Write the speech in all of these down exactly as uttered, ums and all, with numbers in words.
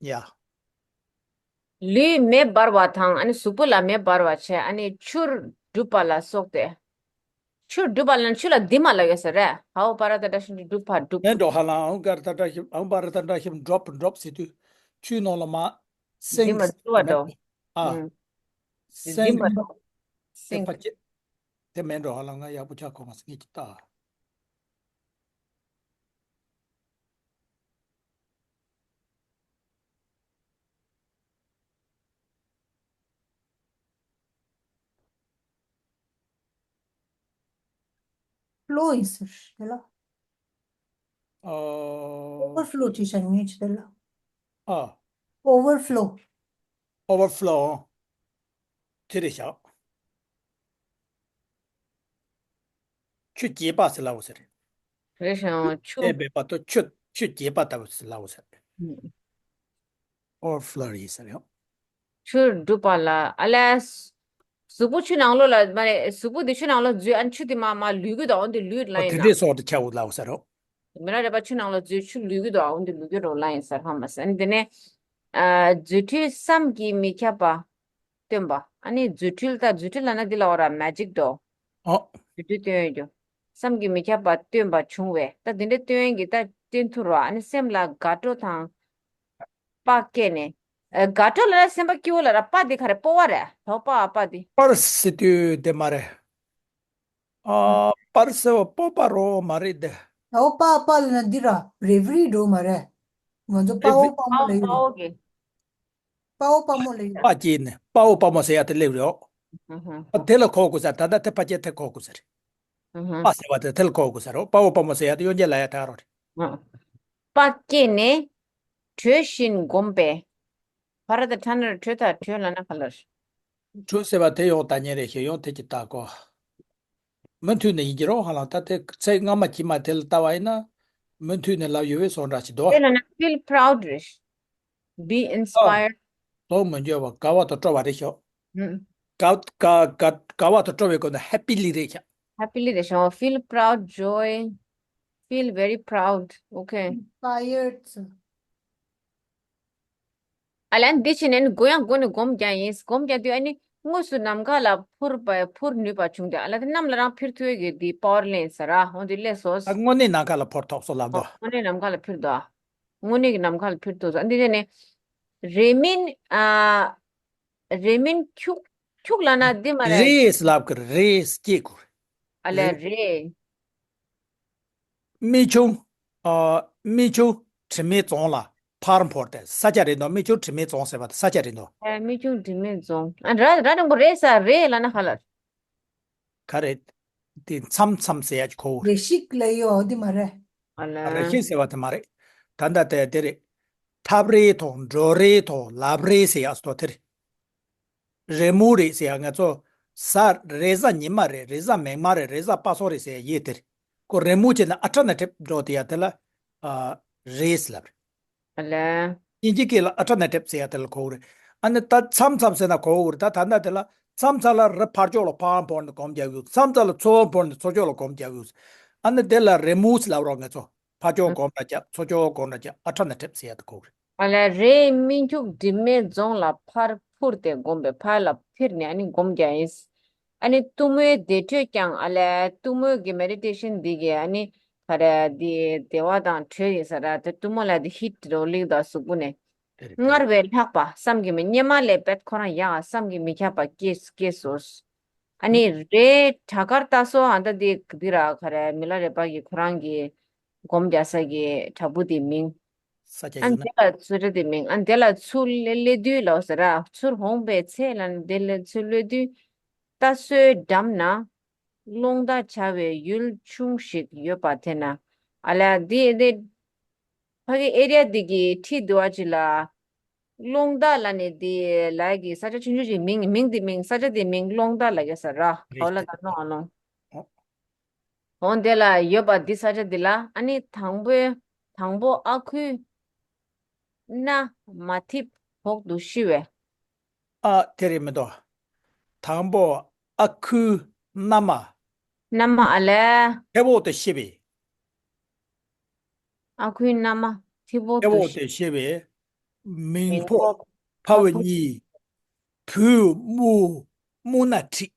ཡ། ལུས་མེ་འབར་བ་དང་ཨ་ནི་གཟུགས་པོ་ལ་མེ་འབར་བ་བྱས། ཨ་ནི་ཆུར་སྒྲུབ་པ་ལ་སོགས་ཏེ། ཆུར་སྒྲུབ་པ་ལ་ཆུ་ལ་འདི་མ་ལ་ཡོད་ས་རེད། ཧའོ་པ་ར་ད་ད་ཤིན་སྒྲུབ་པ་སྒྲུབ། མེ་འགྲོ་ཧ་ལང་ཨང་གར་ད་ད་ཤིམ་ཨང་པ་ར་ད་ད་ཤིམ་འགྲོ་པ་འགྲོ་པ་ཟེར་དུས་ཆུའི་ནང་ལ་མ་འདི་མ་སེང་འདུ་བ་འགྲོ། ཨ། ཨུམ། འདི་སེང་མ་འགྲོ། དེ་སེང་། ཕ་ཁྱེད། དེ་མེད་འགྲོ་ཧ་ལ་ང་ཡག་པོ་ཆགས་གོ་མ་སེང་གི་ད། flow ཡིན་ཟེར་དེ་ལ། ཨོ། overflow བྱེད་བྱ་ངེས་ཆེ་དེ་ལ། ཨ། overflow overflow དེ་རེད་ཤག་ཆུ་རྐྱལ་པ་ཟེར་ལབ་ཟེར། རེད་ཤག་ཆུ། དེ་བས་པ་ཏོ་ཆུ་ཆུ་རྐྱལ་པ་ལྟ་བུ་ཟེར་ལབ་ཟེར། overflow ཡིན་ཟེར་ཡང་། ཆུར་སྒྲུབ་པ་ལ་ཨ་ལས། གཟུགས་པོ་ཆུ་ནང་ལོགས་ལ་མ་རེད། གཟུགས་པོ་འདི་ཆུ་ནང་ལོགས་འཛུལ། ཨ་ནི་ཆུ་དེ་མ་མ་ལུས་ཀྱི་འདུག་ཨ་འདི་ལུས་ལ་ཡིན་ན། དེ་འདྲའི་སོགས་དེ་ཆ་བོ་ལབ་ཟེར་རོ། མི་ར་རེད་པ་ཆུ་ནང་ལོགས་འཛུལ། ཆུ་ལུས་ཀྱི་འདུག་ཨ་འདི་ལུས་ཀྱི་རོ་ལ་ཡིན་ཟེར་ཧ་མ་ཟེར། ཨ་ནི་དེ་ནས། ཨ་རྫུ་འཕྲུལ་བསམ་གྱིས་མི་ཁྱབ་པ་སྟོན་པ། ཨ་ནི་རྫུ་འཕྲུལ་ད་རྫུ་འཕྲུལ་ལ་ན་འདི་ལ་འོ་ར་མེ་ཇིག་འགྲོ། ཨོ། རྫུ་འཕྲུལ་སྟོན་ཡོད་རྒྱུ། བསམ་གྱིས་མི་ཁྱབ་པ་སྟོན་པ་བྱུང་བས། ད་འདི་འདྲའི་སྟོན་ཡོན་གྱི་ད་སྟོན་ཐུབ་རོ། ཨ་ནི་སེམས་ལ་དགའ་སྤྲོ་དང་། དཔའ་སྐྱེས་ནས། ཨ་དགའ་སྤྲོ་ལ་ར་སེམས་པ་སྐྱིད་པོ་ལ་ར་དཔའ་འདི་ག་རེ་སྤོབས་པ་རེད། དོ་དཔའ་དཔའ་འདི། པར་སི་དུས་དེ་མ་རེད། ཨ་པར་སི་བ་སྤོབས་པ་རོ་མ་རེད་དེ། དོ་དཔའ་དཔའ་ལ་ན་འདི་ར་bravery འགྲོ་མ་རེད། ང་ཚོ་དཔའ་བོ་དཔའ་མོ་ལ་ཡོད། དཔའ་བོ་གི། དཔའ་བོ་དཔའ་མོ་ལ་ཡོད། དཔའ་སྐྱེས་ནས་དཔའ་བོ་དཔའ་མོ་ཟེར་ཡ་དེ་སླེབས་རེད། ཨ་དེ་ལ་གོ་དགོས་ས། ད་ལྟ་དེ་ཕ་སྐྱེས་དེ་གོ་དགོས་ས་རེད། དཔའ་ཟེར་བ་དེ་དེ་ལ་གོ་དགོས་ས་རེད། དཔའ་བོ་དཔའ་མོ་ཟེར་ཡ་དེ་གཡོན་ཆེ་ལ་ཡ་དེ་ག་རོ་རེད། དཔའ་སྐྱེས་ནས་བྲོས་ཤིང་བསྒོམས་པས། བ་ར་ད་ཁྲ་ན་ར་བྲོས་ད་བྲོས་ལ་ན་ག་ལ་རེད། བྲོས་ཟེར་བ་དེ་ཡོང་ད་ཉེ་རེ་ཞེས་ཡོང་དེ་ཅི་ལྟ་གོ། མུ་མཐུད་ནས་ཡིན་གྱི་རོ་ཧ་ལ་ད་དེ་ཚེ་སྔ་མ་ཕྱི་མ་དེ་ལ་ལྟ་བ་ཡིན་ན། མུ་མཐུད་ནས་ལབ་ཡོད་པའི་བཟོ་འདྲ་ཞིག་འདུག་ཨ། དེ་ལ་ན་feel proud རེད། Be inspired. དོགས་མི་འགྱོ་བ་དགའ་བ་དང་སྤྲོ་བ་རེད་ཤོག་ཨུམ། དགའ་དགའ་དགའ་དགའ་བ་དང་སྤྲོ་བའི་སྒོ་ནས་happily རེད་ཤག happily རེད་ཤག feel proud, joy, feel very proud. Okay. inspired ཨ་ལན་འདི་ཕྱི་ནས་ནི་མགོ་ཡང་མགོ་ནས་སྒོམ་རྒྱག་ཡིན། སྒོམ་རྒྱག་དུས་ཨ་ནི་དངོས་སུ་ནམ་མཁའ་ལ་འཕུར་བ་འཕུར་ནུས་པ་བྱུང་སྟེ། ཨ་ལ་དེ་གནམ་ལ་རང་འཕུར་ཐུབ་ཀྱི་འདི་པ་ཝར་ལེན་ཟེར་ར་འོ་འདི་སླེབས་སོང་། ད་དངོས་གནས་ནམ་མཁའ་ལ་འཕུར་ཐུབ་སོང་ལབ་འདུག་དངོས་གནས་ནམ་མཁའ་ལ་འཕུར་འདུག་དངོས་གནས་ཀྱི་ནམ་མཁའ་ལ་འཕུར་ཐུབ་སོང་། ཨ་འདི་ནས་ནི་རེ་མིན་ཨ་རེ་མིན་ཁྱུག་ཁྱུག་ལ་ན་འདི་མ་རེད། རེས་ལབ་ཀྱི་རེས་སྐྱེ་དགོས། ཨ་ལ་རེ། རྨད་བྱུང་། ཨ། རྨད་བྱུང་དྲི་མེད་རྫོང་ལ་ཕར་འཕུར་ཏེ། ས་ཆ་རེད་འདུག་རྨད་བྱུང་དྲི་མེད་རྫོང་ཟེར་བ་དེ་ས་ཆ་རེད་འདུག་ཨ་རྨད་བྱུང་དྲི་མེད་རྫོང་། ཨ་ར་ར་རིང་པོ་རེད་ས་རེད་ལ་ན་ཧ་ལ། ག་རེད། དེ་མཚམས་མཚམས་ཟེར་ཡ་ཅིག་གོ་རེ་ཤིག་ལ་ཡོད་འདི་མ་རེད། ཨ་ལ། རེ་ཤིག་ཟེར་བ་དེ་མ་རེད། ད་ལྟ་དེ་དེ་རེད། ཐབ་རེ་དང་འགྲོ་རེ་དང་ལབ་རེ་ཟེར་ཡ་སོ་དེ་རེད། རེ་མོ་རེ་ཟེར་ཡ་ང་ཚོ་གཟའ་རེས་གཟའ་ཉི་མ་རེ་རེས་གཟའ་མིག་དམར་རེ་རེས་གཟའ་པ་སངས་རེ་ཟེར་ཡ་ཡོད་དེ་རེད། ཁོ་རེ་མོ་བྱས་ན་ཨ་ཁྲ་ན་ཁྲེབ་འགྲོ་དེ་ཡ་དེ་ལ་ཨ་རེས་ལབ་རེད། ཨ་ལ། དབྱིན་ཇི་སྐད་ལ་ཨ་ཁྲ་ན་ཁྲེབ་ཟེར་ཡ་དེ་ལ་གོ་གི་རེད། ཨ་ནི་ད་མཚམས་མཚམས་ཟེར་ན་གོ་གི་རེད། ད་ད་ལྟ་དེ་ལ་མཚམས་མཚམས་ལ་རི་ཕར་ཕྱོགས་ལ་ཕར་འཕུར་ནས་སྒོམ་རྒྱག་གི་ཡོད། མཚམས་མཚམས་ལ་ཚུར་འཕུར་ནས་ཚུར་ཕྱོགས་ལ་སྒོམ་རྒྱག་གི་ཡོད། ཨ་ནི་དེ་ལ་རེ་མོ་ལབ་རོགས་ང་ཚོ། ཕར་ཕྱོགས་སྒོམ་ར་བྱ། ཚུར་ཕྱོགས་སྒོམ་ར་བྱ། ཨ་ཁྲ་ན་ཁྲེབ་ཟེར་ཡ་དེ་གོ་གི་རེད། ཨ་ལ། རེས་རྨད་བྱུང་དྲི་མེད་རྫོང་ལ་ཕར་འཕུར་ཏེ་བསྒོམས་པས། ཕར་ལ་འཕུར་ནས་ཨ་ནི་སྒོམ་རྒྱག་ཡིན། ཨ་ནི་གཏུམ་མོའི་བདེ་དྲོད་ཀྱང་ཨ་ལས་གཏུམ་མོའི་གི་མེ་ཌི་ཊེ་ཤན་འདི་གི་ཨ་ནི་ག་རེ་འདི་བདེ་བ་དང་དྲོད་ཡིན་ས་ར་དེ་གཏུམ་མོ་ལ་དེ་ཧིཊ་རོ་ལིང་དང་གཟུགས་པོ་ནས་སྔར་བས་ལྷག་པ་བསམ་གྱིས་མི། སྙེ་མ་ལས་བེད་ཁོ་རང་ཡང་བསམ་གྱིས་མི་ཁྱབ་པ་སྐྱེས་སྐྱེས་སོ། ཨ་ནི་རེ་བྲག་དཀར་ལྟ་སོ་ཨ་ད་འདི་འདི་ར་ག་རེ་མི་ལ་རས་པ་གི་ཁོ་རང་གི་སྒོམ་རྒྱག་ས་གི་བྲག་ཕུག་དེ་མིང་། ས་ཆ་ཨ་ཡིན་ན། དེ་ལ་ཚུར་རེ་དེ་མིང་ཨ་དེ་ལ་ཚུར་སླེ་སླེ་དུས་ལོ་ཟེར་ར་ཚུར་འོང་པའི་ཚེ་ལ་དེ་ལ་ཚུར་སླེ་དུས། རྟ་སོའི་འགྲམ་ན་རླུང་རྟ་བྱ་བའི་ཡུལ་ཆུང་ཞིག་ཡོད་པ་དེ་ན་ཨ་ལ་དེ་དེ་ཕ་གི་ཨེ་རི་ཡ་དེ་གི་ཁྲི་དུ་བ་ཅི་ལ་རླུང་རྟ་ལ་ནི་དེ་ལ་གི་ས་ཆ་ཆུང་ཆུང་ཞིག་མིང་མིང་དེ་མིང་ས་ཆ་དེ་མིང་རླུང་རྟ་ལ་གི་ས་ར་ཧའོ་ལ་ད་རླུང་ཨ་རླུང་། འོང་དེ་ལ་ཡོད་པ་འདི་ས་ཆ་འདི་ལ་ཨ་ནི་དང་པོའི་དང་པོ་ཨ་ཁུའི་མནའ་མ་ཐིབ་བོག་ཏུ་ཤི་བས། ཨ་དེ་རེད་མི་འདུག་དང་པོ་ཨ་ཁུའི་མནའ་མ། མནའ་མ་ཨ་ལས། ཐིབ་བོག་ཏུ་ཤི་བས། ཨ་ཁུའི་མནའ་མ་ཐིབ་བོག་ཐིབ་ཏུ་བོག་ཤི། ཏུ་ཤི་བས། མིང་པོ། ཕ་བུ་གཉིས། བུ་དམུ། དམུ་ན་ཁྲིད།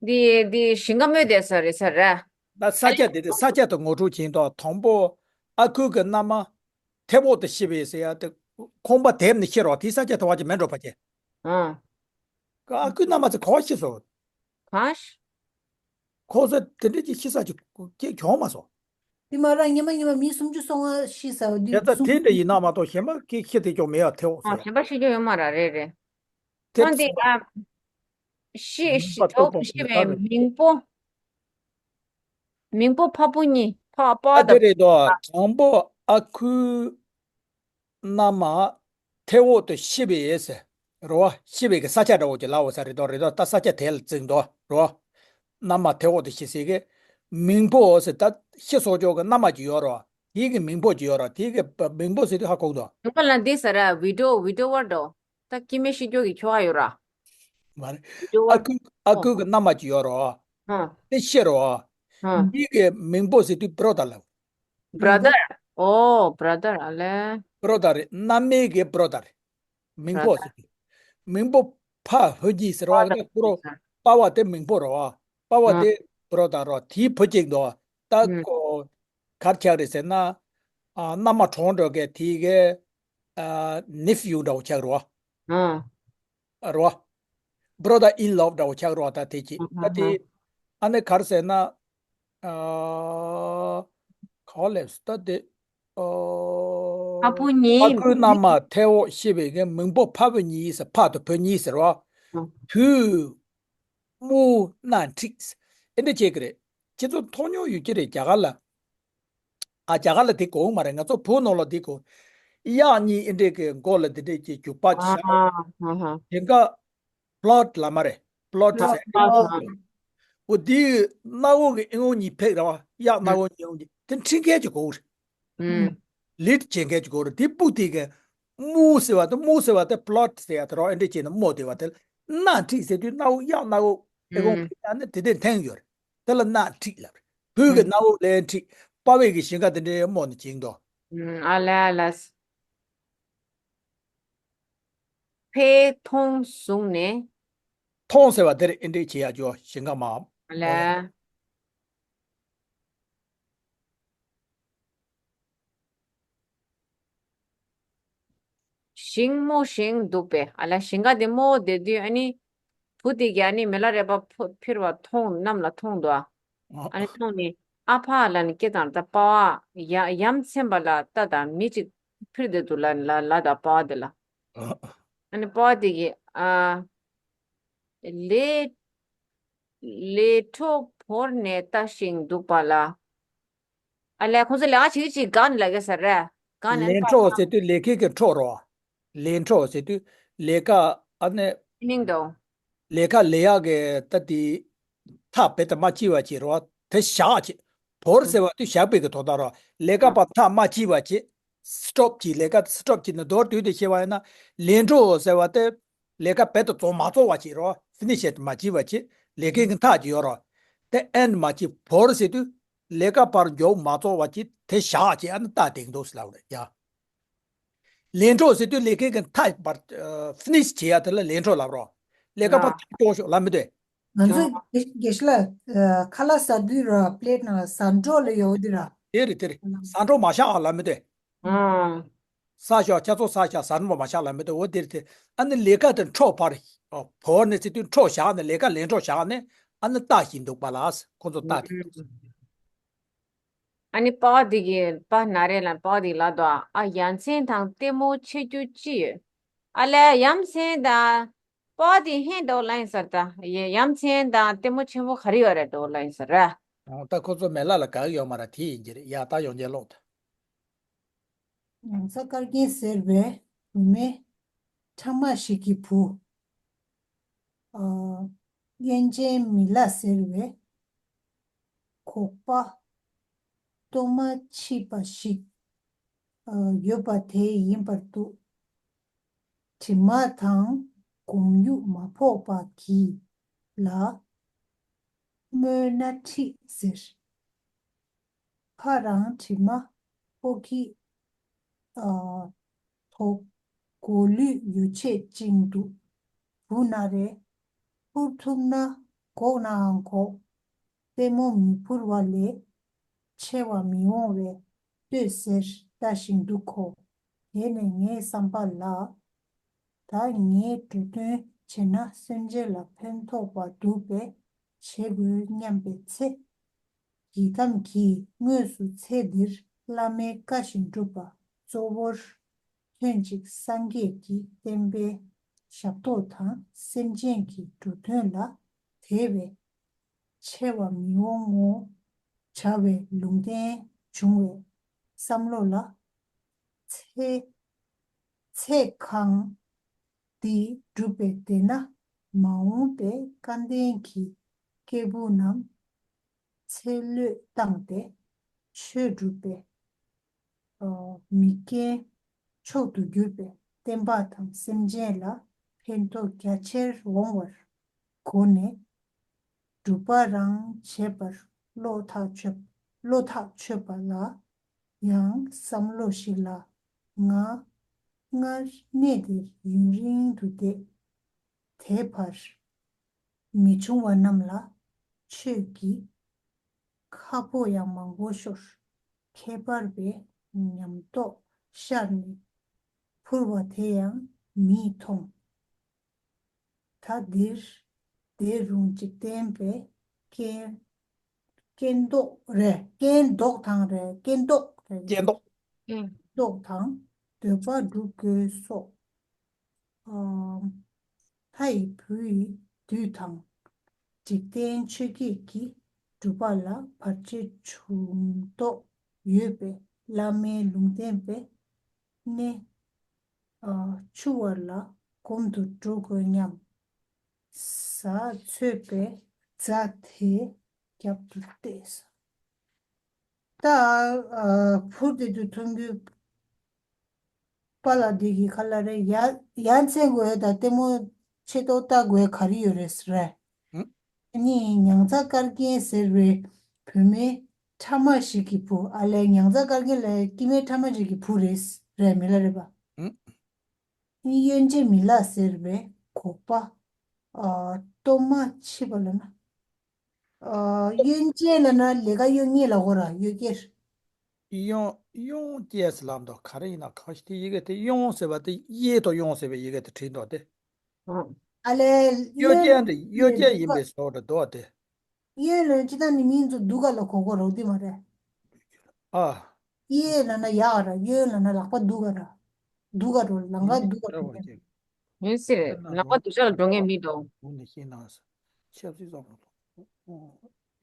འདི་འདི་ཞིང་ཁ་སྨོས་དེ་ས་རེད་ས་ར། ད་ས་སྐྱ་དེ་དེ་ས་སྐྱ་དུ་ངོ་སྤྲོད་བྱེད་དོ། དང་པོ་ཨ་ཁུ་གི་མནའ་མ་ཐེ་བོ་དུ་ཤི་བས་ཟེར་ཡ་དེ་ཁོང་པ་དེབ་ནས་ཤི་རོགས་དེ་ས་སྐྱ་དུ་བ་ཅི་མེད་འགྲོ་པ་ཅེ། ཨ། ཀ་ཨ་ཁུའི་མནའ་མ་ཚེ་ག་བ་ཤི་སོང་། གང་ཤི། ཁོ་ཚོ་དེ་འདྲ་ཅིག་ཤི་ས་ཅིག་ཅིག་བྱུང་མ་སོང་། དེ་མ་ར་ཉི་མ་ཉི་མ་མི་སུམ་ཅུ་སོ་ལྔ་ཤི་ས་འོ་དེ་དེ་ད་སུམ་དེ་འདྲ་ཡིན་ན་མ་གཏོགས་གཞན་པ་ཀྱི་ཤི་དེ་ཅོག་མེད་ཡ་ཐེ་འོག་ཨ་ཟེར་ཡ། གཞན་པ་ཤི་རྒྱུ་ཡོད་མ་ར་རེད་རེད། དེ་ཨ་འདི་ཨ་ཤི་མིང་ཤི་པ་ཅོག་ཏོག་ཏུ་ཏོག་ཤི་མི་བའི་ཁ་རེད། མིང་པོ། མིང་པོ་ཕ་བུ་གཉིས་ཕ་པ་ཨ་དེ་དང་རེད་དོ། དང་པོ་ཨ་ཁུ་མནའ་མ་ཐེ་འོག་ཏུ་ཤི་བའི་ཟེར་རོ། ཤི་བའི་གི་ས་ཆ་འདྲ་བོ་ཅིག་ལ་འོ་ས་རེད་དོ་རེད་དོ། ད་ས་ཆ་དེ་ལ་བརྩིགས་འདུག་རོ། མནའ་མ་ཐེ་འོག་ཏུ་ཤི་ཟེར་གི་མིང་པོ་འོ་ཟེར་ད་ཤི་སོ་ཅོག་གི་མནའ་མ་ཅིག་ཡོད་རོ། དེའི་གི་མིང་པོ་ཅིག་ཡོད་རོ། དེའི་གི་མིང་པོ་ཟེར་དུས་ཧ་གོ་འདུག་མིང་པོ་ལ་འདི་ཟེར་ར་བི་ཌོ་བི་ཌོ་བར་དོ། ད་སྐྱེ་དམན་ཤི་སྐྱོ་གི་ཁྱོ་ག་ཡོད་ར། མ་རེད། བི་ཌོ་ཨ་བར་ཁུ་ཨ་ཁུ་གི་མནའ་མ་ཅིག་ཡོད་རོ། ཧ། དེ་ཤི་རོ། ཧ། འདི་གི་མིང་པོ་ཟེར་དུས་བྲོ་ད་ལ། Brother. Oh, brother. ཨ་ལེ། བྲོ་ད་རེད། མནའ་མའི་གི་བྲོ་ད་རེད། མིང་པོ་ཟེར་དུས། མིང་པོ་ཕ་བུ་གཉིས་ཟེར་བ་གི་ད་ཁོ་རོ། པ་བ་དེ་མིང་པོ་རོ། པ་བ་དེ་བྲོ་ད་རོ། དེའི་བུ་གཅིག་འདུག་ད་ཁོ་གར་ཆགས་རེད་ཟེར་ན། ཨ་མནའ་མ་གྲོངས་འགྲོ་གི་དེའི་གི་ཨ་ནེ་ཕིའུ་འདྲ་བོ་ཆགས་རོ། རོ། Brother in law འདྲ་བོ་ཆགས་རོགས་ད་དེ་ཅི་ད་དེ། ཨ་ནི་གར་ཟེར་ན། ཨ་ག་ལེབས་ད་དེ། ཨ་ཕ་བུ་གཉིས། ཨ་ཁུའི་མནའ་མ་ཐེ་འོག་ཤི་བའི་གི་མིང་པོ་ཕ་བུ་གཉིས་ཟེར་ཕ་དང་བུ་གཉིས་ཟེར་བ། བུ་དམུ་ན་ཁྲིད། ཨེ་འདྲ་བྱེད་གི་རེད། ཁྱེད་ཚོ་མཐོང་མྱོང་ཡོད་ཀྱི་རེད་རྒྱ་གར་ལ། ཨ་རྒྱ་གར་ལ་དེ་གོ་མ་རེད། ང་ཚོ་བོད་ནང་ལ་དེ་གོ། གཡག་གཉིས་ཨེ་འདྲས་ཀྱི་མགོ་ལ་དེ་འདྲས་ཀྱི་རྒྱུག་པ་ཨ་བྱ། ཧ་ཧ། དེ་འགའ་པློཊ་ལ་མ་རེད། པློཊ་ཟེར་ཨ་ཧ། འོ་དེའི་སྣ་བོ་གི་ཨེ་ངོ་གཉིས་ཕེག་ར་བ་གཡག་སྣ་བོ་གཉིས་ཨེ་ངོ་གཉིས་དེ་འཁྲིད་མཁན་གྱི་གོ་རེད། ཨུམ། ལིཌ་བྱེད་མཁན་གྱི་གོ་རེད། དེ་སྤུ་དེ་གི་དམུ་ཟེར་བ་དེ་དམུ་ཟེར་བ་དེ་པློཊ་ཟེར་ཡ་དེ་རོ། ཨེ་འདྲས་བྱས་ནས་དམོ་དེ་བ་དེ་ལ་སྣ་ཁྲིད་ཟེར་དུས་སྣ་བོ་གཡག་སྣ་བོ་ཨེ་ངོ་ཨུམ། ཕེག་ཡ་ནི་དེ་དེ་འཐེན་ཡོད་རེད། དེ་ལ་སྣ་ཁྲིད་ལབ་རེད། བོད་ཀྱི་ཨུམ། སྣ་བོ་ལན་ཁྲིད། པ་བས་ཀྱི་ཞིང་ཁ་དེ་འདྲའི་རྨོ་ནས་བྱིང་དོ། ཨུམ། ཨ་ལ་ཨ་ལ། ཕའི་མཐོང་བཟུང་ནས། མཐོང་ཟེར་བ་དེར་ཨེ་འདྲས་བྱེད་ཡ་ཅོ་ཞིང་ཁ་མ། ཨ་ལ། ཞིང་རྨོ་ཞིང་འདུག་པས། ཨ་ལ་ཞིང་ཁ་དེ་རྨོ་བསྡད་དུས་ཨ་ནི། བུ་དེ་གིས་ཨ་ནི་མི་ལ་རས་པ་ཕོ་ཕིར་བ་མཐོང་གནམ་ལ་མཐོང་འདུག་ཨ་ཨ། ཨ་ནི་མཐོང་ནས་ཨ་ཕ་ལ་ནི་སྐད་བཏང་ད་པ་བ་ཡ་ཡ་མཚན་པ་ལ་ལྟ་དང་མི་གཅིག་ཕིར་བསྡད་འདུག་ལ་ལ་ལ་དང་པ་བ་དེ་ལ། ཨ་ནི་པ་བ་དེ་གིས་ཨ་ལས་ལས་འཕྲོ་བོར་ནས་ལྟ་ཞིང་འདུག་པ་ལ། ཨ་ལས་ཁོང་ཚོ་ལས་ཀ་བྱེད་ཀྱི་ཅིག་སྒང་ནས་ལབ་ཀྱི་ཟེར་རེད། སྒང་ནས་ལས་འཕྲོ་ཟེར་དུས་ལས་ཀའི་གི་འཕྲོ་རོ། ལས་འཕྲོ་ཟེར་དུས་ལས་ཀ་ཨ་ནི། ཨི་མིང་དང་། ལས་ཀ་ལས་ཡག་གི་ད་དེ་ཐག་རྦད་དེ་མ་བཅད་པ་བྱེད་རོ། དེ་བཞག་བྱེད། བོར་ཟེར་བ་དུས་བཞག་པའི་གི་དོན་དག་རོ། ལས་ཀ་པ་ཐག་མ་བཅད་པ་བྱེད། སི་ཊོབ་བྱེད། ལས་ཀ་སི་ཊོབ་བྱེད་ནས་མདོར་བསྡུས་ཏེ་བཤད་པ་ཡིན་ན། ལས་འཕྲོ་ཟེར་བ་དེ་ལས་ཀ་རྦད་དེ་རྫོགས་མ་རྫོགས་པ་བྱེད་རོ། ཕི་ནི་ཤི་མ་བྱེད་པ་བྱེད། ལས་ཀའི་གི་མཐའ་ཅིག་ཡོད་རོ། དེ་ཨེན་ཌི་མ་བྱེད། བོར་ཟེར་དུས་ལས་ཀ་པར་མགྱོགས་མ་རྫོགས་པ་བྱེད། དེ་བཞག་བྱེད། ཨ་ནི་ལྟ་དེང་དུ་ལབ་རེད་ཡ། ལས་འཕྲོ་ཟེར་དུས་ལས་ཀའི་གི་མཐའ་བར་ཕི་ནི་ཤི་བྱེད་ཡ་དེ་ལ་ལས་འཕྲོ་ལབ་རོ། ལས་ཀ་པ་ཨ། ཐག་གཅོད་ཤོག་ལབ་མི་འདུག་ང་ཚོ་ཨ། དགེ་དགེ་བཤེས་ལགས། ཨ། ཁ་ལག་ཟ་དུས་ར་པི་ལེ་ཊི་ནང་ལ་ཟ་འཕྲོ་ལབ་ཡོད་དེ་ར། དེ་རེད་དེ་རེད། ཟ་འཕྲོ་མ་བཞག་ཨ་ལབ་མི་འདུག་ཨ། ཟ་ཤོག་ཁྱེད་ཚོ་ཟ་ཤོག་ཟ་འཕྲོ་མ་བཞག་ལབ་མི་འདུག་འོ་དེ་རེད་དེ། ཨ་ནི་ལས་ཀ་དེ་འཕྲོ་བར་བོར་ནས་ཟེར་དུས་འཕྲོ་བཞག་ནས་ལས་ཀ་ལས་འཕྲོ་བཞག་ནས་ཨ་ནི་ལྟ་བཞིན་འདུག་པ་ལ་ཁོང་ཚོ་ལྟ་དེ། ཨ་ནི་པ་བ་དེ་གིས་པ་ན་རེ་ལ་པ་བ་དེ་ལ་དོ། ཨ་ཡ་མཚན་དང་ལྟད་མོ་ཆེ་རྒྱུ་ཅི་ཡོད། ཨ་ལས་ཡ་མཚན་དང་པ་བ་དེ་ཧན་འདྲ་བོ་ལ་ཡིན་ཟེར་ད། ཡ་ཡ་མཚན་དང་ལྟད་མོ་ཆེན་པོ་ག་རེ་ཡོད་རེད་འདྲ་བོ་ལ་ཡིན་ཟེར་ར། ཨོ་ད་ཁོ་ཚོ་མེ་ལ་ལ་ག་གི་ཡོད་མ་ར་དེ་ཡིན་གྱི་རེད་ཡ། ད་ཡོང་རྒྱལ་ལོག་ད། ན་ཚ་དཀར་རྒྱན་ཟེར་བའི་བུད་མེད་ཕྲ་མ་ཞིག་གི་བུ། ཨ། གཡོན་ཅན་མི་ལ་ཟེར་བའི་ཁོག་པ་ལྟོ་མ་ཕྱིས་པ་ཞིག་ཨ། ཡོད་པ་དེ་ཡིན་པར་འདུག་དྲི་མ་དང་སྒོམ་ཡུག་མ་ཕོག་པ་གྱིས་ལ་རྨོ་ན་ཁྲིད་ཟེར། ཕ་རང་དྲི་མ་ཕོག་གི་ཨ། ཁོ་མགོ་ལུས་ཡོ་བྱད་བཅིངས་འདུག་བུ་ན་རེ། འཕུར་ཐུབ་ན་འགོག་ནའང་འགོག་ལྟད་མོ་མི་འཕུར་བ་ལས། ཆེ་བ་མི་འོང་བས་ལྟོས་ཟེར་ལྟ་ཞིང་འདུག་གོ། དེ་ནས་ངའི་བསམ་པ་ལ། ད་ངས་འགྲོ་དོན་བྱས་ན་སེམས་ཅན་ལ་ཕན་ཐོགས་པ་འདུག་པས་བྱེད་དགོས་སྙམ་པའི་ཚེ། ཡི་དམ་གྱིས་དངོས་སུ་ཚེ་འདིར་བླ་མའི་བཀའ་བཞིན་སྒྲུབ་པ་གཙོ་བོར་ཐོན་ཅིག་སངས་རྒྱས་ཀྱི་བསྟན་པའི་ཞབས་ཏོག་དང་སེམས་ཅན་གྱི་འགྲོ་དོན་ལ་དེ་བས་ཆེ་བ་མི་འོང་ངོ་བྱ་བའི་ལུང་བསྟན་བྱུང་བའི་བསམ་བློ་ལ། ཚེ་ཚེ་གང་འདི་བསྒྲུབས་པས་བདེ་ན་མ་འོངས་པའི་སྐལ་ལྡན་གྱི་སྐྱེས་བུ་རྣམས་ཚེ་བློས་བཏང་སྟེ་ཆོས་བསྒྲུབས་པས། ཨ། མི་རྒན་མཆོག་ཏུ་གྱུར་པའི་བསྟན་པ་དང་སེམས་ཅན་ལ་ཕན་ཐོགས་རྒྱ་ཆེར་འོང་བར་གོ་ནས། སྒྲུབ་པ་རང་བྱེད་པར་བློ་ཐག་ཆོད། བློ་ཐག་ཆོད་པ་ལ་ཡང་བསམ་བློ་ཞིག་ལ། ང་སྔར་གནས་འདིར་ཡུན་རིང་དུ་བསྡད། དེ་བར་མི་བྱུང་བ་རྣམས་ལ་ཆོས་ཀྱི་ཁ་ཕོ་ཡང་མང་པོ་ཤོར། ཁྱད་པར་བའི་ཉམས་རྟོགས་ཤར་ནས་འཕུར་བ་དེ་ཡང་མིས་མཐོང་། ད་འདིར་བསྡད་རུང་འཇིག་རྟེན་པའི་རྐྱེན་རྐྱེན་ཟློག་རེད། རྐྱེན་ཟློག་དང་རེད། རྐྱེན་ཟློག་རེད། རྐྱེན་ཟློག་ཨེ། ཟློག་དང་འདོད་པ་སྒྲུབ་དགོས་སོགས། ཨ། ལྷ་ཡི་བུ་ཡི་བདུད་དང་། འཇིག་རྟེན་ཆོས་བརྒྱད་ཀྱི་སྒྲུབ་པ་ལ་བར་ཆད་བྱུང་དོགས་ཡོད་པས་བླ་མའི་ལུང་བསྟན་པའི་གནས། ཨ། ཆུ་བར་ལ་སྒོམ་དུ་འགྲོ་དགོས་སྙམ། ཟ་འཚོད་པའི་རྫ་དེ་རྒྱབ་ཏུ་གཏད། ད། ཨ། འཕུར་དེ་དུ་མཐོང་རྒྱུ། པཱ་ལགས་འདི་གི་ཁ་ལ་རེ་ཡ་ཡ་མཚན་དགོས་དང་ལྟད་མོ་ཆེ་ཏོག་ལྟ་དགོས་ག་རེ་ཡོད་རེད་ཟེར་རེད། ཨ་ནི་མྱང་ཚ་དཀར་རྒྱན་ཟེར་བའི་བུད་མེད་ཕྲ་མ་ཞིག་གི་བུ། ཨ་ལས་མྱང་ཚ་དཀར་རྒྱན་ལ་སྐྱེ་དམན་ཕྲ་མ་ཞིག་གི་བུ་རེད་རེད་མི་ལ་རེད་པ། ཨ་ནི་གཡོན་ཅན་མི་ལ་ཟེར་བའི་འགོག་པ། ཨ། གཏོར་མ་མཆིས་པ་ལ་ན། ཨ། གཡོན་ཅན་ལ་ན་ལས་ཀ་གཡོ་ཉེས་ལ་གོ་ར་གཡོ་སྐྱེར། གཡོན་གཡོན་ཅན་ཟེར་ལབ་འདུག་ག་རེ་ཡིན་ན་གང་ཞིག་དེ་ཡི་གེ་དེ་གཡོན་ཟེར་བ་དེ་གཡས་དང་གཡོན་ཟེར་བའི་ཡི་གེ་དེ་བྲིས་འདུག་སྟེ། ཨ་ལས་གཡོན་ཅན་དེ་གཡོན་ཅན་ཡིན་པའི་བཟོ་འདྲ་འདུག་སྟེ། གཡོན་ལ་ཅི་ད་ནི་མིང་ཚོ་འདུག་ག་ལ་གོ་གོ་རོགས་དེ་མ་རེད། ཨ། གཡས་ལ་ན་ཡག་ར། གཡོན་ལ་ན་ལག་པ་འདུག་ག་ར། འདུག་ག་རོ་ལང་ག་འདུག་ག་རོ། ཡིན་སྲིད། ལག་པ་དུ་ཤ་ལ་འགྲོ་ངེས་མི་འདུག་ཆབ་སྲིད་བསམ་བློ།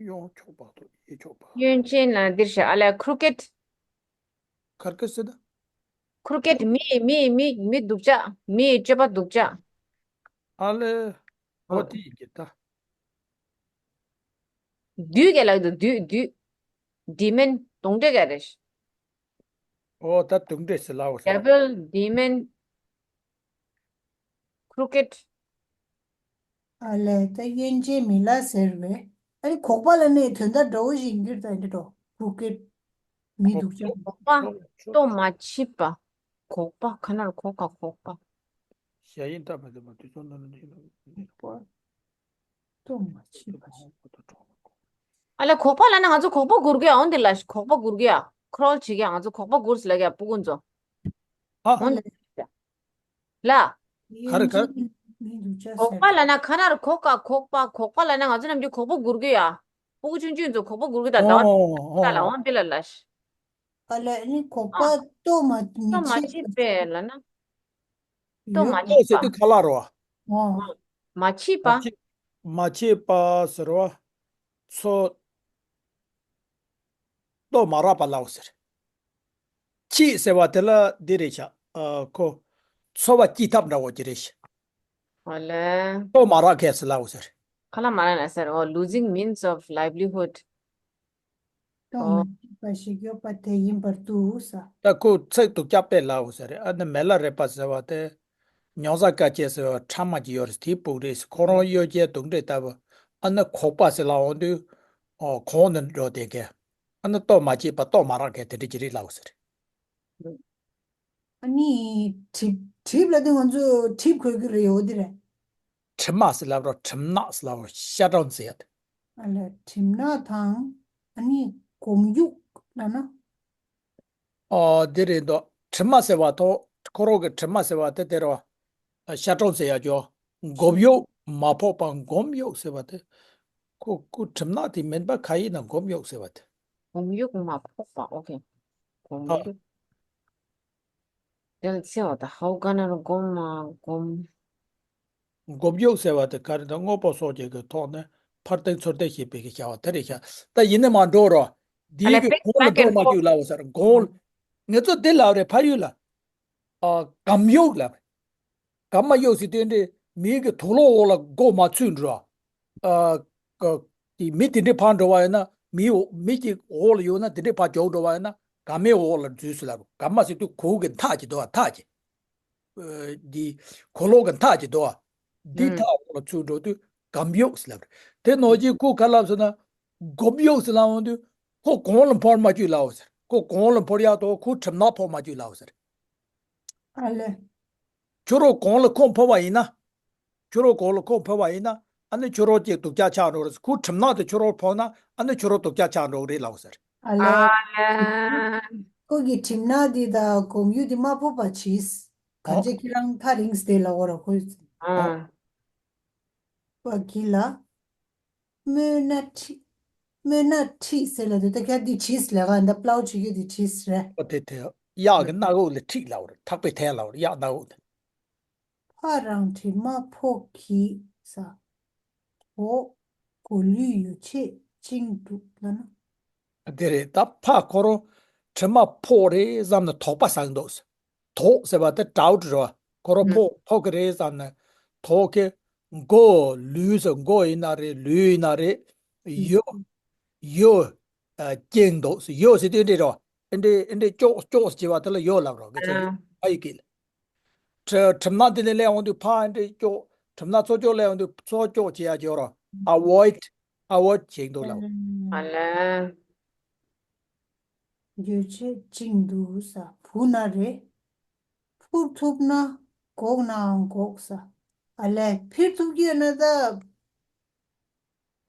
གཡོན་ཕྱོགས་པ་དང་གཡས་ཕྱོགས་པ། གཡོན་ཅན་ལ་འདིར་བཞག་ཨ་ལས་crooked། ཁར་ཀི་སི་ད། crooked མི་མི་མི་མི་སྡུག་ཅག་མི་སྤྱོད་པ་སྡུག་ཅག་ཨ་ལས། ཨོ། ཨོ་དེ་ཡིན་གྱི་ད། བདུད་ཀྱི་ལག་ཏུ་བདུད་བདུད། demon གདོན་འདྲེ་ག་རེ། ཨོ་ད་གདོན་འདྲེ་ཟེར་ལབ་ཟེར། devil demon crooked། ཨ་ལས་ད་གཡོན་ཅན་མི་ལ་ཟེར་བས། ཨ་ནི་ཁོག་པ་ལ་ནི་དོན་དག་འདྲ་བོ་ཞིག་འགྱུར་ད་འདི་འགྲོ་crooked མི་སྡུག་ཅག་ཁོག་པ་ལྟོ་མ་མཆིས་པ། ཁོག་པ་ཁ་ནར་ཁོག་ཁ་ཁོག་པ། ཞ་ཡིན་སྟབས་མི་བདེ་བ་དུས་ཚོད་ནང་ནས་ཁོག་པ་ལྟོ་མ་མཆིས་པ། ཨ་ལས་ཁོག་པ་ལ་ན་ང་ཚོ་ཁོག་པ་སྒུར་གི་ཨང་དེ་ལ་ཁོག་པ་སྒུར་གི་ཨ་crawl བྱེད་གི་ང་ཚོ་ཁོག་པ་སྒུར་ཟེར་ལ་གི་ཨ་སྤུ་གུ་ཚོ། ཨ། ཨོ་ལ། ལ། ག་རེ་ག་རེ། ཁོག་པ་ལ་ན་ཁ་ནར་ཁོག་ཀ་ཁོག་པ། ཁོག་པ་ལ་ན་ང་ཚོ་ནམ་རྒྱུན་ཁོག་པ་སྒུར་གི་ཡ། སྤུ་གུ་ཆུང་ཆུང་ཚོ་ཁོག་པ་སྒུར་གི་ད་ཟླ་བ། ཨོ་ཨོ། ད་ལ་འོང་པི་ལ་ལ་ཤི། ཨ་ལས་ནི་ཁོག་པ་ཨ། ལྟོ་མ་ལྟོ་མ་མཆིས་པས་ལ་ན། ལྟོ་མ་ཡོད། མཆིས་པ། ལྟོ་ཟེར་དུས་ཁ་ལག་རོ། ཨོ། མ་མཆིས་པ། མ་མཆིས་མ་མཆིས་པ་ཟེར་བ། ཚོ། ལྟོ་མ་རག་པ་ལའོ་ཟེར། མཆིས་ཟེར་བ་དེ་ལ་འདི་རེད་བྱ། ཨ་ཁོ། འཚོ་བ་སྐྱེལ་ཐབས་འདྲ་བོ་ཅི་རེད་བྱ། ཨོ་ལེ། ལྟོ་མ་རག་གས་ཟེར་ལའོ་ཟེར། ཁ་ལ་མ་རག་ན་ཟེར། ཨོ། losing means of livelihood། ལྟོ་ཨོ། མ་མཆིས་པ་ཞིག་ཡོད་པ་དེ་ཡིན་པར་འདུག་ས། ད་ཁོ་ཚིག་ཏུ་སྐྱབས་པས་ལའོ་ཟེར། ཨ་ནི་མེ་ལ་རེད་པ་ཟེར་བ་དེ། མྱོང་ས་དཀའ་སྤྱད་ཟེར་བ་ཕྲ་མ་གྱི་ཡོད་རེད། དེའི་སྤུ་གུ་རེད། ཁོ་རང་གཡོ་སྐྱེལ་དུག་འདྲེ་ལྟ་བུ། ཨ་ནི་ཁོག་པ་ཟེར་ལ་འོང་དུས། ཨོ་གོང་ནས་འགྲོ་དེ་གས། ཨ་ནི་ལྟོ་མ་སྐྱེས་པ་ལྟོ་མ་རག་གས་དེ་འདྲ་ཅི་རིགས་ལའོ་ཟེར། ཨ་ནི་གྲིབ་གྲིབ་ལབ་དུས་ང་ཚོ་གྲིབ་གོ་གི་རེད། འོ་དེ་རེད། གྲིབ་མ་ཟེར་ལབ་རོགས། གྲིབ་ནག་ཟེར་ལབ་རོགས། ཤ་སྦྲང་ཟེར་ཡ་དེ། ཨ་ལས། གྲིབ་ནག་དང་ཨ་ནི་སྒོམ་ཡུག་ལབ་ན། ཨོ་དེ་རེད་འདུག་གྲིབ་མ་ཟེར་བ་ཐོག་ཁོ་རང་གི་གྲིབ་མ་ཟེར་བ་དེ་དེ་རོ། ཤ་སྦྲང་ཟེར་ཡ་ཅོ། སྒོམ་ཡུག་མ་ཕོག་པ་སྒོམ་ཡུག་ཟེར་བ་དེ། ཁོ་ཁོ་གྲིབ་ནག་དེ་མིན་པ་ག་ཡིན་ན་སྒོམ་ཡུག་ཟེར་བ་དེ། སྒོམ་ཡུག་མ་ཕོག་པ། ཨོ་ཁེ། སྒོམ་ཨ། ཡུག་དེ་ལ་ཚེ་བ་དང་ཧའུ་ག་ན་རུ་སྒོམ་མ་སྒོམ། སྒོམ་ཡུག་ཟེར་བ་དེ་ག་རེ་དང་དངོས་པོ་སོགས་ཀྱི་གི་ཐོག་ནས་ཕར་བསྟན་ཚུར་བསྟན་ཞེས་པའི་གི་བྱ་བ་དེ་རེད་ཤག་ད་ཡིན་ནི་མ་འགྲོ་རོགས། ཨ་འདིའི་ལས་གི་པེ་གོང་ལ་back and སྒོམ་མ་forth བཅུག་ལབ་ཟེར། གོང་ལ་ང་ཚོ་འདི་ལབ་རེད། ཕ་ཡུལ་ལ། ཨ། སྒོམ་ཡུག་ལབ་རེད། སྒོམ་མ་ཡུག་ཟེར་དུས་འདི་མིའི་གི་དུག་ལོག་འོག་ལ་མགོ་མ་ཚུད་འགྲོ། ཨ། ཀ་དེ་མི་དེ་འདྲའི་ཕར་འགྲོ་བ་ཡིན་ན། མི་འོ་མི་གཅིག་འོག་ལ་ཡོད་ན། དེ་འདྲའི་ཕར་མགྱོགས་འགྲོ་བ་ཡིན་ན་སྒོམ་མའི་འོག་ལ་འཛུལ་སོང་ལབ། སྒོམ་མ་ཟེར་དུས་གོང་གི་མཐའ་གཅིག་འདུག་པ། མཐའ་གཅིག་ཨ། འདི་གོང་ལོག་གི་མཐའ་གཅིག་འདུག་པ། འདི་ཨུམ། མཐའ་འོག་ལ་ཚུད་འགྲོ་དུས་སྒོམ་ཡུག་ཟེར་ལབ་རེད། དེ་ནང་བཞིན་ཁོ་ག་ལབ་ཟེར་ན། སྒོམ་ཡུག་ཟེར་ལབ་འོང་དུས་ཁོ་གོང་ལ་འཕུར་མ་བཅུག་ལབ་ཟེར། ཁོ་གོང་ལ་འཕུར་ཡག་དང་ཁོ་གྲིབ་ནག་ཕོག་མ་བཅུག་ལབ་ཟེར། ཨ་ལས། ཁྱོད་རང་གོང་ལ་ཁོ་འཕུར་བ་ཡིན་ན། ཁྱོད་རང་གོང་ལ་ཁོ་འཕུར་བ་ཡིན་ན། ཨ་ནི་ཁྱོད་རང་གཅིག་སྡུག་ཅག་ཆགས་འགྲོ་རེད། ཁོའི་གྲིབ་ནག་དེ་ཁྱོད་རང་འཕུར་ན། ཨ་ནི་ཁྱོད་རང་སྡུག་ཅག་ཆགས་འགྲོ་གི་རེད་ལབ་ཟེར། ཨ་ལས། ཨ་ལས། ཁོ་གི་གྲིབ་ནག་དེ་དང་སྒོམ་ཡུག་དེ་མ་ཕོག་པ་གྱིས། གང་ཨོ། བྱས་ཁྱེད་རང་ཐག་རིང་སྟེ་ལབ་པ་ར་ཁོ། ཨ། བ་གི་ལ། སྨོས་ན་ཁྲིད། སྨོས་ན་ཁྲིད་ཟེར་ལབ་དུས་ད་ཁྱེད་འདི་གྲིས་ལབ་ག་འདི་པླའུ་བྱེད་རྒྱུ་འདི་གྲིས་རེད། ཨོ་དེ་དེ། གཡག་གི་སྣ་ཁུག་ལ་ཁྲིད་ལབ་རེད། ཐག་པས་འཐེན་ལབ་རེད། གཡག་སྣ་ཁུག་དེ། ཕ་རང་གྲིབ་མ་ཕོག་གིས་ས། དོག་གོ་ལུས་ཡོ་བྱད་བཅིངས་འདུག་ལབ་ན། དེ་རེད། ད་ཕ་ཁོ་རང་གྲིབ་མ་ཕོག་རེད་བསམ་ནས་དོགས་པ་ཟ་གི་འདུག་ཟེར། དོགས་ཟེར་བ་དེ་ཌའུཊ་རེད་པ། ཁོ་རང་ཨུ། ཕོག་ཕོག་གི་རེད་བསམ་ནས་དོགས་ཀྱི། མགོ་ལུས་ཟེར། མགོ་ཡིན་ན་རེད། ལུས་ཡིན་ན་རེད། ཨུ། ཡོ། ཡོ། ཨ། བཅིངས་འདུག་ཟེར། ཡོ་ཟེར་དུས་འདི་རེད་པ། འདི་འདི་ཅོག་ཅོག་ཟེར་བ་དེ་ལ་ཡོ་ལབ་རོགས། ཨ། ང་ཚོ་ཕ་ཡི་སྐད་ལ། གྲིབ་གྲིབ་ནག་འདི་ནས་སླེབས་འོང་དུས་ཕ་འདི་ཅོག་གྲིབ་ནག་ཚུར་ཅོག་སླེབས་འོང་དུས་ཚུར་ཅོག་བྱེད་ཡ་བྱེད་རོགས། ཨ་བོའིཌ། ཨ་བོའིཌ་བྱེད་འདུག་ལབ། ཨ་ལས། ཡོ་བྱད་བཅིངས་འདུག་ས། བུ་ན་རེ། འཕུར་ཐུབ་ན་འགོག་ནའང་འགོག་ས། ཨ་ལས། འཕུར་ཐུབ་ཀྱི་ཡོད་ན་ད་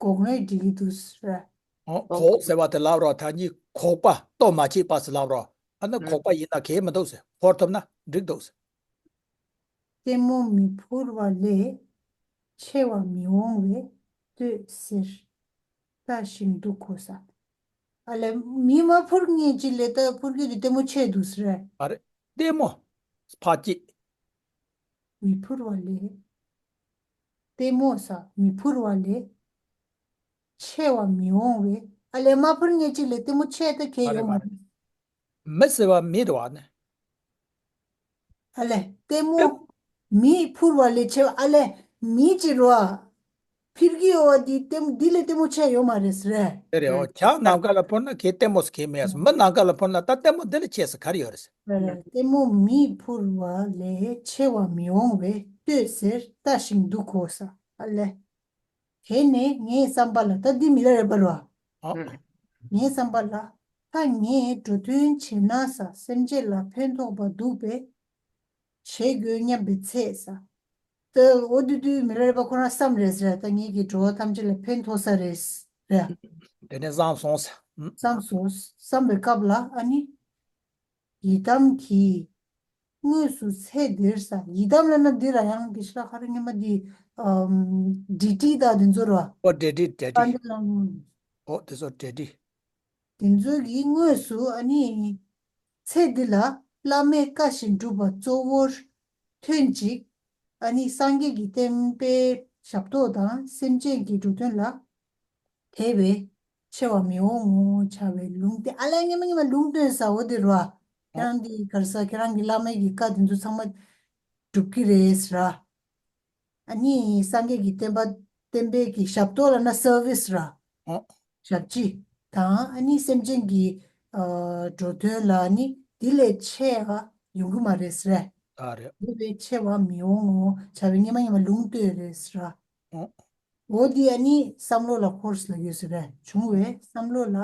འགོག་ནའི་འགྲིག་གི་འདུག་ས་ར། ཨོ། འགོག་ཟེར་བ་དེ་ལབ་རོགས། ད་ནི་འགོག་པ། ལྟོ་མ་བྱེད་པ་ཟེར་ལབ་རོགས། ཨ་ནི་ཨུ། འགོག་པ་ཡིན་ན་གལ་མི་འདུག་ཟེར། འཕུར་ཐུབ་ན་འགྲིག་འདུག་ཟེར། ལྟད་མོ་མི་འཕུར་བ་ལས་ཆེ་བ་མི་འོང་བས་ལྟོས་ཟེར། ལྟ་ཞིང་འདུག་གོ་ས། ཨ་ལས། མི་མ་འཕུར་མཁན་ཅིག་ལས་ད་འཕུར་རྒྱུ་དེ་ལྟད་མོ་ཆེ་འདུག་ཟེར། ཨ་རེ། ལྟད་མོ་ཕ་སྐྱིད། མི་འཕུར་བ་ལས། ལྟད་མོ་ས་མི་འཕུར་བ་ལས་ཆེ་བ་མི་འོང་བས། ཨ་ལས། མ་འཕུར་མཁན་ཅིག་ལས་ལྟད་མོ་ཆེ་ད་གལ་མ་རེད་ཡོད་མ་མ་རེད། རེད། མི་ཟེར་བ་མི་རེད་པ་ནི། ཨ་ལས། ལྟད་མོ་ལྟད་མི་འཕུར་བ་ལས་ཆེ་བ། ཨ་ལས། མི་ཅིག་རེད་པ། འཕུར་གྱི་ཡོད་པ་འདི་ལྟད་མོ་འདི་ལས་ལྟད་མོ་ཆེ་ཡོད་མ་རེད་ཟེར། དེ་རེད། ཨོ། བྱ་ནམ་མཁའ་ལ་འཕུར་ན་གལ་ལྟད་མོ་ཟེར་གྱི་མེད་ཟེར། མི་ནམ་མཁའ་ལ་འཕུར་ན་ད་ལྟད་མོ་འདི་ལས་ཆེ་ཟེར་ག་རེ་ཡོད་རེད་ཟེར། ལྟད་མོ་མི་འཕུར་བ་ལས་ཆེ་བ་མི་འོང་བས་ལྟོས་ཟེར། ལྟ་ཞིང་འདུག་གོ་ས། ཨ་ལས། དེ་ནས་ངའི་བསམ་པ་ལ། ད་འདི་མི་ལ་རས་པ་རེད་པ། ཨ། ངའི་བསམ་པ་ལ། ད་ངས་འགྲོ་དོན་བྱེད་ན་ས་སེམས་ཅན་ལ་ཕན་ཐོགས་པ་འདུག་པས་བྱེད་དགོས་སྙམ་པའི་ཚེ་ས། ད་འོ་དུས་དུས་མི་ལ་རས་པ་ཁོ་རང་བསམ་རེད་ཟེར། ད་ངེད་ཀྱིས་འགྲོ་བ་ཐམས་ཅད་ལ་ཕན་ཐོགས་ས་རེད་ཟེར། དེ་ནས་བསམ་སོང་ས། བསམ་སོང་བསམ་པའི་སྐབས་ལ་ཨ་ནི། ཡི་དམ་གྱིས་དངོས་སུ་ཚེ་འདིར་ས། ཡི་དམ་ལབ་ན་འདི་ར་ཡང་གི་ཤ་ཁ་ར་ཉི་མ་འདི། ཨམ། འདྲེ་ཏི་ད་དེ་ཚོ་ར། ཨོ། འདྲེ་ཏི་འདྲེ་ཏི། དཔལ་ལྡན་ལྷ་མོ། ཨོ། དེ་ཚོ་འདྲེ་ཏི། དེ་ཚོ་གིས་དངོས་སུ་ཨ་ནི་ཚེ་འདི་ལ་བླ་མའི་བཀའ་བཞིན་སྒྲུབ་པ་གཙོ་བོར་ཐོན་ཅིག་ཨ་ནི་སངས་རྒྱས་ཀྱི་བསྟན་པའི་ཞབས་ཏོག་དང་སེམས་ཅན་གྱི་འགྲོ་དོན་ལ་དེ་བས་ཆེ་བ་མི་འོང་ངོ་། བྱ་བའི་ལུང་བསྟན། ཨ་ལས། སྔོན་མ་སྔོན་མ་ལུང་བསྟན་ཟེར་བ་དེ་རེད་པ། ཁྱེད་རང་འདི་ག་རེ་ཟེར། ཁྱེད་རང་གི་བླ་མའི་གི་བཀའ་དེ་ཚོ་ཚང་མ་སྒྲུབ་ཀྱི་རེད་ཟེར། ཨ་ནི་སངས་རྒྱས་ཀྱི་བསྟན་པ་བསྟན་པའི་གི་ཞབས་ཏོག་ལབ་ན་སར་བིས་ར། ཨོ། ཞབས་ཕྱི་དང་ཨ་ནི་སེམས་ཅན་གྱི་ཨ་འགྲོ་དོན་ལ་ནི་འདི་ལས་ཆེ་བ་ཡོང་གི་མ་རེད་ཟེར། ཨ་རེད། འདི་ལས་ཆེ་བ་མི་འོང་ངོ་། བྱ་བའི་སྔོན་མ་སྔོན་མ་ལུང་བསྟན་རེད་ཟེར། ཨོ། འོ་འདི་ཨ་ནི་བསམ་བློ་ལ་འཁོར་ལབ་ཡོད་ཟེར། བྱུང་བའི་བསམ་བློ་ལ།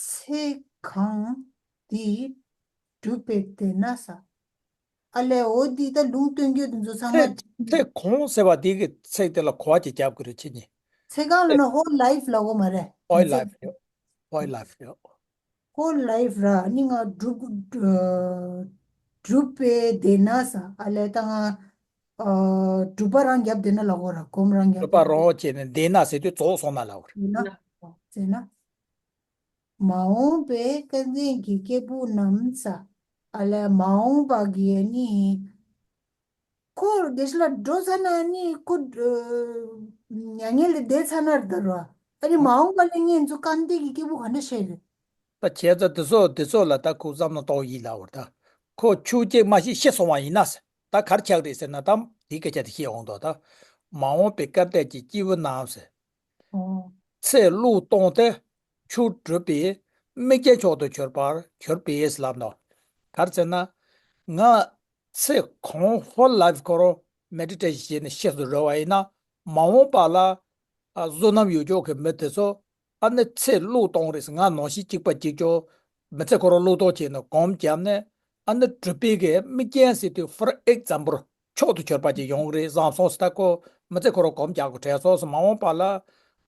ཚེ་གང་འདི་ སྒྲུབ་པའི་དེ་ན་ས། ཨ་ལས་འོ་འདི་ད་ལུང་སྟོན་རྒྱུ་དེ་ཚོ་ཚང་མ་ཚེ་ཚེ་གང་ཟེར་བ་འདི་གི་ཚེ་དེ་ལ་གོ་བ་ཅིག་རྒྱབ་དགོས་རེད་ཁྱེད་གཉིས། ཚེ་གང་ལ་ན་whole life ལ་གོ་མ་རེད། whole life ཡོད། whole life ཡོད། whole life ར་ནི་ང་སྒྲུབ་སྒྲུབ་པའི་དེ་ན་ས་ཨ་ལས་ད་ང་སྒྲུབ་པ་རང་རྒྱབ་དེ་ན་ལ་གོ་ར་སྒོམ་རང་རྒྱབ། སྒྲུབ་པ་རང་བྱས་ནས་དེ་ན་ཟེར་དུས་རྫོགས་སོང་ན་ལ་གོ་ར། ཟེར་ན། མ་འོངས་པའི་སྐལ་ལྡན་གྱི་སྐྱེས་བུ་རྣམས་ས། ཨ་ལས་མ་འོངས་པ་གི་ནི། ཁོ་དགེ་བཤེས་ལགས་འགྲོ་ཚར་ན་ནི་ཁོ་མྱ་ངན་ལས་འདས་ཚར་ན་རེད་ད་རོ། ཨ་ནི་མ་འོངས་པ་ལ་ངས་ཚོ་སྐལ་ལྡན་གྱི་སྐྱེས་བུ་ག་འདྲ་བཤད་རེད། ད་བྱས་ཙང་དེ་ཚོ་དེ་ཚོ་ལ་ད་ཁོ་བསམ་བློ་གཏོང་ཡིན་ལབ་པར་ད། ཁོ་ཆུ་སྐྱེས་མ་ཤི་ཤི་སོང་བ་ཡིན་ན་ཟེར། ད་གར་ཆགས་རེད་ཟེར་ན་ད་དེའི་སྐད་ཆ་དེ་བཤད་འོང་དོ་ད། མ་འོངས་པའི་སྐལ་ལྡན་གྱི་སྐྱེས་བུ་རྣམས་ཟེར། ཨོ། ཚེ་བློས་གཏོང་སྟེ་ཆོས་སྒྲུབ་པའི་དམིགས་རྐྱེན་མཆོག་ཏུ་གྱུར་པར་གྱུར་པས་ལབ་ནོ། གར་ཟེར་ན། ང་ཚེ་གང་whole life ཁོ་རང་མེ་ཌི་ཊེ་ཤན་བྱས་ནས་ཤེས་སུ་རོལ་བ་ཡིན་ན། མ་འོངས་པ་ལ་ཨ་བསོད་ནམས་ཡོད་ཅོག་གི་མི་དེ་ཚོ་ཨ་ནི་ཚེ་བློས་གཏོང་རེས་ང་ནང་བཞིན་གཅིག་པ་གཅིག་ཅོག་མི་ཚེ་ཁོ་རང་བློས་གཏོང་བྱས་ནས་སྒོམ་བརྒྱབ་ནས་ཨ་ནི་སྒྲུབ་པའི་གི་དམིགས་རྐྱེན་ཟེར་དུས་for example མཆོག་ཏུ་གྱུར་པ་ཅིག་ཡོང་གི་རེད་བསམ་སོང་ཟེར། ད་ཁོ་མི་ཚེ་ཁོ་རང་སྒོམ་རྒྱག་དགོས་དྲན་སོང་ཟེར། མ་འོངས་པ་ལ་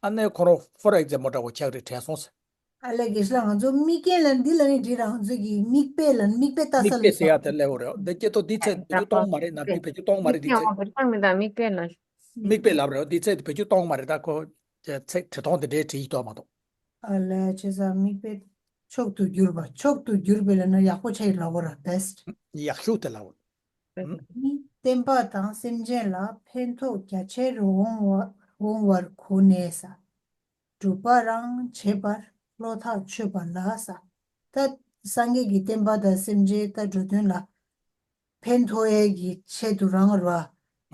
ཨ་ནི་ཁོ་རང་for example འདྲ་བོ་ཆགས་རེད་དྲན་སོང་ཟེར། ཨ་ལས་དགེ་བཤེས་ལགས་ང་ཚོ་དམིགས་རྐྱེན་ལ་འདི་ལ་ནི་འདྲི་རང་ཚོ་གི་མིག་དཔེ་ལ་མིག་དཔེ་ལྟ་ས་མིག་དཔེ་ལ་ཟེར་ཡ་དེ་སླེབས་རེད། འདི་སྐྱེ་ཏོ་འདི་ཚེ་བེད་སྤྱོད་གཏོང་མ་རེད་ན་འདི་བེད་སྤྱོད་གཏོང་མ་རེད། འདི་ཚེ་མིག་དཔེ་ལབ་རེད། འདི་ཚེ་བེད་སྤྱོད་གཏོང་མ་རེད། ད་ཁོ་ཚེ་ཁྲི་སྟོང་དེ་འདྲའི་བྲིས་ཡིག་ཐོག་མ་གཏོགས། ཨ་ལས་བྱས་ཙང་མིག་དཔེ་མཆོག་ཏུ་གྱུར་པ། མཆོག་ཏུ་གྱུར་པའི་ལ་ན་ཡག་པོ་ཆགས་ཡིན་ལབ་དགོས་ར་best། ཡག་ཤོས་དེ་ལབ་དགོས། ནི་བསྟན་པ་དང་སེམས་ཅན་ལ་ཕན་ཐོགས་རྒྱ་ཆེར་འོང་བ་འོང་བར་གོ་ནས་ས། སྒྲུབ་པ་རང་བྱེད་པར་བློ་ཐག་ཆོད་པ་ལ་ས། ད་སངས་རྒྱས་ཀྱི་བསྟན་པ་དང་སེམས་ཅན་ད་འགྲོ་དོན་ལ་ཕན་ཐོགས་ཡས་ཀྱི་ཆེད་དུ་རང་ར།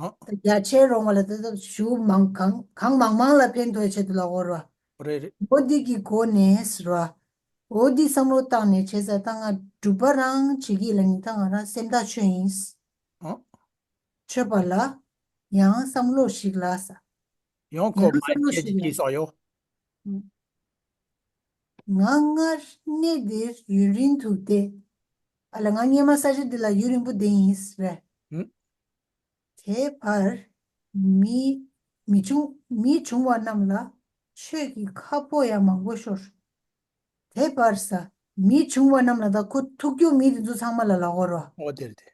ཨ། ད་རྒྱ་ཆེར་འོང་བ་ལ་ད་ད་ཞུ་མང་གང་གང་མང་མང་ལ་ཕན་ཐོགས་ཡས་ཆེད་དུ་ལ་འོར་བ། རེད་རེད། འོ་འདི་གི་སྒོ་ནས་ཟེར་བ། འོ་འདི་བསམ་བློ་བཏང་ནས་བྱས་ཙང་ད་ང་སྒྲུབ་པ་རང་བྱེད་ཀྱི་ལ་ནི་ད་ང་རང་སེམས་ཐག་ཆོད་ཡིན། ཨ། ཆོད་པ་ལ་ཡང་བསམ་བློ་ཞིག་ལ་ས། ཡང་ཁོ་ཡང་བསམ་བློ་མ་ཞིག་ལ། ཅིག་སོགས་ཡོད། ང་སྔར་གནས་འདིར་ཡུན་རིང་དུ་བསྡད། ཨ་ལ་ང་སྔས་མ་ས་ཆ་འདི་ལ་ཡུན་རིང་པོ་བསྡད་ཡིན་ཟེར། ཨ། དེ་བར་མི་མི་བྱུང་མི་བྱུང་བ་རྣམས་ལ་ཆོས་ཀྱི་ཁ་ཕོ་ཡང་མང་པོ་ཤོར། དེ་བར་ས་མི་བྱུང་བ་རྣམས་ལ་ད་ཁོ་ཐུག་རྒྱུ་མི་དེ་ཚོ་ཚང་མ་ལ་ལ་འོར་བ། ཨོ་དེར་དེ།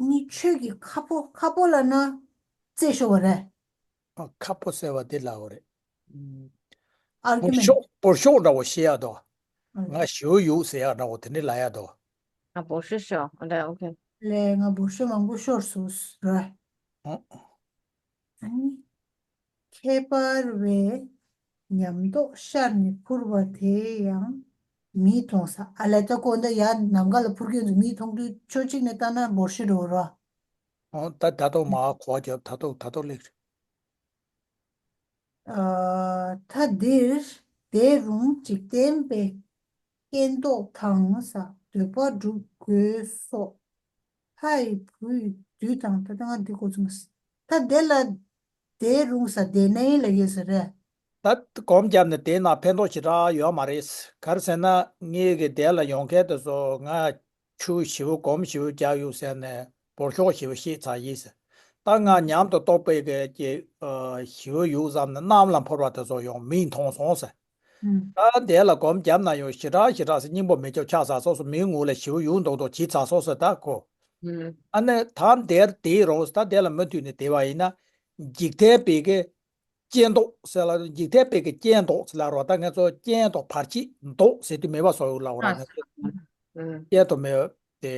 ནི་ཆོས་ཀྱི་ཁ་ཕོ་ཁ་ཕོ་ལ་ན་རྩེ་ཤོར་བ་རེད། ཨ་ཁ་ཕོ་ཟེར་བ་དེ་ལ་འོ་རེད། ཨར་གུ་བོར་མེན་ཤོག་བོར་ཤོག་འདྲ་བོ་ཤེས་ཡ་དོ། ང་ཞེའུ་ཡུག་ཟེར་ཡ་འདྲ་བོ་དེ་འདྲ་ལ་ཡ་དོ། ང་བོར་ཤོག་ཤོག་འདྲ་ཨོ་ཁེ། ལས་ང་བོར་ཤོག་མང་པོ་ཤོར་སོང་ར། ཨ། ཨ་ནི། ཁྱད་པར་བའི་ཉམས་རྟོགས་ཤར་ནས་འཕུར་བ་དེ་ཡང་མིས་མཐོང་ས། ཨ་ལས་ད་ཀོ་འདི་ཡར་ནམ་མཁའ་ལ་འཕུར་གྱི་འདུག་མིས་མཐོང་དུས་ཕྱོགས་གཅིག་ནས་ལྟ་ན་འབོར་ཤི་འགྲོ་ར། ཨོ་ད་ད་དོ་མ་གོ་རྒྱབ་ད་དོ་ད་དོ་ལེགས། ཨ་ད་འདིར་དེ་རུང་འཇིག་རྟེན་པའི་རྐྱེན་ཟློག་དང་ས་འདོད་པ་སྒྲུབ་དགོས་སོགས། ལྷ་ཡི་བུ་ཡི་བདུད་དང་ད་ལྟ་ང་འདི་གོ་ཚུགས། ད་དེ་ལ་དེ་རུང་ས་དེ་ནས་ལ་ཡོད་ས་རེད། ད་སྒོམ་བརྒྱབ་ནས་དེ་ན་ཕན་ཐོགས་ཞེ་དྲག་ཡོད་མ་རེད། ག་རེ་ཟེར་ན་ངེད་ཀྱི་དེ་ལ་ཡོང་མཁན་དེ་ཚོ་ང་ཆུ་ཞེ་པོ་སྒོམ་ཞེ་པོ་རྒྱག་ཡོད་ཟེར་ནས་བོར་ཤོག་ཞེ་པོ་ཤེས་ཚར་ཡིན་ཟེར། ད་ང་ཉམས་དུ་རྟོགས་པའི་གི་ཀྱི་ཞེ་པོ་ཡོད་བསམ་ནས་གནམ་ལ་འཕུར་བ་དེ་ཚོ་ཡོང་མིས་མཐོང་སོང་ཟེར། ད་དེ་ལ་སྒོམ་བརྒྱབ་ན་ཡང་ཞེ་དྲག་ཞེ་དྲག་སེ་སྙིང་པོ་མི་ཆོག་ཆགས་ཚར་སོང་སོ། མིའི་ངོ་ལ་ཞེ་པོ་ཡུག་མདོག་མདོག་བྱེད་ཚར་སོང་ཟེར་ད་ཁོ། ཨ་ནི་ད་དེར་དེའི་རོགས་ད་དེ་ལ་མུ་མཐུད་ནས་དེ་བ་ཡིན་ན། འཇིག་རྟེན་པའི་གི་རྐྱེན་ཟློག་ཟེར་ལ་འཇིག་རྟེན་པའི་གི་རྐྱེན་ཟློག་ཟེར་ལ་རོགས་ད་ང་ཚོ་རྐྱེན་དང་བར་ཆད་ཟློག་ཟེར་དུས་མེད་པ་བཟོ་ཡོད་ལ་འོ་ར་ང་ཚོ། རྐྱེན་དང་མེད་པ་དེ།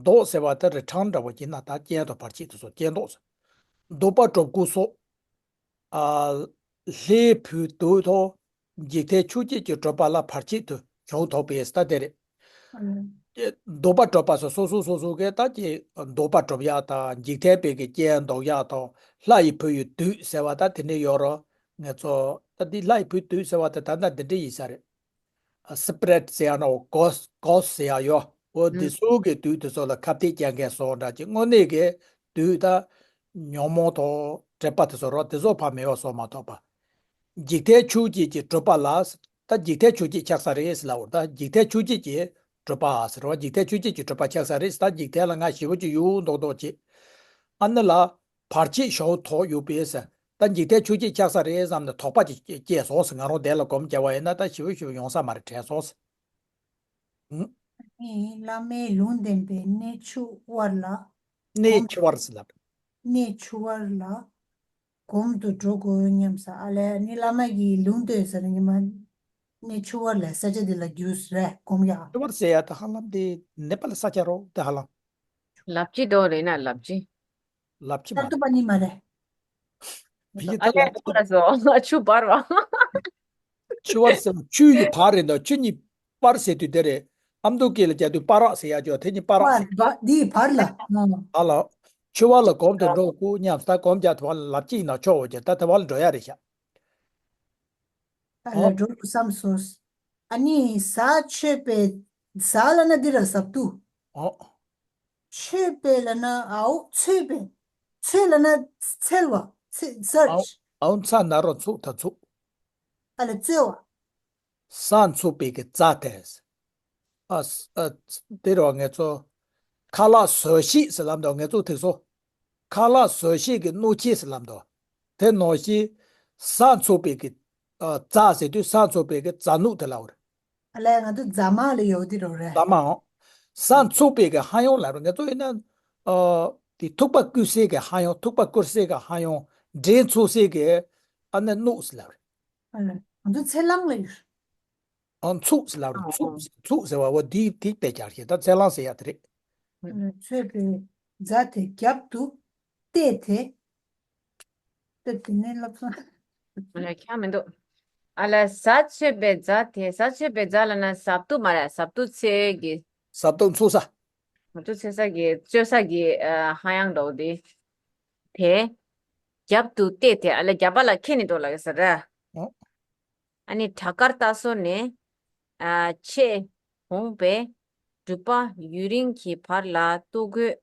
ཟློག་ཟེར་བ་དེ་རི་གྲངས་འདྲ་བོ་ཡིན་ན་ད་རྐྱེན་དང་བར་ཆད་དེ་ཚོ་རྐྱེན་ཟློག་ཟེར། འདོད་པ་སྒྲུབ་དགོས་སོགས། ཨ། ལྷའི་བུའི་བདུད་དང་འཇིག་རྟེན་ཆོས་བརྒྱད་ཀྱི་སྒྲུབ་པ་ལ་བར་ཆད་དུ་བྱུང་ཐོག་པས་ད་དེ་རེད། ཨ་ནི། འདོད་པ་སྒྲུབ་པ་སོ་སོ་སོ་སོ་སོ་གས་ད་ཀྱི་འདོད་པ་སྒྲུབ་ཡག་དང་འཇིག་རྟེན་པའི་གི་རྐྱེན་ཟློག་ཡག་དང་ལྷ་ཡི་བུ་ཡི་བདུད་ཟེར་བ་ད་དེ་འདྲ་ཡོད་རོ། ང་ཚོ་ད་འདི་ལྷ་ཡི་བུའི་བདུད་ཟེར་བ་དེ་ད་ལྟ་འདི་འདྲ་ཡིན་ས་རེད། སི་པི་རིཊ་ཟེར་ཡག་ན་འོ་གོ་སི་གོ་སི་ཟེར་ཡག་ཡོད། འོ་འདི་ཚོ་གི་བདུད་དེ་ཚོ་ལ་ཁ་གཏད་བཅག་མཁན་སོགས་འདྲ་ཅིག་དངོས་གནས་ཀྱི་བདུད་ད་ཉོན་མོངས་དང་སྒྲིབ་པ་དེ་ཚོ་རོ་དེ་ཚོ་ཕར་མེད་པ་བཟོ་མ་ཐུབ་པ། འཇིག་རྟེན་ཆོས་བརྒྱད་ཀྱི་སྒྲུབ་པ་ལ་ད་འཇིག་རྟེན་ཆོས་བརྒྱད་ཆགས་ས་རེད་ཟེར་ལབ་འོ། ད་འཇིག་རྟེན་ཆོས་བརྒྱད་ཀྱི་ གྲུབ་པ་ཟེར་བ། འཇིག་རྟེན་ཆོས་ཅན་གྱི་གྲུབ་པ་ཆགས་ས་རེད། ད་འཇིག་རྟེན་ལ་ང་ཞེ་པོ་ཅིག་ཡོད་མདོག་མདོག་བྱེད། ཨ་ནི་ལ་བར་ཆད་ཞེ་པོ་ཐོགས་ཡོད་པས་ཟེར། ད་འཇིག་རྟེན་ཆོས་ཅན་ཆགས་ས་རེད་བསམ་ནས་དོགས་པ་ཅིག་སྐྱེས་སོང་ཟེར། ང་རང་དེ་ལ་སྒོམ་བརྒྱབ་པ་ཡིན་ན་ད་ཞེ་པོ་ཞེ་པོ་ཡོང་ས་མ་རེད་དྲན་སོང་ཟེར། ཨུ། ནི་བླ་མའི་ལུང་བསྟན་པའི་གནས་ཆུ་དབར་ལ། གནས་གོམ་ཆུ་དབར་ཟེར་ལབ། གནས་ཆུ་དབར་ལ་གོམ་དུ་འགྲོ་དགོས་སྙམ་ས། ཨ་ལས་ནི་བླ་མ་གིས་ལུང་བསྟན་ཟེར་ནི་མ། གནས་ཆུ་དབར་ལ་ས་ཆ་འདི་ལ་རྒྱུས་རེད་གོམ་ཡ། ཆུ་དབར་ཟེར་ཡ་ད་ཧ་ལམ་དེ་ནེ་པ་ལ་ས་ཆ་རོ་དེ་ཧ་ལམ། ལབ་ཅི་འགྲོ་རེད་ན་ལབ་ཅི། ལབ་ཅི་མ་ས་ཏུ་པ་ནི་མ་རེད། མི་ཡི་ད་ཨ་ལས་ལབ་ཆུ་ལ་སོ་ཆུ་འབར་བ། ཆུ་བར་ཟེར་བ་ཆུ་ཡི་བར་རེད་འདུག་ཆུ་གཉིས་བར་ཟེར་དུས་དེ་རེད། ཨ་མདོ་སྐད་ལ་བརྒྱབ་དུས་བར་རག་ཟེར་ཡ་ཅོ་དེ་གཉིས་བར་རག་ཟེར། བར་འདིའི་བར་ལ། ཨ་ལ། ཆུ་བར་ལ་གོམ་དུ་འགྲོ་དགོས་སྙམ་ད་གོམ་རྒྱག་དུ་བར་ལ་ལབ་ཅི་ཡིན་ན་ཆོག་འོ་ཅེ་ད་དུ་བར་ལ་འགྲོ་ཡ་རེད་ཤག་ཨ་ལ་འགྲོ་དགོས་བསམ་སོང་། ཨ་ནི་ཟ་ཆོད་པའི་ཟ་ལ་ན་འདི་ར་ཟབ་ཏུ། ཨོ། ཆོད་པའི་ལ་ན་ཨའོ་ཚོད་པའི། ཚོད་ལ་ན་འཚལ་བ། ཚེ་search། ཨའོ་ཚ་ན་རོ་ཚུགས་ད་ཚུགས། ཨ་ལ་རྩོལ་བ། ས་འཚུབ་པའི་གི་རྩ་དེ། ཨ་ཨ་དེ་རུ་ང་ཚོ་ཁ་ལག་བཟོ་ཤེས་ཟེར་ལབ་འདུག་ང་ཚོ་དེ་ཚོ་ཁ་ལག་བཟོ་ཤེས་ཀྱི་སྣུག་ཆེ་ཟེར་ལབ་འདུག་དེ་ནང་བཞིན་ས་འཚུབ་པའི་གི་ཨ་རྩ་ཟེར་དུས་ས་འཚུབ་པའི་གི་རྩ་སྣུག་དེ་ལབ་རེད། ཨ་ལས་ང་ཚོ་རྫ་མ་ལ་ཡོད་དེ་རུ་རེད། རྫ་མའང་ས་འཚུབ་པའི་གི་ཧ་ཡང་ལབ་རེད། ང་ཚོ་ཡིན་ན་ཨ་དེ་ཐུག་པ་བསྐུར་སའི་གི་ཧ་ཡང་ཐུག་པ་བསྐུར་སའི་གི་ཧ་ཡང་འདྲེ་འཚུབ་སའི་གི་ཨ་ནི་སྣུག་ཟེར་ལབ་རེད། ཨ་ལས་ང་ཚོ་ཚེ་ལང་ལ་ཡོད། ཨང་ཚུགས་ཟེར་ལབ་རེད། ཨང་ཚུགས་ཨང་ཚུགས་ཟེར་བ་འོ་དེའི་དེ་དཔེ་རྒྱག་ཤེས་ད་ཚེ་ལང་ཟེར་ཡ་དེ་རེད། ཚོད་པའི་རྫ་དེ་རྒྱབ་ཏུ་གཏད་དེ། གཏད་དེ་ནས་ལབ་སོང་། ཨ་ལ་ཁྱང་མི་འདུག་ཨ་ལ་ཟ་ཆོད་པའི་རྫ་དེ་ཟ་ཆོད་པའི་རྫ་ལ་ན་ཟབ་ཏུ་མ་རེད། ཟབ་ཏུ་ཚེ་གི་ཟབ་ཏུ་འཚུགས་ས། ཟབ་ཏུ་ཚེ་ས་གི་རྩོལ་ས་གི་ཨ་ཧ་ཡང་འདྲ་བོ་དེ། དེ་རྒྱབ་ཏུ་གཏད་དེ་ཨ་ལ་རྒྱབ་པ་ལ་ཁེ་ནི་འདུག་ལ་གི་ཟེར་ར། ཨོ། ཨ་ནི་བྲག་དཀར་རྟ་སོ་ནས་ཨ་ཆེས་འོངས་པའི་སྒྲུབ་པ་ཡུན་རིང་གི་བར་ལ་ལྟོ་གོས་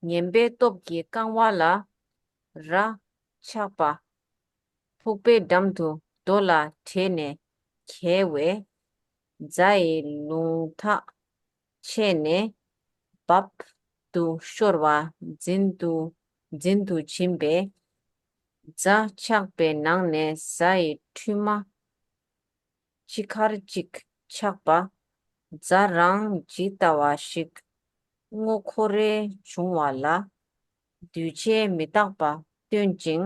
ངན་པའི་སྟོབས་ཀྱིས་བཀང་བ་ལ་ར་ཆགས་པ། ཕུག་པའི་འགྲམ་དུ་རྡོ་ལ་བྲེས་ནས་གས་བས། རྫ་ཡི་ལུང་ཐག་ཆད་ནས་རྦབ་ཏུ་ཤོར་བ་འཛིན་དུ་འཛིན་དུ་ཕྱིན་པས། རྫ་ཆགས་པའི་ནང་ནས་རྫ་ཡི་ཕྲུ་མ་ཅི་ཁར་ཅིག་ཆགས་པ། རྫ་རང་ཇི་ལྟ་བ་ཞིག་སྔོ་ཁོ་རེ་བྱུང་བ་ལ། འདུས་བྱས་མི་རྟག་པ་སྟོན་ཅིང་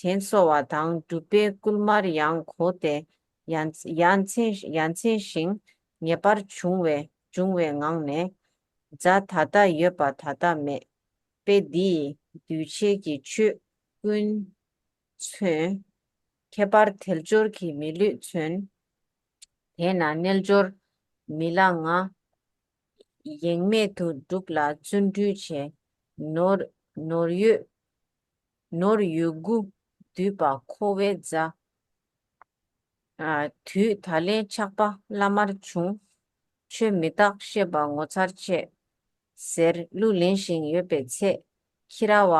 དྲན་གསོ་བ་དང་སྒྲུབ་པའི་སྐུལ་མར་ཡང་གོ་སྟེ་ཡ་ཡ་མཚན་ཡ་མཚན་ཞིང་ངེས་པར་འབྱུང་བས་འབྱུང་བའི་ངང་ནས། རྫ་ད་ལྟ་ཡོད་པ་ད་ལྟ་མེད་པས་འདི་ཡི་འདུས་བྱས་ཀྱི་ཆོས་ཀུན་མཚོན། ཁྱད་པར་དལ་འབྱོར་གྱི་མི་ལུས་མཚོན། དེས་ན་རྣལ་འབྱོར་མི་ལ་ང་། ཡེངས་མེད་དུ་སྒྲུབ་ལ་བརྩོན་འགྲུས་བྱེད། ནོར་ནོར་ཡོད་ནོར་ཡོད་དགུ་འདུས་པ་འཁོར་བའི་རྫ། ཨ་དུས་ད་ལན་ཆགས་པ་བླ་མར་བྱུང་། ཆོས་མི་རྟག་ཤེས་པ་ངོ་མཚར་ཆེ། ཟེར་གླུ་ལེན་བཞིན་ཡོད་པའི་ཚེ། ཁྱི་ར་བ།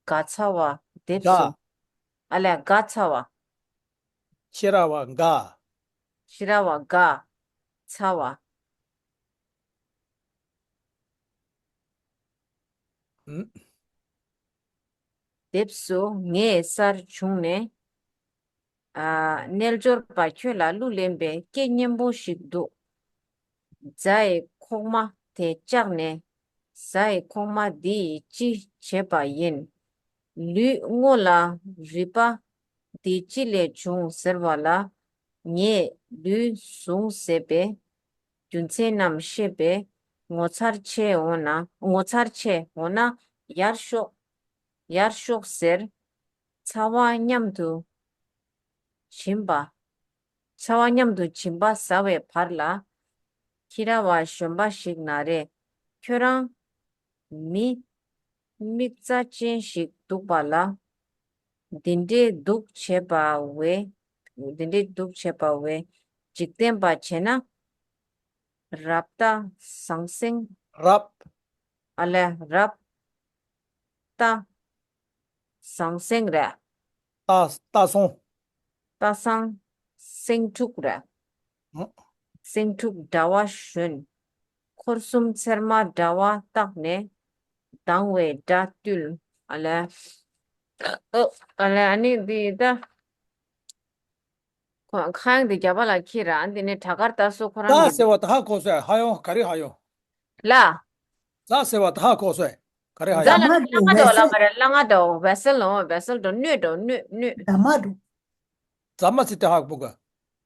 དགའ་ཚ་བ་འདེབས་སོ། དགའ། ཨ་ལས་དགའ་ཚ་བ། ཤེས་ར་བ་དགའ། ཤེས་ར་བ་དགའ། ཚ་བ། ཨུམ། འདེབས་སོ་ངས་གསར་བྱུང་ནས། ཨ། རྣལ་འབྱོར་པ་ཁྱོད་ལ་གླུ་ལེན་པའི་སྐད་སྙན་པོ་ཞིག་འདུག་རྫ་ཡི་ཁོག་མ་དེ་བཅག་ནས་རྫ་ཡི་ཁོག་མ་འདི་ཡིས་ཅི་བྱེད་པ་ཡིན། ལུས་སྔོ་ལ་རུས་པ་འདི་ཅི་ལས་བྱུང་ཟེར་བ་ལ། ངས་ལུས་བཟུང་ཟེར་བའི་རྒྱུ་མཚན་རྣམས་ཤེས་པས་ངོ་མཚར་ཆེ་འོ་ན་ངོ་མཚར་ཆེ་འོ་ན་ཡར་ཤོག་ཡར་ཤོག་ཟེར། ཚ་བ་མཉམ་དུ་བྱིན་པ། ཚ་བ་མཉམ་དུ་བྱིན་པ་ཟ་བའི་བར་ལ། ཁྱི་ར་བ་གཞོན་པ་ཞིག་ན་རེ། ཁྱོད་རང་མི་མིག་རྩ་ཅན་ཞིག་འདུག་པ་ལ། འདི་འདྲའི་སྡུག་བྱེད་པ་བས། འདི་འདྲའི་སྡུག་བྱེད་པ་བས་འཇིག་རྟེན་པ་བྱས་ན། རབ་ད་ཟང་ཟིང་། རབ། ཨ་ལས་རབ་ད་ཟང་ཟིང་རེད། ད་ད་སོང་། ད་སང་སེང་ཕྲུག་རེད། ཨ། སེང་ཕྲུག་ཟླ་བ་ཞོན། འཁོར་གསུམ་ཚེར་མ་འདྲ་བ་བཏགས་ནས། སྡང་བའི་དགྲ་བཏུལ། ཨ་ལས། ཨ་ལས་ཨ་ནི་འདི་ད། ཁོ་ཁ་གཡང་འདི་རྒྱབ་ལ་ཁྱེར་ར་འདི་ནས་བྲག་དཀར་རྟ་སོ་ཁོ་རང་ཛ་གི་ཟེར་བ་ད་ཧ་གོ་སོང་། ཧ་ཡོང་ག་རེ་ཧ་ཡོང་། ལ། ཛ་ཟེར་བ་ད་ཧ་གོ་སོང་། ག་རེ་ཧ་ཛ་ཡོང་། ལ་ན་ལ་ང་འདྲ་བ་ལ་མ་རེད། ལ་ང་འདྲ་བ་ཝེ་སེལ་ལ་ཝེ་སེལ་འདྲ་སྣོད་འདྲ་སྣོད་སྣོད། ཛ་མ་འདྲ། ཛ་མ་ཟེར་ཏེ་ཧ་གོ་ག་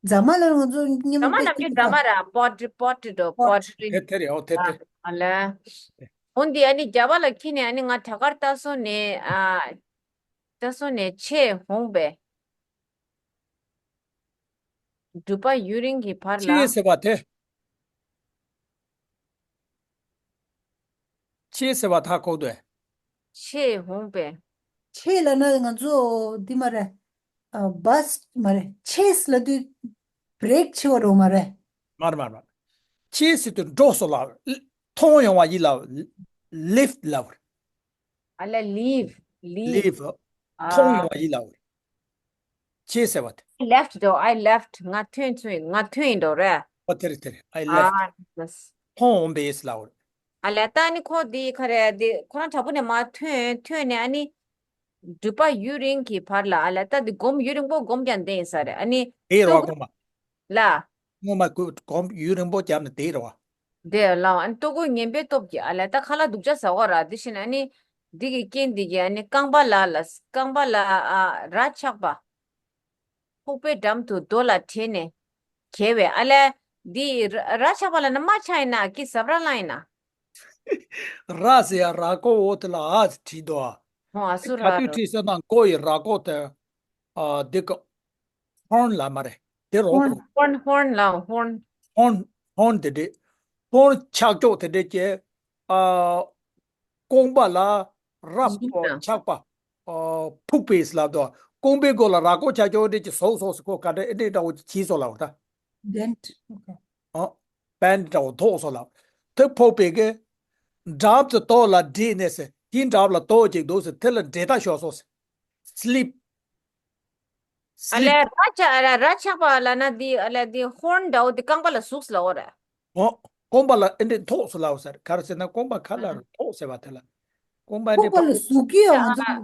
ཛ་མ་ལ་ང་ཚོ་མཉམ་ཛ་མ་དུ་ནམ་རྒྱུན་ཛ་མ་ར་པོ་ཊི་པོ་ཊི་འདྲ་པོ་ཊི། དེ་དེ་རེད། འོ་དེ་དེ། ཨ་ལ། འོ་འདི་ཨ་ནི་རྒྱབ་ལ་ཁྱེར་ནས་ཨ་ནི་ང་བྲག་དཀར་རྟ་སོ་ནས་ཨ། རྟ་སོ་ནས་ཆེས་འོངས་པས། སྒྲུབ་པ་ཡུན་རིང་གི་བར་ལ། ཆེས་ཟེར་བ་དེ། ཆེས་ཟེར་བ་ད་ཧ་གོ་འདུག་ཆེས་འོངས་པས། ཆེས་ལ་ན་ང་ཚོ་འདི་མ་རེད། ཨ་བྷ་སི་མ་རེད། ཆེས་ལ་དུས་བྷི་རེག་ཆེ་བ་རོ་མ་རེད། མ་རེད་མ་རེད་མ་རེད། ཆེས་ཟེར་དུས་འགྲོ་སོང་ལ། མཐོང་ཡོང་བ་ཡིན་ལ། ལིཕ་ལ་བར། ཨ་ལ་ལིབ། ལིབ། ལིབ། མཐོང་ཡོང་བ་ཡིན་ལ་བར། ཆེས་ཟེར་བ་དེ། I left འགྲོ། I left ང་ཐོན་ཚུན་ང་ཐོན་ཡིན་འགྲོ་རེད། ཨ་དེ་རེད་དེ་རེད། I left ཨ་ལས། མཐོང་འོང་པས་ལ་བར། ཨ་ལས་ད་ནི་ཁོ་འདི་ག་རེ་འདི་ཁོ་རང་དྲ་འབུ་ནས་མ་ཐོན་ཐོན་ནས་ཨ་ནི། སྒྲུབ་པ་ཡུན་རིང་གི་བར་ལ་ཨ་ལས་ད་འདི་སྒོམ་ཡུན་རིང་པོ་སྒོམ་ཀྱང་བསྡད་ཡིན་ས་རེད་ཨ་ནི། དེ་རེད་བ་སྟོད་སྒོམ་པ། ལ། སྔོན་མ་ཀུ་གོམ་ཡུན་རིང་པོ་བརྒྱབ་ནས་དེ་རེད་བ། དེ་ལའོ་ཨ་ནི་ལྟོ་གོས་ངན་པའི་སྟོབས་ཀྱིས་ཨ་ལས་ད་ཁ་ལག་སྡུག་ཅག་ཟ་བ་ར་དེ་བཞིན་ཨ་ནི། འདི་གི་རྐྱེན་འདི་གིས་ཨ་ནི་རྐང་པ་ལ་ལ་རྐང་པ་ལ་ཨ་ར་ཆག་པ། ཕུག་པའི་འགྲམ་དུ་རྡོ་ལ་བྲེས་ནས་འགྱེལ་བས་ཨ་ལས། འདི་ར་ར་ཆག་པ་ལ་ན་རྨ་ཆག་ཡིན་ན་ཀི་ཟབ་ར་ལ་ཡིན་ན། ར་ཟེར་ཡ་ར་ཀོ་འོ་དེ་ལ་ཨ་ཟེར་བྲིས་འདུག་ཨ། ཧོ་ཨ་སུ་ག་ར་དུས་རོ། བྲིས་ཟེར་ན་ཀོ་ཡི་ར་ཀོ་དེ། ཨ་འདི་ཀ་ཧོརན་ལ་མ་རེད། དེ་རོ་ཧོརན་ཀོ། ཧོརན་ཧོརན་ལ་ཧོརན། ཧོརན་ཧོརན་དེ་འདྲས། ཧོརན་ཆག་ཀྱོག་དེ་འདྲས་ཀྱི། ཨ་རྐང་པ་ལ་ར་ཟུག་དང་ཆག་པ། ཨ་ཕུག་པས་ལབ་དོ། རྐང་པའི་མགོ་ལ་ར་ཀོ་ཆག་ཀྱོག་འདྲས་ཀྱི་ཟོག་ཟོག་སི་ཁོ་ག་འདྲ་ཨེ་འདྲས་འདྲ་བོ་ཅིག་བྱས་སོང་ལབ་ད། Dent. Okay. ཨ་པན་འདྲ་བོ་ཐོགས་སོང་ལབ། དེ་ཕོག་པའི་གི། འགྲམ་དུ་ལྟོ་ལ་བྲེས་ནས་ཟེར། དེའི་འགྲམ་ལ་ལྟོ་ཅིག་འདུག་ཟེར། དེ་ལ་འདྲེ་ལྟ་ཤོར་སོང་ཟེར། སི་ལིབ། ཨ་ལས་སི་ལིབ། ར་ཆག་ཨ་ར་ར་ཆག་པ་ལ་ན་འདི་ཨ་ལས་འདི་ཧོརན་འདྲ་བོ་འདི་རྐང་པ་ལ་ཟུག་སི་ལ་འོ་ར། འོ། རྐང་པ་ལ་ཨེ་འདྲས་ཐོགས་སོང་ལབ་ཟེར། ག་རེ་ཟེར་ན་རྐང་པ་ཁ་ལ་ཨ་ཐོགས་ཟེར་བ་དེ་ལ། རྐང་པ་ཨེ་འདྲས་ཐོགས་པ་ལ་ཟུག་གི་ཡོད་ང་ཚོ།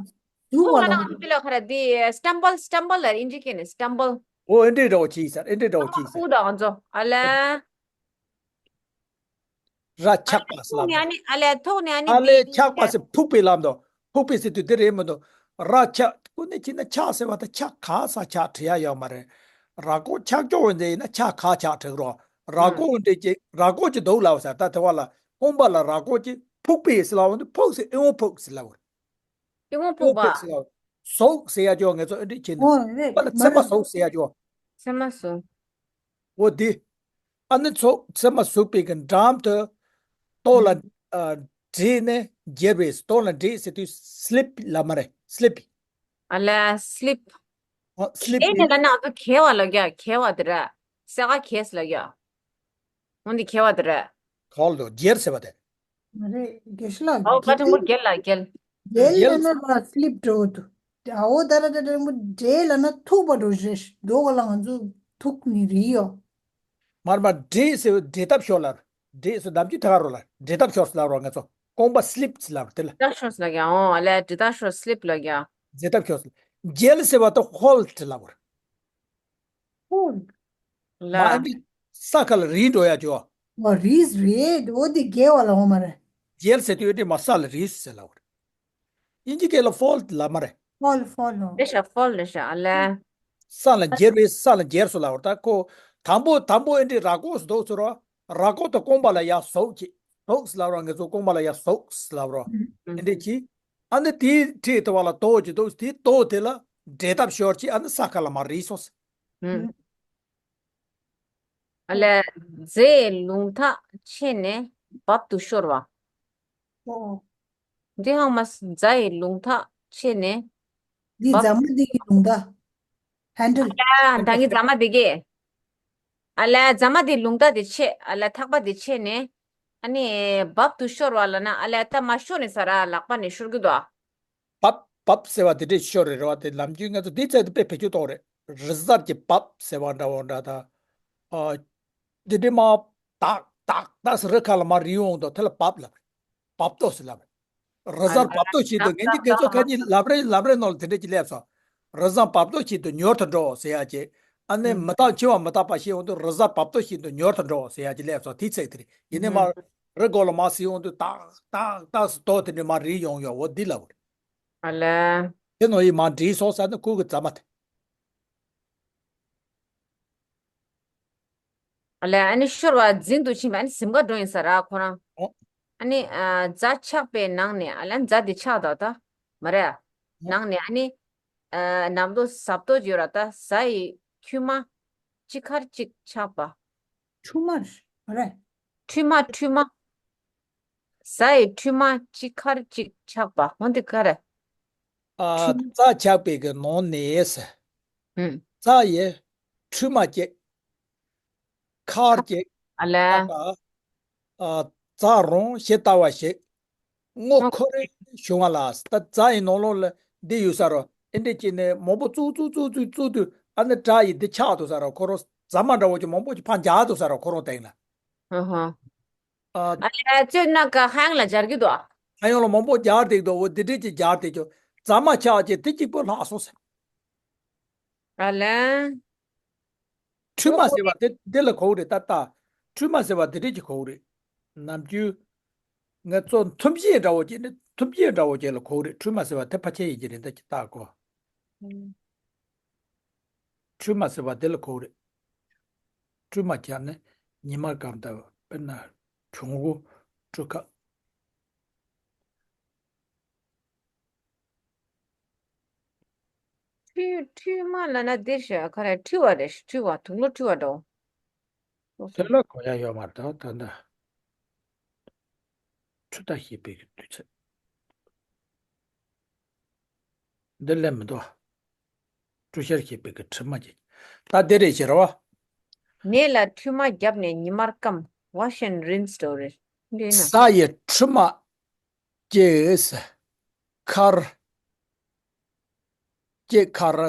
ཟུག་ཐོགས་པ་ལ་ལ་ང་ཚོ་འདི་ལ་ཁ་ར་འདི་སི་ཊམ་བལ་སི་ཊམ་བལ་ལ་ཨིན་ཇི་སྐད་ནས་སི་ཊམ་བལ། འོ་ཨེ་འདྲས་འདྲ་བོ་ཅིག་ཟེར། ཨེ་འདྲས་འདྲ་བོ་ཅིག་ཟེར། ཐོགས་ད་ང་ཚོ་ཨ་ལས། ར་ཆག་པ་ཟེར་ལབ་ནས་ཨ་ནི་ཨ་ལས་ཐོག་ནས་ཨ་ནི་ཨ་ལས་འདི་ཆག་པ་ཟེར་ཕུག་པའི་ལམ་དུ། ཕུག་པའི་ཟེར་དུས་དེ་རེད་མི་འདུག་ར་ཆག་ཀུན་ནས་ཕྱིན་ན་ཆག་ཟེར་བ་དང་ཆག་ག་ས་ཆག་བྲི་ཡ་ཡོད་མ་རེད། ར་ཀོ་ཆག་ཀྱོག་འོན་ཏེ་ཡིན་ན་ཆག་ག་ཆག་བྲི་རོགས། ར་ཀོ་འོན་ཏེ་ཅིག་ར་ཀོ་ཅིག་འདུག་ལབ་ས་ད་དེ་བ་ལ་རྐང་པ་ལ་ར་ཀོ་ཅིག་ཕུག་པའི་ཟེར་ལབ་འོན་ཏེ་ཕུག་ཟེར་ཨེ་འོང་ཕུག་ཟེར་ལབ་རེད། ཏི་ངོ་ཕུག་པ། ཟོག་ཟེར་ཡ་ཅོ་ངེད་ཚོ་ཨེ་འདྲས་ཁྱེར་ནས། ཨོ་རེད་པ་ལ་མ་ཚེར་མ་རེད། ཟོག་ཟེར་ཡ་ཅོ། ཚེར་མ་ཟོག་འོ་དེ། ཨ་ནི་ཚོགས་ཚེར་མ་ཟོག་པའི་གི་འགྲམ་དུ། ལྟོ་ལ། ཨ་བྲེས་ནས་འགྱེལ་བས། ལྟོ་ལ་བྲེས་ཟེར་དུས་སི་ལིབ་ལ་མ་རེད། སི་ལིབ། ཨ་ལ་སི་ལིབ། ཨ་སི་ལིབ་གྱེལ་ནས་ལ་ན་ཨ་ཚོ་གྱེལ་བ་ལ་རྒྱ་གྱེལ་བ་དེ་ར། སེ་ག་གྱེལ་ལ་རྒྱ། འོན་ཏེ་གྱེལ་བ་དེ་རེད། གོལ་དུ་འགྱེལ་ཟེར་བ་དེ། མ་རེད་དགེ་བཤེས་ལགས། ཨོ་བཀའ་དྲིན་པོ་འགྱེལ་ལ་འགྱེལ། འགྱེལ་ལ་ན་ལ་སི་ལིབ་འགྲོ་འདུག་ཨའོ་ད་ར་ད་དྲིན་པོ་འགྱེལ་ལ་ན་ཐུག་པ་འགྲོ་རེད་འགྲོ་ག་ལ་ང་ཚོ་ཐུག་ནི་རེད་ཡོ། མར་མར་འདྲེས་ཟེར་བའི་འདྲེས་ཐབས་ཤོར་ལ། འདྲེས་ཟེར་ནམ་རྒྱུན་ཐད་ཀ་རོ་ལ་འདྲེས་ཐབས་ཤོར་ཟེར་ལ་རོ་ང་ཚོ་རྐང་པ་སི་ལིབ་ཟེར་ལ་རོ་དེ་ལ། འདྲེས་ཐབས་ཤོར་ཟེར་ལ་ཡ་ཨོ་ཨ་ལས་འདྲེས་ཐབས་ཤོར་སི་ལིབ་ལ་ཡ། འདྲེས་ཐབས་ཤོར་ཟེར། འགྱེལ་ཟེར་བ་ད་ཧོལ་ཌི་ལ་རོ། ཧོལ། ལ། མ་ཨ་ནི་ས་ཁ་ལ་རིལ་འགྲོ་ཡ་ཅོ། ཨོ་རིས་རེད། འོ་དེ་རྒྱལ་བ་ལ་འོ་མ་རེད། རྒྱལ་ཟེར་དུས་ཨེ་འདྲི་མ་ས་ལ་རིས་ཟེར་ལ་འོ་རེད། དབྱིན་ཇི་སྐད་ལ་ཧོལ་ལ་མ་རེད། ཧོལ་ཧོལ་ལོ། ལེ་ཤ་ཧོལ་ལེ་ཤ་ཨ་ལེ། ས་ལ་འགྱེལ་བས་ས་ལ་འགྱེལ་སོ་ལ་འོ་རེད། ད་ཁོ་དང་པོ་དང་པོ་ཨེ་འདྲི་ར་ཀོ་སོ་དོག་སོ་རོ། ར་ཀོ་དང་རྐང་པ་ལ་ཡ་ཟོག་ཅིག་ཟོག་ཟེར་ལ་རོ། ངེད་ཚོ་རྐང་པ་ལ་ཡ་ཟོག་ཟེར་ལ་རོ། ཨེ་འདྲི་ཅི། ཨ་ནི་དེའི་འཁྲིས་དེ་བ་ལ་དོ་ཅི་དོ་དེའི་དོ་དེ་ལ་འདྲེ་ཐབས་ཤོར་ཅི་ཨ་ནི་ས་ཁ་ལ་མ་རིལ་སོང་ཟེར། ཨ་ལས་རྫའི་ལུང་ཐག་ཆད་ནས་རྦབ་ཏུ་ཤོར་བ། ཨོ། འདི་ཧང་མ་རྫའི་ལུང་ཐག་ཆད་ནས་འདི་རྦབ། རྫ་མ་འདི་གི་ལུང་ཐག་ཧན་ཌལ། ཨ་ལས་ད་གི་རྫ་མ་འདི་གི། ཨ་ལས་རྫ་མ་འདི་ལུང་ཐག་འདི་ཆད་ཨ་ལས་ཐག་པ་འདི་ཆད་ནས། ཨ་ནི་རྦབ་ཏུ་ཤོར་བ་ལ་ན་ཨ་ལས་ད་མ་ཤོར་ནས་ས་ར་ལག་པ་ནས་ཤོར་གི་འདུག་ཨ། བབ་བབ་ཟེར་བ་དེ་འདྲས་ཤོར་རེད་རེད་བ། དེ་ལམ་རྒྱུན་ང་ཚོ་འདི་ཚད་དུ་དཔེ་བེད་སྤྱོད་གཏོང་རེད། རི་གཟར་གྱི་བབ་ཟེར་བ་འདྲ་བོ་འདྲ་ད། ཨ། འདི་འདྲའི་མ་ཏག་ཏག་ཏག་ཟེར་རི་ཁ་ལ་མ་རི་ཡོང་དོ་དེ་ལ་བབ་ལབ། བབ་ཏོ་ཟེར་ལབ། རི་གཟར་བབ་ཏོ་ཞིག་འདུག་ངེད་ཀྱི་དགེ་ཚོ་ཁ་ཉིན་ལབ་རེ་ལབ་རེ་ནང་ལ་དེ་འདྲ་ཅིག་སླེབས་སོང་། རི་གཟར་བབ་ཏོ་ཞིག་ཏུ་མྱུར་དུ་འགྲོ་ཟེར་ཡ་ཅིག་ཨ་ནི་མི་རྟག་འཆི་བ་མི་རྟག་པ་ཞིག་འོང་དུས་རི་གཟར་བབ་ཏོ་ཞིག་ཏུ་མྱུར་དུ་འགྲོ་ཟེར་ཡ་ཅིག་སླེབས་སོང་དེའི་ཚིག་དེ་རེད། ཡིན་ནའི་མ་རི་མགོ་ལ་མ་ཟིན་འོང་དུས་ཏག་ཏག་ཏག་ཟེར་ཏོ་དེ་འདྲ་མ་རི་ཡོང་ཡོང་འོ་འདི་ལབ་རེད། ཨ་ལས། དེ་ནང་ཡིན་མ་འདྲིས་སོང་ཟེར་ན་ཁོ་གི་རྫ་མ་དེ། ཨ་ལས། ཨ་ནི་ཤོར་བ་འཛིན་དུ་ཕྱིན་པ་ཨ་ནི་གཟིམ་ཁ་འགྲོ་ཡིན་ས་ར་ཁོ་རང་། ཨོ། ཨ་ནི་ཨ་རྫ་ཆག་པའི་ནང་ནས་ཨ་ལས་རྫ་དེ་ཆག་དོ་ད། མ་རེད། ཨོ། ནང་ནས་ཨ་ནི་ཨ་ནམ་རྡོ་ཟབ་ཏོ་ཡོད་ར་ད་རྫ་ཡི་ཁྲུས་མ་གཅིག་ཁར་གཅིག་ཆག་པ། ཁྲུས་མ་རེད། ཁྲུས་མ་ཁྲུས་མ། རྫ་ཡི་ཁྲུས་མ་གཅིག་ཁར་གཅིག་ཆག་པ་འོ་འདི་ག་རེད། ཨ། ཁྲུས་མ། རྫ་ཆག་པའི་གི་ནང་ནས། ཨུམ། རྫ་ཡི་ཁྲུས་མ་གཅིག་ཁར་གཅིག་ཨ་ལས། ཆག་པ། ཨ། རྫ་རོང་ཞེ་ལྟ་བ་ཞིག་སྔོ་ཁོ་རེ་བྱུང་བ་ལ་ད་རྫ་ཡི་ནང་ལོགས་ལ་འདི་ཡོད་ས་རོ་ཨེ་འདྲས་ཅིག་ནས་མང་པོ་བཙུགས་བཙུགས་བཙུགས་བཙུགས་བཙུགས་དུས་ཨ་ནི་རྫ་ཡི་འདི་ཆག་འདུག་ས་རོ་ཁོ་རང་རྫ་མ་འདྲ་བོ་ཅིག་མང་པོ་ཅིག་ཕར་འཇགས་འདུག་ས་རོ་ཁོ་རང་སྟེང་ལ། ཨ་ཧ། ཨ། ཨ་ལས་ཚོད་ན་ཀ་ཧ་ཡང་ལ་སྦྱར་གྱི་འདུག་ཨ། ཧ་ཡང་ལ་མང་པོ་སྦྱར་བསྡད་འདུག་འོ་འདི་འདྲས་ཅིག་སྦྱར་བསྡད་ཀྱང་རྫ་མ་ཆག་ཅིག་དེ་གཅིག་པོ་ལྷག་སོང་ཟེར། ཨ་ལས། ཁྲུས་མ་ཟེར་བ་དེ་འདི་ལ་གོ་གི་རེད་ད་ལྟ། ཁྲུས་མ་ཟེར་བ་དེ་འདྲས་ཅིག་གོ་གི་རེད། ནམ་རྒྱུན་ང་ཚོ་ཐུམ་སྐྱེས་འདྲ་བོ་ཅིག་ནི་ཐུམ་སྐྱེས་འདྲ་བོ་ཅིག་ལ་གོ་གི་རེད། ཁྲུས་མ་ཟེར་བ་དེ་ཕལ་ཆེར་ཡིན་གྱི་རེད་ད་ཅིག་ལྟ་གོ་ཨུམ། ཁྲུས་མ་ཟེར་བ་དེ་ལ་གོ་རེད། ཁྲུས་མ་བརྒྱབ་ནས་ཉི་མ་སྐམ་ད་དཔེར་ན་གྲུང་པོ་གྲུ་ཁ། ཁྲུས་ཁྲུས་མ་ལ་ན་འདིར་ཞེས་ཁ་རེ་ཁྲུས་བ་རེད་ཁྲུས་བ་དུག་ལོ་ཁྲུས་བ་འགྲོ། དེ་ལ་གོ་ཡ་ཡོད་མ་རེད་ད་ད་ལྟ། ཁྲུས་ད་ཞེས་པའི་གི་དུས་ཚོད། འདི་ལས་མི་འདུག་ཁྲུས་ཤར་ཞེས་པའི་གི་ཁྲུས་མ་གྱི། ད་འདི་རེད་ཟེར་བ། ནད་ལ་ཁྲུས་མ་བརྒྱབ་ནས་ཉི་མར་སྐམ། Wash and rinse འགྲོ་རེད། འདི་ན། རྫ་ཡི་ཁྲུས་མ་གཅིག་ཁར། གཅིག་ཁར།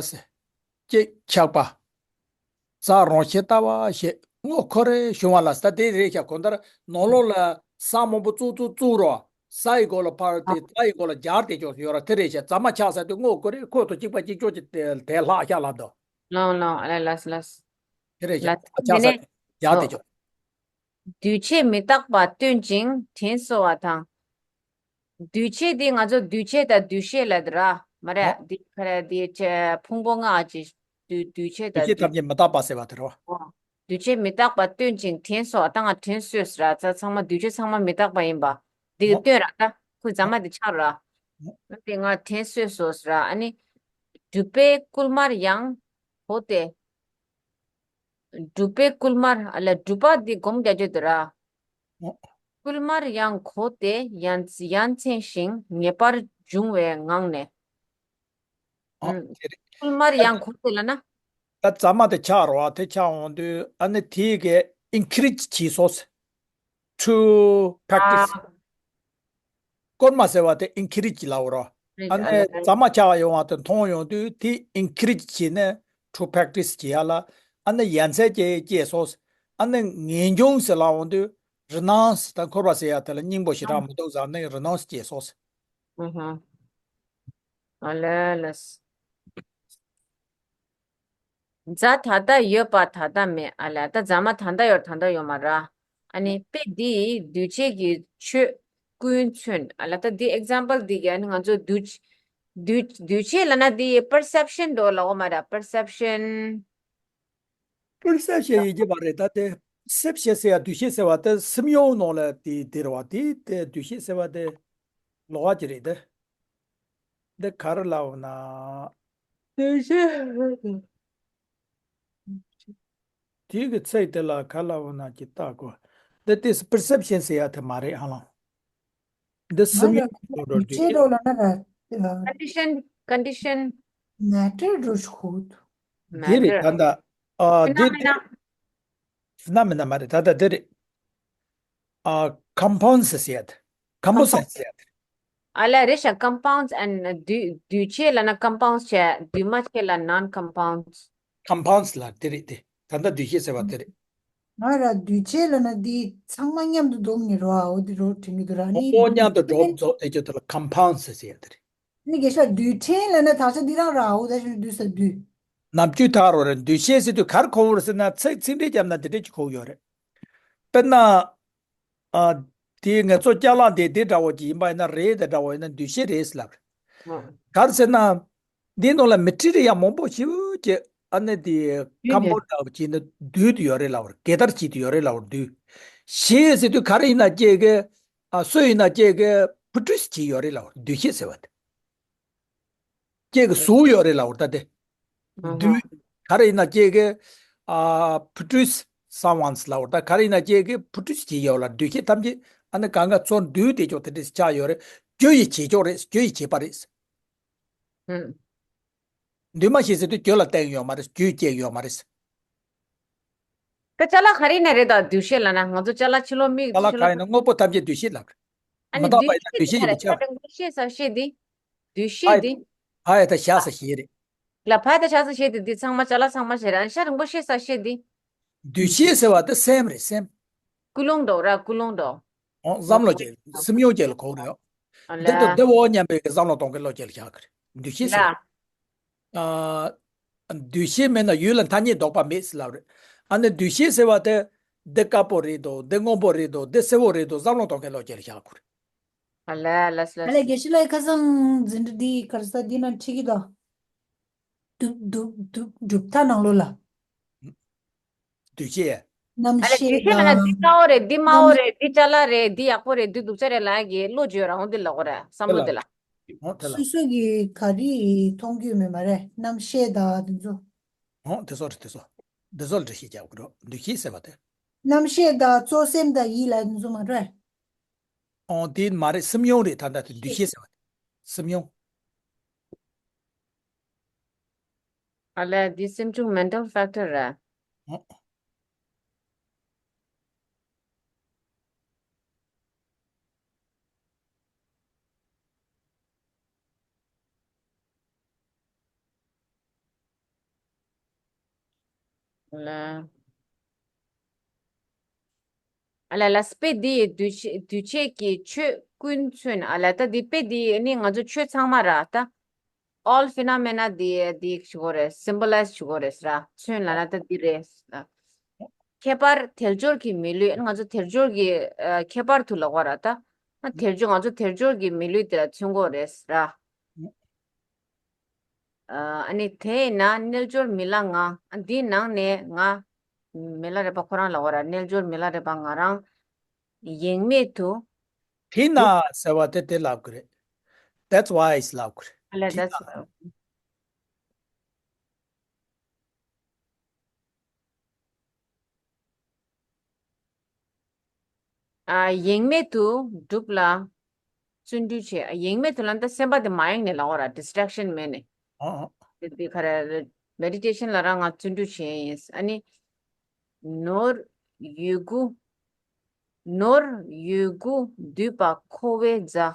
གཅིག་ཆག་པ། རྫ་རོང་ཞེ་ལྟ་བ་ཞིག་སྔོ་ཁོ་རེ་བྱུང་བ་ལ་ས་དེ་རེད་ཤག་གོ་ད་ར་ནང་ལོགས་ལ་ས་མང་པོ་བཙུགས་བཙུགས་བཙུགས་རོགས་ས་ཡི་སྒོ་ལ་ཕར་དེ་རྫ་ཡི་སྒོ་ལ་སྦྱར་དེ་ཅོག་ཡོད་ར་དེ་རེད་ཤག་རྫ་མ་ཆག་ས་དེ་སྔོ་ཁོ་རེ་ཁོ་ཐོ་གཅིག་པ་གཅིག་ཅོག་ཅིག་དེ་དེ་ལྷག་ཤག་ལབ་དོ། ལོང་ལོང་ཨ་ལས་ལས་ལས། དེ་རེད་ཤག་ལས་རྫ་མ་ཆག་ས་དེ་ནས་དེ་སྦྱར་དེ་ཅོག་འདུས་བྱས་མི་རྟག་པ་སྟོན་ཅིང་དྲན་གསོ་བ་དང་། འདུས་བྱས་འདི་ང་ཚོ་འདུས་བྱས་དང་འདུས་བྱས་ལ་དེ་ར་མ་རེད་འོ། འདི་ཁ་ར་འདི་ཆ་ཕུང་པོ་ལྔ་ཅི་འདུས་འདུས་བྱས་དང་འདུས་བྱས་འདུས་ཐམས་ཅད་མི་རྟག་པ་ཟེར་བ་དེ་རོ། འོ། འདུས་བྱས་མི་རྟག་པ་སྟོན་ཅིང་དྲན་གསོ་ད་ང་དྲན་གསོས་ཟེར་ར་ཚ་ཚང་མ་འདུས་བྱས་ཚང་མ་མི་རྟག་པ་ཡིན་པ་འདི་གི་འོ། སྟོན་ར་ད་ཁོའི་རྫ་མ་འདི་ཆག་ར། འོ། འདི་ང་དྲན་གསོས་སོ་ཟེར་ར་ཨ་ནི། སྒྲུབ་པའི་བསྐུལ་མར་ཡང་གོ་སྟེ། སྒྲུབ་པའི་བསྐུལ་མར་ཨ་ལ་སྒྲུབ་པ་འདི་སྒོམ་རྒྱག་རྒྱུ་དེ་ར། ཨོ། བསྐུལ་མར་ཡང་གོ་སྟེ་ཡ་ཡ་མཚན་ཞིང་ངེས་པར་འབྱུང་བའི་ངང་ནས། ཨོ། ཨུམ། དེ་རེད། བསྐུལ་མར་ཡང་གོ་སྟེ་ལ་ན། ད་རྫ་མ་དེ་ཆག་རོ་དེ་ཆག་འོང་དུས་ཨ་ནི་དེའི་གི་ཨིན་ཁི་རེཇ་བྱས་སོ། To practice. ཨ། སྐོར་མ་ཟེར་བ་དེ་ཨིན་ཁི་རེཇ་ལབ་རོ། ཨ་ནི་རྫ་མ་ཆག་ཡོང་བ་དེ་མཐོང་ཡོང་དུས་དེ་ཨིན་ཁི་རེཇ་བྱས་ནས་to practice བྱེད་ཡ་ལ་ཨ་ནི་ཡ་མཚན་སྐྱེ་སྐྱེས་སོ། ཨ་ནི་ངེས་འབྱུང་ཟེར་ལབ་འོང་དུས་རི་ནང་སི་དང་འཁོར་བ་ཟེར་ཡ་དེ་ལ་སྙིང་པོ་ཞེ་དྲག་མི་འདུག་ཟེར་ནས་རི་ནང་སི་སྐྱེས་སོ། ཨ་ལ་ལ། རྫ་ད་ལྟ་ཡོད་པ་ད་ལྟ་མེད་ཨ་ལས་ད་རྫ་མ་ད་ལྟ་ཡོད་ད་ལྟ་ཡོད་མ་ར། ཨ་ནི་དཔེ་འདི་འདུས་བྱས་ཀྱི་ཆོས་ཀུན་མཚོན་ཨ་ལ་ད་འདི་ཨེག་ཛམ་པལ་འདི་གི་ཨ་ནི་ང་ཚོ་འདུས་འདུས་འདུས་བྱས་ལ་ན་འདི་པར་སེབ་ཤན་འདྲ་ལབ་དགོས་མ་ར་པར་སེབ་ཤན། པར་སེབ་ཤན་ཡིན་གྱི་མ་རེད་ད་དེ་སེབ་ཤན་ཟེར་ཡ་འདུས་བྱས་ཟེར་བ་དེ་སེམས་མྱོང་ནང་ལ་དེ་དེ་རེད་བ་དེ་དེ་འདུས་བྱས་ཟེར་བ་དེ་ལོགས་ཀ་ཅིག་རེད་དེ། འདི་ག་རེ་ལབ་ན། དེ་གི་ཚིག་དེ་ལ་ག་ལབ་ན་ཅི་ལྟ་དགོས། འདི་ཏིས་པར་སེབ་ཤན་ཟེར་ཡ་དེ་མ་རེད་ཧ་ལམ། འདི་སེམས་ཡོད་འགྲོ་འགྲོ་འདུས་བྱས་འགྲོ་ལ་ན་ར། Condition, condition. Matter འགྲོ་ཆོག་འདི་རེད་ད་ལྟ། ཨ་འདི་འདི། ཕི་ན་མི་ན་མ་རེད་ད་ལྟ་འདི་རེད། ཨ། ཀམ་པའུན་ཌི་ཟེར་ཡ་དེ། ཀམ་པོ་སི་ཊི་ཟེར་ཡ་དེ། ཨ་ལ་རེད་ཤག་ཀམ་པའུན་ཌི་ཨེན་ཌི་འདུས་འདུས་བྱས་ལ་ན་ཀམ་པའུན་ཌི་བྱས་འདུས་མ་བྱས་ལ་ནོན་ཀམ་པའུན་ཌི། ཀམ་པའུན་ཌི་ལ་དེ་རེད་དེ། ད་ལྟ་འདུས་བྱས་ཟེར་བ་དེ་རེད། ང་ར་འདུས་བྱས་ལབ་ན་འདི་ཚང་མ་མཉམ་དུ་སྡོམ་ནི་རོ། འོ་འདི་རོ་དྲན་གྱི་འདུག་ར། ནི་འོ་མཉམ་དུ་འདུས་བྱས་སྒྲོམ་རྫོགས་དེ་ཚོ་དེ་ལ་ཀམ་པའུན་ཌི་ཟེར་ཟེར་ཡ་དེ་རེད། ནི་དགེ་བཤེས་ལགས་འདུས་བྱས་ལབ་ན་དག་ཆ་འདི་རང་ར། འོ་ད་ཞུ་འདུས་ས་འདུས། ནམ་རྒྱུན་ད་རོ་རེད། འདུས་བྱས་ཟེར་དུས་ག་རེ་གོ་བོར་ཟེར་ན་ཚིག་ཚིག་འགྲེལ་བརྒྱབ་ན་དེ་འདྲས་ཅིག་གོ་ཡོད་རེད། དཔེར་ན། ཨ། དེ་ང་ཚོ་ཅ་ལག་འདི་འདི་འདྲ་བོ་ཅིག་ཡིན་པ་ཡིན་ན་རེད། དེ་འདྲ་བོ་ཡིན་ན་འདུས་བྱས་རེད་ཟེར་ལབ་རེད། ཨ། ག་རེ་ཟེར་ན། འདིའི་ནང་ལ་མེ་ཊི་རི་ཡལ་མང་པོ་ཞེ་པོ་ཅིག་ཨ་ནི་དེ་འདུས་ཀམ་པའུན་ཌི་ཅིག་ནི་འདུས་དེ་ཡོད་རེད་ལབ་རེད། གད་བདར་བྱས་དེ་ཡོད་རེད་ལབ་རེད། འདུས་བྱས་ཟེར་དུས་ག་རེ་ཡིན་ན་ཁྱེད་ཀྱི། ཨ། སུ་ཡིན་ན་ཁྱེད་ཀྱི་པྲོ་ཌུས་བྱས་ཡོད་རེད་ལབ་རེད། འདུས་བྱས་ཟེར་བ་དེ། ཁྱེད་ཀྱི་བཟོ་ཡོད་རེད་ལབ་རེད་ད་དེ། ཨ་ཧ། འདུས། ག་རེ་ཡིན་ན་ཁྱེད་ཀྱི། ཨ། པྲོ་ཌུས་སམ་ཝན་ལབ་རེད་ད། ག་རེ་ཡིན་ན་ཁྱེད་ཀྱི་པྲོ་ཌུས་བྱས་ཡོད་ལ། འདུས་བྱས་ཐམས་ཅད་ཨ་ནི་གང་ག་ཚོ་འདུས་དེ་ཅོག་དེ་འདྲས་ཆགས་ཡོད་རེད། རྒྱུ་ཡི་བྱེད་ཕྱོགས་རེད། རྒྱུ་ཡི་བྱེད་པ་རེད། ཨུམ། འདུས་མ་བྱས་ཟེར་དུས་རྒྱུ་ལ་བརྟེན་ཡོད་མ་རེད། རྒྱུས་སྐྱེས་ཡོད་མ་རེད། ད་ཅ་ལག་ག་རེ་ཡིན་ན་རེད། ད་འདུས་བྱས་ལབ་ན་ང་ཚོ་ཅ་ལག་ཕྱི་ལོགས་མིག་ཅ་ལག་ཕྱི་ག་ལོགས་ཡིན་ན་དངོས་པོ་ཐམས་ཅད་འདུས་བྱས་ལབ་རེད། ཨ་ནི་མི་རྟག་པ་འདུས་ཡིན་ན་བྱས་འདུས་བྱས་ཡིན་པ་ཆགས། ཕ་ཡ་ད་བཞག་ས་བཞག་ས་བཞག་ས་བཞག་ས་ཞེས་རེད། ལ་ཕ་ཡ་ད་བཞག་ས་བཞག་དེ་འདི་ཚང་མ་ཅ་ལག་ཚང་མ་བྱས་རེད། ཨ་ནི་ཤ་རིང་པོ་བཞག་ས་བཞག་དེ། འདུས་བྱས་ཟེར་བ་དེ་སེམས་རེད། སེམས། ཀུན་སློང་འདྲ་བོ་ར། ཀུན་སློང་འདྲ་བོ། ཨོ་བསམ་བློ་བྱས་སེམས་མྱོང་བྱས་ལ་གོ་རེད། ཨ་ལ། འདི་དང་འདི་འོ་མཉམ་པའི་གི་བསམ་བློ་གཏོང་གི་བློ་བྱས་ལ་བཞག་གི་རེད། འདུས་བྱས་ཟེར་བ། ལ། ཨ། འདུས་བྱས་མེད་ན་ཡུལ་ལ་ཐ་སྙད་འདོགས་པ་མེད་ཟེར་ལབ་རེད། ཨ་ནི་འདུས་བྱས་ཟེར་བ་དེ། འདི་དཀར་པོ་རེད་དོ། འདི་སྔོན་པོ་རེད་དོ། འདི་སེར་པོ་རེད་དོ། བསམ་བློ་གཏོང་མཁན་ལོག་ཅེས་ལ་བཞག་དགོས་རེད། ཨ་ལས་ལས་ཨ་ལས་ལས། དགེ་བཤེས་ལགས་ཁ་སང་འཛིན་གྲྭ་འདིའི་གར་ས་འདི་ན་ཁྲིད་ཀྱི་དོ། སྒྲུབ་སྒྲུབ་སྒྲུབ་སྒྲུབ་མཐའ་ནང་ལོགས་ལ། འདུས་བྱས། རྣམ་ཨ་ལས་ཤེས་འདུས་བྱས་ལ་ན་འདི་དང་། དཀར་པོ་རེད། འདི་དམར་པོ་རྣམ་རེད། འདི་ཅ་ལག་རེད། འདི་ཡག་པོ་རེད། འདི་སྡུག་ཅག་རེད་ལབ་ཀྱི་བློ་བརྗོད་རང་འདི་ལ་གོ་རེད། བསམ་བློ་འདི་ལ། འོ་དེ་ལ། སོ་སོ་གི་ག་རེ་མཐོང་རྒྱུ་མེད་མ་རེད། རྣམ་ཤེས་དང་དེ་ཚོ། འོ་དེ་ཚོ་རེད། དེ་ཚོ། འདི་ཚོ་ལ་འགྲེལ་བཤད་རྒྱག་དགོས་རེད། འདུས་བྱས་ཟེར་བ་དེ། རྣམ་ཤེས་དང་གཙོ་སེམས་དང་ཡིད་ལ་དེ་ཚོ་མ་རེད། འོ་དེ་མ་རེད། སེམས་མྱོང་རེད། ད་ལྟ་དེ་འདུས་བྱས་ཟེར་བ་དེ། སེམས་མྱོང་། ཨ་ལས་འདི་སེམས་བྱུང་མེན་ཊལ་ཕེག་ཊར་ར། ཨོ། ཨ་ལས། ཨ་ལས་ལས། དཔེ་འདི་འདུས་བྱས་འདུས་བྱས་ཀྱི་ཆོས་ཀུན་མཚོན། ཨ་ལས་ད་འདི་དཔེ་འདི་ནི་ང་ཚོ་ཆོས་ཚང་མ་ར་ད། All phenomena འདི་འདི་ཞུ་གོ་རེད། སིམ་བོ་ལའིཛ་ཞུ་གོ་རེད་ཟེར་ར། མཚོན་ལབ་ན་ད་འདི་རེད། ཁྱད་པར་དལ་འབྱོར་གྱི་མི་ལུས། ང་ཚོ་དལ་འབྱོར་གྱི་ཨ་ཁྱད་པར་དུ་ལབ་གོ་ར་ད། ཨ་དལ་འབྱོར། ང་ཚོ་དལ་འབྱོར་གྱི་མི་ལུས་དེ་ལ་མཚོན་གོ་རེད་ཟེར་ར། ཨ་ནི་དེས་ན་རྣལ་འབྱོར་མི་ལ་ང་། ཨ་འདིའི་ནང་ནས་ང་། མི་ལ་རས་པ་ཁོ་རང་ལབ་གོ་ར། རྣལ་འབྱོར་མི་ལ་རས་པ་ང་རང་ཡེངས་མེད་དུ། དེས་ན་ཟེར་བ་དེ་དེ་ལབ་དགོས་རེད། That's why ལབ་དགོས་རེད། ཨ་ལས་དེས་that's ན། ཨ་ཡེངས་མེད་དུ་སྒྲུབ་ལ་བརྩོན་འགྲུས་བྱེད། ཡེངས་མེད་དུ་ལབ་ན་ད་སེམས་པ་དེ་མ་ཡེངས་ནས་ལབ་གོ་ར། ཌིས་ཊེག་ཤན་མེད་ནས། ཨོ་ཨོ། དེ་དེ་ག་རེ་རེད། མེ་ཌི་ཊེ་ཤན་ལ་རང་ང་བརྩོན་འགྲུས་བྱེད་ཡིན། ཨ་ནི་ནོར་ཡོད་རྒུ། ནོར་ཡོད་རྒུ་འདུས་པ་འཁོར་བའི་མཛའ།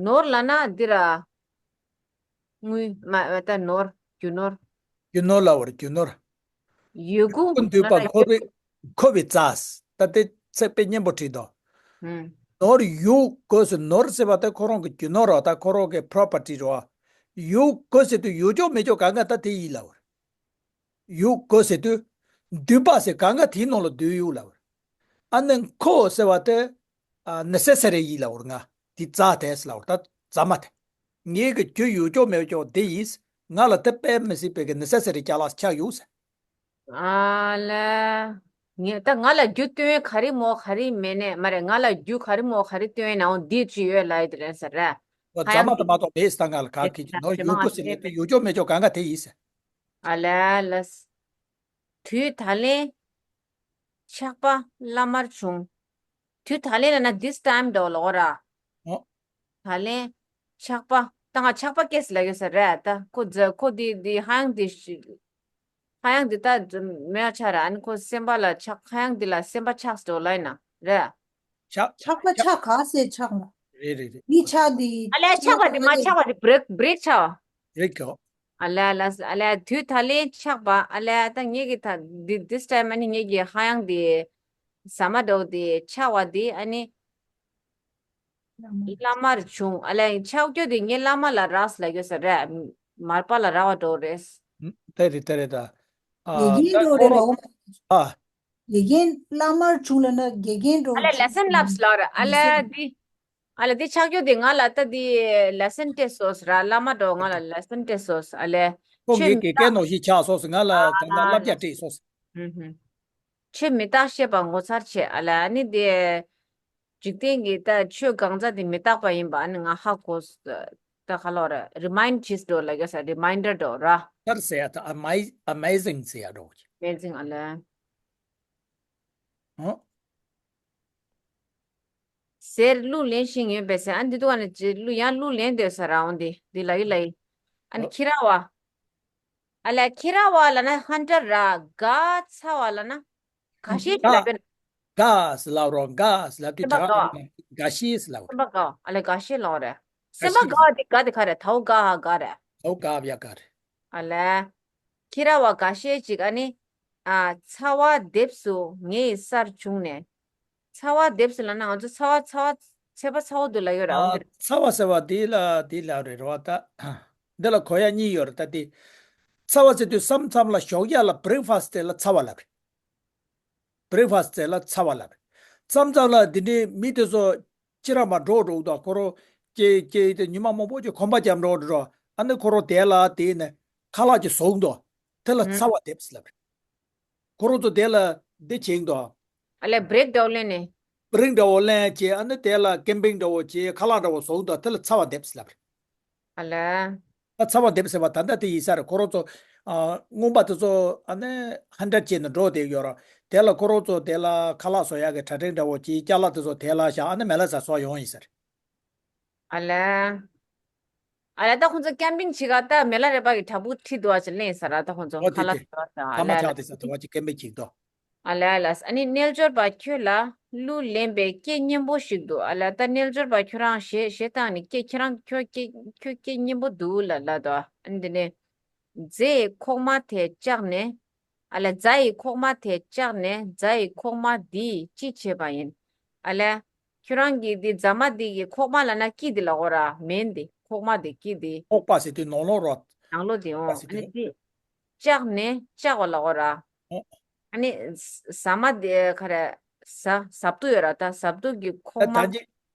ནོར་ལབ་ན་འདི་ར། དངུལ་མ་ད་ནོར། རྒྱུ་ནོར། རྒྱུ་ནོར་ལབ་པར་རྒྱུ་ནོར། ཡོད་རྒུ་ཡོད་རྒུ་འདུས་པ་ལབ་ན་འཁོར་བའི་འཁོར་བའི་མཛའ། ད་དེ་ཚེག་དཔེ་སྙན་པོ་བྲིས་དོ། ཡོད། ཨུམ། ནོར་ཡོད་དགོས་ཟེར། ནོར་ཟེར་བ་ད་ཁོ་རང་གི་རྒྱུ་ནོར་རོ། ད་ཁོ་རང་གི་པོ་རོ་པར་ཊི་རོ། ཡོད་དགོས་ཟེར་དུས་ཡོད་ཅོག་མེད་ཅོག་གང་ག་ད་དེ་ཡིན་ལབ་པར། ཡོད་དགོས་ཟེར་དུས། འདུས་པ་ཟེར་གང་ག་དེའི་ནང་ལ་འདུས་ཡོད་ལབ་པར། ཨ་ནི་འཁོར་ཟེར་བ་དེ། ཨ་ནེ་སེ་སི་རི་ཡིན་ལབ་པར། ང་དེ་མཛའ་དེ་ལབ་པར། ད་མཛའ་མོ་དེ། ངའི་གི་རྒྱུ་ཡོད་ཅོག་མེད་ཅོག་དེ་ཡིན། ང་ལ་དེ་དཔེ་མི་སྲིད་པའི་གི་ནེ་སེ་སི་རི་ཅ་ལག་ཆགས་ཡོད་ཟེར། ཨ་ལས། ངས་ད་ང་ལ་རྒྱུ་སྟོན་ག་རེ་མོ་ག་རེ་མེད་ནས་མ་རེད། ང་ལ་རྒྱུ་ག་རེ་མོ་ག་རེ་སྟོན་ནའང་འདི་ཅི་ཡོད་ལབ་ཡི་དེ་རེད་ཟེར་ར། ཨོ་ཁ་ཡང་མཛའ་མོ་དེ་མ་གཏོགས་མེད་ཟེར། ད་ང་ལ་ག་གི་ནོར་ཡོད་དགོས་ཟེར་ནས་དེ་ཡོད་ཅོག་མེད་ཅོག་གང་ག་དེ་ཡིན་ཟེར། ཨ་ལས་ལས། དུས་ད་ལན་ཆགས་པ་བླ་མར་བྱུང་། དུས་ད་ལན་ལབ་ན་this time འདྲ་བོ་ལབ་གོ་ར། ཨོ། ད་ལན་ཆགས་པ། ད་ང་ཆགས་པ་སྐྱེས་ལབ་ཡོད་ས་རེད། ད་ཁོ་ཛ་ཁོ་འདི་འདི་ཧ་ཡང་འདི་ཤི། ཧ་ཡང་འདི་ད་མེད་ཆ་ར། ཨ་ནི་ཁོ་སེམས་པ་ལ་ཆགས། ཧ་ཡང་འདི་ལ་སེམས་པ་ཆགས་འགྲོ་ལབ་ཡིན་ན་རེད། ཆགས་ཆགས་པ་ཆགས་ག་ཟེ་ཆགས་ལ། རེད་རེད་རེད། འདི་ཆགས་འདི། ཨ་ལས་ཆགས་པ་འདི་མ་ཆགས་པ་འདི་བྷི་རེག་བྷི་རེག་ཆགས་པ། བྷི་རེག་གོ། ཨ་ལས་ཨ་ལས་ཨ་ལས་དུས་ད་ལན་ཆགས་པ་ཨ་ལས། ད་ངེད་ཀྱི་ད་འདི་this time ཨ་ནི་ངེད་ཀྱི་ཧ་ཡང་འདི་ཟ་མ་འདྲ་བོ་འདི་ཆགས་པ་འདི་ཨ་ནི་བླ་མར་བྱུང་ཨ་ལས། ཆགས་རྒྱུ་འདི་ངས་བླ་མ་ལ་རགས་ལབ་རྒྱུ་ས་རེད། མར་པ་ལ་རག་པ་འདྲ་བོ་རེད། ཨ་དེ་རེད་དེ་རེད་ད། ཨ་དགེ་རྒན་ད་འདྲ་བོ་རེད་ཁོ་རང་ལ། ཨ། དགེ་རྒན་བླ་མར་བྱུང་ལབ་ན་དགེ་རྒན་འདྲ་བོ་ཨ་ལས་ལེ་སན་ལབ་ལབ་ར་ཨ་ལས་འདི། ཨ་ལས་འདི་ཆགས་རྒྱུ་འདི་ང་ལ་ད་འདི་ལེ་སན་སྤྲད་སོང་ར། བླ་མ་འདྲ་བོ་ང་ལ་ལེ་སན་སྤྲད་སོང་ཨ་ལས། ཁོ་ངའི་དགེ་རྒན་ནང་བཞིན་ཆགས་སོང་ང་ལ་ད་ལྟ་བསླབ་བྱ་སྤྲད་སོང་། ཧུམ་ཧུམ། ཆོས་མི་རྟག་བཤད་པ་ངོ་མཚར་ཆེ་ཨ་ལས། ཨ་ནི་དེ་འཇིག་རྟེན་གྱི་ད་ཆོས་གང་ཟག་དེ་མི་རྟག་པ་ཡིན་པ་ཨ་ནི་ང་ཧ་གོ། ད་ག་ལོ་རེད། རི་མའིན་ཌི་བྱེད་འགྲོ་ལ་ག་ས་རི་མའིན་ཌར་འགྲོ་ར། ལྟར་ཟེར་ཡ་ད་ཨ་མའི་ཨ་མེ་ཟིང་ཟེར་ཡ་འགྲོ་གི། མེ་ཟིང་ཨ་ལས། ཨོ། ཟེར་གླུ་ལེན་བཞིན་ཡོད་པས་ཟེར། ཨ་འདི་དུ་ཨ་ནི་གླུ་ཡང་གླུ་ལེན་འདོད་ས་ར་འོང་འདི་འདི་ལ་ཡི་ལ་ཡི། ཨ་ནི་ཨོ། ཁྱི་ར་བ། ཨ་ལས་ཁྱི་ར་བ་ལ་ན་ཧན་ཏར་ར། ག་ཚ་བ་ལ་ན། ག་ཤེད་ཅིག་ལབ་པས། ག་ཟེར་ལབ་རོགས། ག་ཟེར་ལབ་དུས་སེམས་པ་དྲག་ག། ག་ཤེད་ཟེར་ལབ་རོགས། སེམས་པ་དགའ། ཨ་ལས་ག་ཤེད་ལབ་རེད། ག་སེམས་པ་ཤེད། དགའ་བ་དེ་ག་དེ་ག་རེད། ད་འོ་ག་ཧ་ག་རེད། ད་འོ་ག་བ་ཡ་ག་རེད། ཨ་ལས། ཁྱི་ར་བ་ག་ཤེད་ཅིག་ཨ་ནི། ཨ་ཚ་བ་འདེབས་སུ་ངའི་སར་བྱུང་ནས། ཚ་བ་འདེབས་སུ་ལབ་ན་ང་ཚོ་ཚ་བ་ཚ་བ་ཚ་བ་ཚ་བ་འདུག་ལབ་ཡོད་ར། འོ་ཨ་འདིར། ཚ་བ་ཟེར་བ་དེ་ལ་དེ་ལ་རེད་རོ་ད། འདི་ལ་གོ་ཡ་གཉིས་ཡོད་རེད་ད་དེ། ཚ་བ་ཟེར་དུས་མཚམས་མཚམས་ལ་ཞོགས་ཡ་ལ་བྷི་རེག་ཕ་སི་དེ་ལ་ཚ་བ་ལབ་རེད། བྷི་རེག་ཕ་སི་དེ་ལ་ཚ་བ་ལབ་རེད། མཚམས་མཚམས་ལ་འདི་འདྲའི་མི་དེ་ཚོ་ཕྱི་ར་མ་འགྲོ་འགྲོ་དང་ཁོ་རོ་ཀྱེ་ཀྱེ་དེ་ཉི་མ་མང་པོ་ཀྱི་གོམ་པ་རྒྱབ་འགྲོ་འགྲོ། ཨ་ནི་ཁོ་རོ་དེ་ལ་དེ་ནས་ཁ་ལག་ཅིག་བཟུང་འདུག་དེ་ལ་ཚ་བ་འདེབས་ལབ་རེད། ཁོ་རོ་ཚོ་དེ་ལ་འདི་བྱེད་འདུག་ཨ་ལས་བྷི་རེག་འདྲ་བོ་ལེན་ནས། བྷི་རེག་འདྲ་བོ་ལེན་བྱས་ཨ་ནི་དེ་ལ་ཀེམ་པིང་འདྲ་བོ་བྱས་ཁ་ལག་འདྲ་བོ་བཟུང་འདུག་དེ་ལ་ཚ་བ་འདེབས་ལབ་རེད། ཨ་ལས། ད་ཚ་བ་འདེབས་ཟེར་བ་ད་ལྟ་དེ་ཡིན་ས་རེད། ཁོ་རང་ཚོ་ཨ་རྔོན་པ་དེ་ཚོ་ཨ་ནི་ཧན་ཏར་བྱས་ནས་འགྲོ་བསྡད་ཡོད་ར། དེ་ལ་ཁོ་རང་ཚོ་དེ་ལ་ཁ་ལག་བཟོ་ཡག་གི་གྲ་སྒྲིག་འདྲ་བོ་བྱས་ཅ་ལག་དེ་ཚོ་དེ་ལ་བཞག་ཨ་ནི་མེ་ལ་ས་སོགས་ཡོང་ཡིན་ས་རེད། ཨ་ལས། ཨ་ལས་ད་ཁོང་ཚོ་ཀེམ་པིང་བྱེད་ག་ད་མེ་ལ་རས་པ་གི་བྲག་ཕུག་ཁྲིད་འདུག་ཨ་ཅེ་ལེན་ས་ར། ད་ཁོང་ཚོ་ཨོ་ཁ་དེ་ལག་དེ་བཟོ་བ་ད་ཨ་ཐ་མ་ལས་ཨ་ཆག་ལས། དེ་ས་དེ་བ་ཅིག་ཀེམ་པིང་བྱེད་དོ། ཨ་ལས་ཨ་ལས། ཨ་ནི་རྣལ་འབྱོར་པ་ཁྱོད་ལ་གླུ་ལེན་པའི་སྐད་སྙན་པོ་ཞིག་འདུག་ཨ་ལས་ད་རྣལ་འབྱོར་པ་ཁྱོད་རང་ཞེ་ཞེ་སྡང་ནི་སྐད་ཁྱེད་རང་ཁྱོད་སྐད་ཁྱོད་སྐད་སྙན་པོ་འདུག་ལ་ལ་དོ། ཨ་ནི་འདི་ནས་རྫ་ཡི་ཁོག་མ་དེ་བཅག་ནས། ཨ་ལས་རྫ་ཡི་ཁོག་མ་དེ་བཅག་ནས་རྫ་ཡི་ཁོག་མ་འདིས་ཅི་བྱེད་པ་ཡིན། ཨ་ལས་ཁྱོད་རང་གིས་འདི་རྫ་མ་འདི་གི་ཁོག་མ་ལ་ན་སྐྱི་འདི་ལ་འོ་ར་མེན་འདི་ཁོག་མ་འདི་སྐྱི་འདི། ཁོག་པ་ཟེར་དུས་ནང་ལོགས་རོ། ནང་ལོགས་འདི་ཁོག་པ་འོ་ཟེར་ཨ་ནི་དུས། འདི། བཅག་ནས་བཅག་པ་ལ་འོ་ར། ཨོ། ཨ་ནི་ཟ་མ་དེ་ག་རེ་ཟ་ཟབ་ཏུ་ཡོད་ར་ད་ཟབ་ཏུ་གི་ཁོག་མ། ད་ད་ཅི་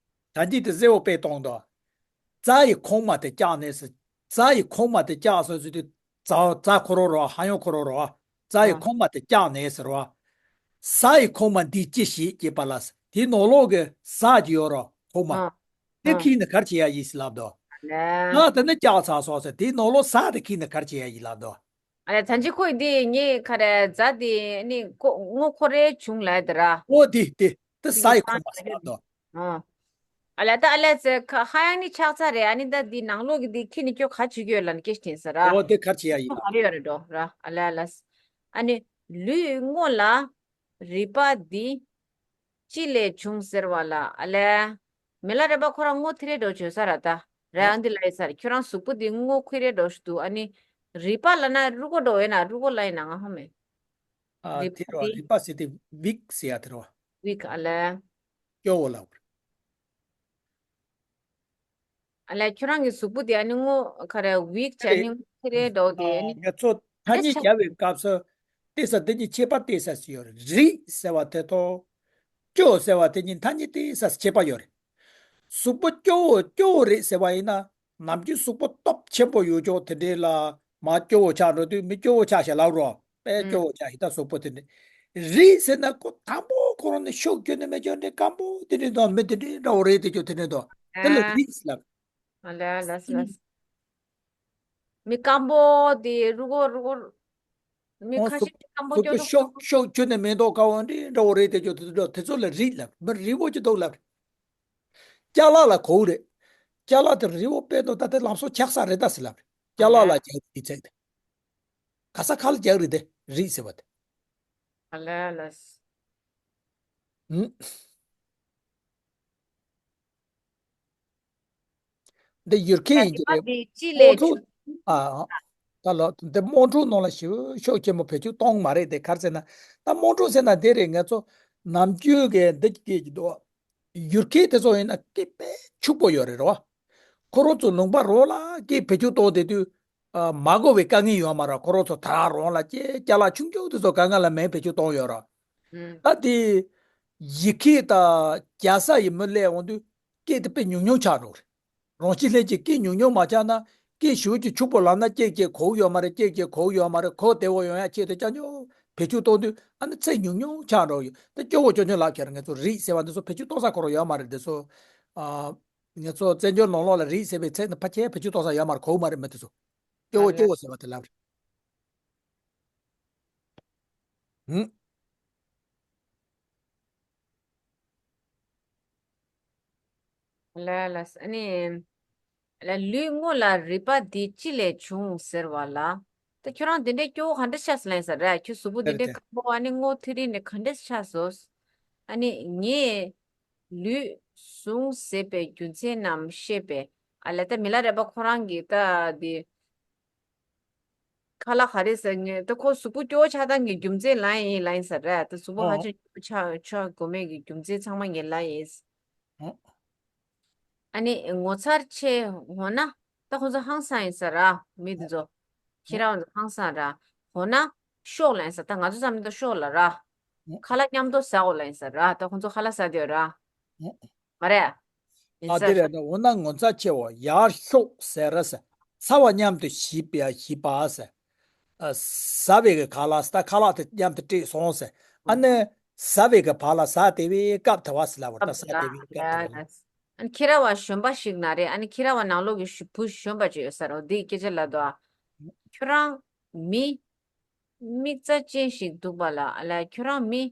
ད་ཅི་དེ་གསལ་བོ་དཔེ་གཏོང་དོ། རྫ་ཡི་ཁོག་མ་དེ་བཅག་ནས་ཟེར། རྫ་ཡི་ཁོག་མ་དེ་བཅག་སོང་ཟེར་དུས་རྫ་རྫ་ཁོ་རོ་རོ་ཧ་ཡོང་ཁོ་རོ་རོ། རྫ་ཡི་ཨ་ཁོག་མ་དེ་བཅག་ནས་ཟེར་བ། ཟ་ཡི་ཁོག་མ་འདི་ཅི་ཞིག་སྐྱེས་པ་ལ་དེའི་ནང་ལོགས་ཀྱི་ཟ་གྱི་ཡོད་རོ་ཁོག་མ། ཨ་དེ་ཨ་ཁྱེར་ནས་ག་རེ་བྱེད་ཡ་ཡིན་ཟེར་ལབ་དོ། ལ། ད་དེ་ནི་བཅག་ཚར་སོང་ཟེར་དེའི་ནང་ལོགས་ཟ་དེ་ཁྱེར་ནས་ག་རེ་བྱེད་ཡ་ཡིན་ལབ་དོ། ཨ་ལས་ད་ཅི་ཁོས་འདི་ངས་ཁ་རེ་རྫ་འདི་ནི་ཀོ་དངོས་ཁོ་རེ་བྱུང་ལབ་ཡ་དེ་ར། ཨོ་དེ་དེ་དེ་ཟ་ཡི་ཁོག་མ་ཟེར་ལབ་དོ། ཨོ། ཨ་ལས་ད་ཨ་ལས་ཟེར་ཁ་ཧ་ཡང་ནི་ཆགས་ཚར་རེད། ཨ་ནི་ད་འདི་ནང་ལོགས་ཀྱི་འདི་ཁྱེར་ནས་ཁྱོད་ག་བྱེད་ཀྱི་ཡོད་ལབ་ནི་སྐད་ཆ་དྲིས་ཟེར་ར། ཨོ་དེ་ག་བྱེད་ཡ་ཡིན་ལབ། ག་རེ་ཡོད་རེད་འགྲོ་ར་ཨ་ལས་ཨ་ལས། ཨ་ནི་ལུས་དངོས་ལ། རུས་པ་འདི་ཅི་ལས་བྱུང་ཟེར་བ་ལ་ཨ་ལས། མི་ལ་རས་པ་ཁོ་རང་དངོས་ཐེ་རེ་འགྲོ་བྱོས་ས་ར་ད། ར་ཨ་ཡང་འདི་ལ་ཡི་ས་ར་ཁྱོད་རང་གཟུགས་པོ་འདི་དངོས་ཁུ་རེ་འགྲོ་ཞུ་འདུག་ཨ་ནི། རུས་པ་ལ་ན་རུས་ཀོ་འགྲོ་ཡོད་ན་རུས་ཀོ་ལ་ཡིན་ན་ང་ཧ་མེད། ཨ་རུས་དེ་པ་རོ་འདི། རུས་པ་ཟེར་དེ་ཝིག་ཟེར་ཡ་དེ་རོ། ཝིག་ཨ་ལས། སྐྱོ་བོ་ལ། ཨ་ལས་ཁྱོད་རང་གི་གཟུགས་པོ་དེ་ཨ་ནི་དངོས་ག་རེ་ཝིག་བྱས་ཨ་ནི་དངོས་ཁེ་རེ་འགྲོ་དེ་ཨ་ནི། ངས་ཚོ་ཐ་སྙད་རྒྱབ་པའི་སྐབས་སུ་ཏེ་ས་དེ་གཉིས་ཁྱད་པར་ཏེ་ས་ཡོད་རེད། རིགས་ཟེར་བ་དེ་དང་སྐྱོ་ཟེར་བ་དེ་གཉིས་ཐ་སྙད་ཏེ་ས་ཁྱད་པར་ཡོད་རེད། གཟུགས་པོ་སྐྱོ་བོ་སྐྱོ་བོ་རེད་ཟེར་བ་ཡིན་ན་ནམ་རྒྱུན་གཟུགས་པོ་སྟོབས་ཆེན་པོ་ཡོད་ཅོག་དེ་འདྲས་ལ་མ་སྐྱོ་བོ་ཆགས་འགྲོ་དུས་མི་སྐྱོ་བོ་ཆགས་ཤག་ལབ་རོགས། དཔེ་སྐྱོ་བོ་ཆགས་ཤིག་ད་གཟུགས་པོ་དེ་འདྲ། རིགས་ཟེར་ན་ཁོ་དང་པོ་ཁོ་རང་ནས་ཤུགས་སྐྱོན་ནས་མེད་ཀྱང་འདྲ་སྐམ་པོ་དེ་འདྲ་འདུག་མི་དེ་འདྲ་འདྲ་བོ་རེད་དེ་ཀྱང་དེ་འདྲ་འདུག་དེ་ལ་རིགས་ལབ། ཨ་ལ་ལ་ལ། མི་སྐམ་པོ་དེ་རུ་གོ་རུ་གོ། མི་ཁ་ཤས་སྐམ་པོ་ཀྱང་འདུག་ཤུགས་ཤུགས་སྐྱོན་ནས་མེད་མདོག་དཀར་བོ་འདྲ་འདྲ་བོ་རེད་དེ་ཀྱང་དེ་འདྲ་དེ་ཚོ་ལ་རིགས་ལབ། མི་རིགས་པོ་ཅི་འདུག་ལབ། ཅ་ལག་ལ་གོ་རེད། ཅ་ལག་དེ་རི་བོ་དཔེ་དང་ད་ལྟའི་ལམ་སང་ཆགས་ས་རེད་ད་ཟེར་ལབ་རེད། ཅ་ལག་ལ་རྒྱག་རེད་ཚེ་དེ། ག་ས་ག་ལ་རྒྱག་རེད་དེ་རིགས་ཟེར་བ་དེ། ཨ་ལ་ལ། ཧུམ། འདི་ཡུལ་སྐད་ཡིན་གྱི་རེད། ཅི་ལས་ཨོ་ཐུ། ཨ། ད་ལོ་འདི་དམངས་ཁྲོད་ནང་ལ་ཞེ་པོ་ཤུགས་ཆེན་པོ་བེད་སྤྱོད་གཏོང་གི་མ་རེད་དེ། ག་རེ་ཟེར་ན། ད་དམངས་ཁྲོད་ཟེར་ན་འདི་རེད། ང་ཚོ་ནམ་རྒྱུན་གྱི་འདི་སྐད་ཀྱི་འདུག་ཡུལ་སྐད་དེ་ཚོ་ཡིན་ན་སྐད་དཔེ་ཕྱུག་པོ་ཡོད་རེད་རོ། ཁོ་རང་ཚོ་ལུང་པ་རང་ལ་སྐད་བེད་སྤྱོད་གཏོང་བསྡད་དུས། ཨ། མ་གོ་བའི་དཀའ་ངལ་ཡོད་མ་རེད། ཁོ་རང་ཚོ་ད་རང་ལ་ཅེ་ཅ་ལག་ཆུང་ཆུང་དེ་ཚོ་གང་ག་ལ་མེད་བེད་སྤྱོད་གཏོང་ཡོད་རེད། ཨུམ། ད་དེ་ཡི་གེ་དང་རྒྱལ་ས་ཡི་མི་སླེབས་འོང་དུས་སྐད་དེ་དཔེ་ཉུང་ཉུང་ཆགས་འགྲོ་རེད། རང་བཞིན་ལྷན་སྐྱེས་སྐད་ཉུང་ཉུང་མ་ཆགས་ན། སྐད་ཞེ་པོ་ཅིག་ཕྱུག་པོ་ལབ་ན་ཀྱེ་ཀྱེ་གོ་གི་ཡོད་མ་རེད། ཀྱེ་ཀྱེ་གོ་གི་ཡོད་མ་རེད། གོ་བདེ་བོ་ཡོང་ཡ་ཆེད་དུ་ཅང་ཉུང་བེད་སྤྱོད་གཏོང་དུས། ཨ་ནི་ཚིག་ཉུང་ཉུང་ཆགས་འགྲོ་གི་ཡོད། ད་སྐྱོ་བོ་སྐྱོ་ཉུང་ལབ་ཁྱེར་ང་ཚོ་རིགས་ཟེར་བ་འདི་ཚོ་བེད་སྤྱོད་གཏོང་ས་ཁོ་རང་ཡོད་མ་རེད། འདི་ཚོ། ཨ། ང་ཚོ་བཙན་བྱོལ་ནང་ལོགས་ལ་རིགས་ཟེར་བའི་ཚིག་ནི་ཕལ་ཆེར་བེད་སྤྱོད་གཏོང་ས་ཡོད་མ་རེད། གོ་གི་མ་རེད། མི་དེ་ཚོ། སྐྱོ་བོ་སྐྱོ་བོ་ཟེར་བ་དེ་ལབ་རེད། ཧུམ། ལ་ལ་ཨ་ནི། ལ་ལུས་དངོས་ལ་རིག་པ་འདི་ཅི་ལས་བྱུང་ཟེར་བ་ལ། ད་ཁྱོད་རང་འདི་འདྲའི་སྐྱོ་བོ་ག་འདྲ་ཤག་ཟེར་ལན་ཟེར་ར། ཁྱོད་གཟུགས་པོ་འདི་འདྲའི་ཁམ་པོ། ཨ་ནི་སྔོ་ཐིག་རིང་ནས་ག་འདྲ་ཤག་སོ། ཨ་ནི་ངས་ལུས་ཟུངས་ཟད་པའི་རྒྱུ་མཚན་རྣམས་བཤད་པས། ཨ་ལས་ད་མི་ལ་རས་པ་ཁོ་རང་གིས་ད་འདི། ཁ་ལག་ག་རེ་ཟེར། ངས་ད་ཁོ་གཟུགས་པོ་སྐྱོ་བོ་ཆགས་སྟངས་ཀྱི་རྒྱུ་མཚན་ལབ་ཡིན་ལབ་ཡིན་ཟེར་ར། ད་གཟུགས་པོ་ཧ་ཨོ། ཅང་སྐྱོ་བོ་ཆགས་ཆགས་དགོས་མེད་ཀྱི་རྒྱུ་མཚན་ཚང་མ་ངས་ལབ་ཡིན། ཨོ། ཨ་ནི་ངོ་མཚར་ཆེ། འོ་ན་ད་ཁོ་ཚོ་ཧང་སང་ཡིན་ས་ར། མི་འདི་ཚོ་ཁྱེད་རང་ཚོ་ཧང་སང་ར། འོ་ན་ཤོག་ལབ་ཡིན་ས། ད་ང་ཚོ་བསམ་མི་འདུག་ཤོག་ལབ་ར། ཁ་ལག་མཉམ་དུ་ཟ་འོ་ལབ་ཡིན་ས་ར། ད་ཁོ་ཚོ་ཁ་ལག་ཟ་བསྡད་ཡོད་ར། མ་རེད། ཡིན་ཨ་ས་དེ་རེད། ད་འོ་ན་ངོ་མཚར་ཆེ་བ་ཡར་ཤོག་ཟེར་ར་ཟེར། ཚ་བ་མཉམ་དུ་ཞིབ་པ་ཞིབ་པ་ཟེར། ཨ། ཟ་བའི་གི་ཁ་ལག་ཟ། ཁ་ལག་དེ་མཉམ་དུ་སྤྲད་སོང་ཟེར། ཨ་ནི་ཟ་བའི་གི་བག་ལ་ཟ་བདེ་བའི་སྐབས་དེ་བ་ཟེར་ལབ་པ་རེད། ད་ཟ་བདེ་བའི་སྐབས་དེ་བ་ལ། ཨ་ནི་ཁྱེད་རང་བ་གཞོན་པ་ཞིག་ན་རེད། ཨ་ནི་ཁྱེད་རང་བ་ནང་ལོགས་ཀྱི་ཞུ་བུ་གཞོན་པ་ཅིག་ཡོད་ས་རེད། འོ་འདི་སྐད་ཆ་ལབ་འདུག་ཨ། ཁྱོད་རང་མི་མིག་རྩ་ཅན་ཞིག་འདུག་པ་ལ། ཨ་ལ་ཁྱོད་རང་མི།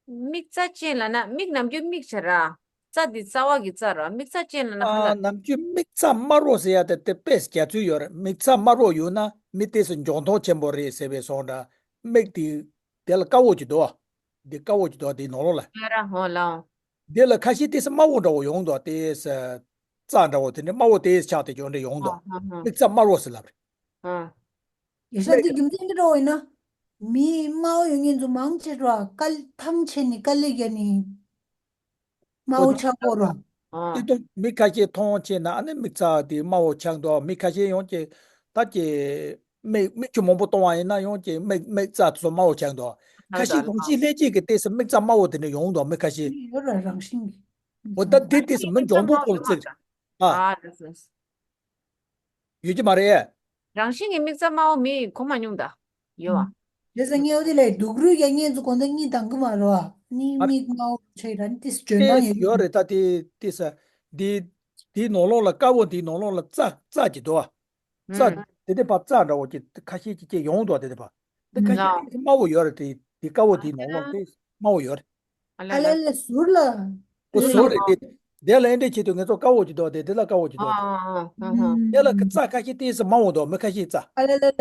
མིག་རྩ་ཅན་ལབ་ན་མིག་ནམ་རྒྱུན་མིག་བྱ་ར། རྩ་འདི་རྩ་བ་གི་རྩ་ར། མིག་རྩ་ཅན་ལབ་ན་ཧ་ལ། ཨ། ནམ་རྒྱུན་མིག་རྩ་དམར་པོ་ཟེར་ཡ་དེ་དེ་དཔེ་རྒྱ་མཚོ་ཡོད་རེད། མིག་རྩ་དམར་པོ་ཡོད་ན་མི་དེ་ཚོ་འཇོན་ཐང་ཆེན་པོ་རེད་ཟེར་བའི་སོང་འདྲ། མིག་དེ་དེ་ལ་དཀར་པོ་ཅིག་འདུག་ཨ། འདི་དཀར་པོ་ཅིག་འདུག་ཨ། དེའི་ནང་ལོགས་ལ། ཡ་ར་ཧོ་ལའོ། དེ་ལ་ཁ་ཤས་དེ་ཚོ་དམར་པོ་འདྲ་པོ་ཡོང་འདུག་ཨ། དེ་ཚོ་རྩ་འདྲ་པོ་དེ་འདྲ་དམར་པོ་དེ་ཆགས་དེ་ཅོ་འདྲ་ཡོང་འདུག་ཨ། ཧོ་ཧོ་ཧོ། མིག་རྩ་དམར་པོ་ཟེར་ལབ་རེད། ཧོ། ཡེ་ཤ་འདི་རྒྱུ་མཚན་འདི་འདྲ་པོ་ཡིན་ན། མི་དམར་པོ་ཡོད་མཁན་ཚོ་མང་ཆེ་འགྲོ་ཨ། དཀའ་ཐང་ཆད་ནས་དཀའ་ལས་བརྒྱབ་ནས་དམར་པོ་ཆགས་ཀྱི་ཡོད་རེད། ཨ། དེ་དུས་མི་ཁ་ཤས་ཐང་ཆད་ན་ཨ་ནི་མིག་རྩ་དེ་དམར་པོ་ཆགས་འདུག་མི་ཁ་ཤས་ཡང་ཅིག་ད་ཅིག་མིག་མིག་ཆུ་མང་པོ་གཏོང་བ་ཡིན་ན་ཡང་ཅིག་མིག་མིག་རྩ་དེ་ཚོ་དམར་པོ་ཆགས་འདུག་ཁ་ཤས་རང་བཞིན་ལྷན་སྐྱེས་ཀྱི་ལྟས་སུ་མིག་རྩ་དམར་པོ་དེ་འདྲ་ཡོང་འདུག་མི་ཁ་ཤས། ཡོད་རེད། རང་བཞིན་གྱི། འོ་ད་དེ་ལྟས་སུ་མི་འཇོན་པོ་ཁོ་ལ་བརྩི། ཨ། ཨ། ཡོད་ཀྱི་མ་རེད། རང་བཞིན་གྱི་མིག་རྩ་དམར་པོ་མི་གོ་མ་མྱོང་ད། ཡོད་ཨ། རེད་ཟེར་ངས་འོ་དེ་ལས་སྡུག་རུས་ཡ་ངས་ཚོ་གོ་ད་གཉིད་འདང་གི་མ་རེད་བ། ནི་མིག་དམར་པོ་ཆགས་ར་ནི་ཏིས་འཇོན་ཐང་ཡོད་ཡོད་རེད། ད་དེ་ཏིས་ས་འདི་འདིའི་ནང་ལོགས་ལ་དཀར་པོ་འདིའི་ནང་ལོགས་ལ་རྩ་རྩ་ཅིག་འདུག་བ། རྩ་དེ་དེ་ཕར་རྩ་འདྲ་བོ་ཅིག་ཁ་ཤས་ཅིག་ཅིག་ཡོང་འདུག་དེ་དེ་ཕར་དེ་ཁ་ཤས་ཏིས་དམར་པོ་ཡོད་རེད། དེ་དེ་དཀར་པོ་འདིའི་ནང་ལོགས་ཏིས་དམར་པོ་ཡོད་རེད། ཨ་ལ་ལ་ཟུར་ལ། ཨོ་ཟུར་རེད་དེ། དེ་ལ་ཨེ་འདྲས་བྱེད་དུས་ངེད་ཚོ་དཀར་པོ་ཅིག་འདུག་དེ་དེ་ལ་དཀར་པོ་ཅིག་འདུག་དེ། དེ་ལ་ཁ་ཤས་ཏིས་དམར་པོ་འདུག་མི་ཁ་ཤས་རྩ། ཨ་ལ་ལ་ལ།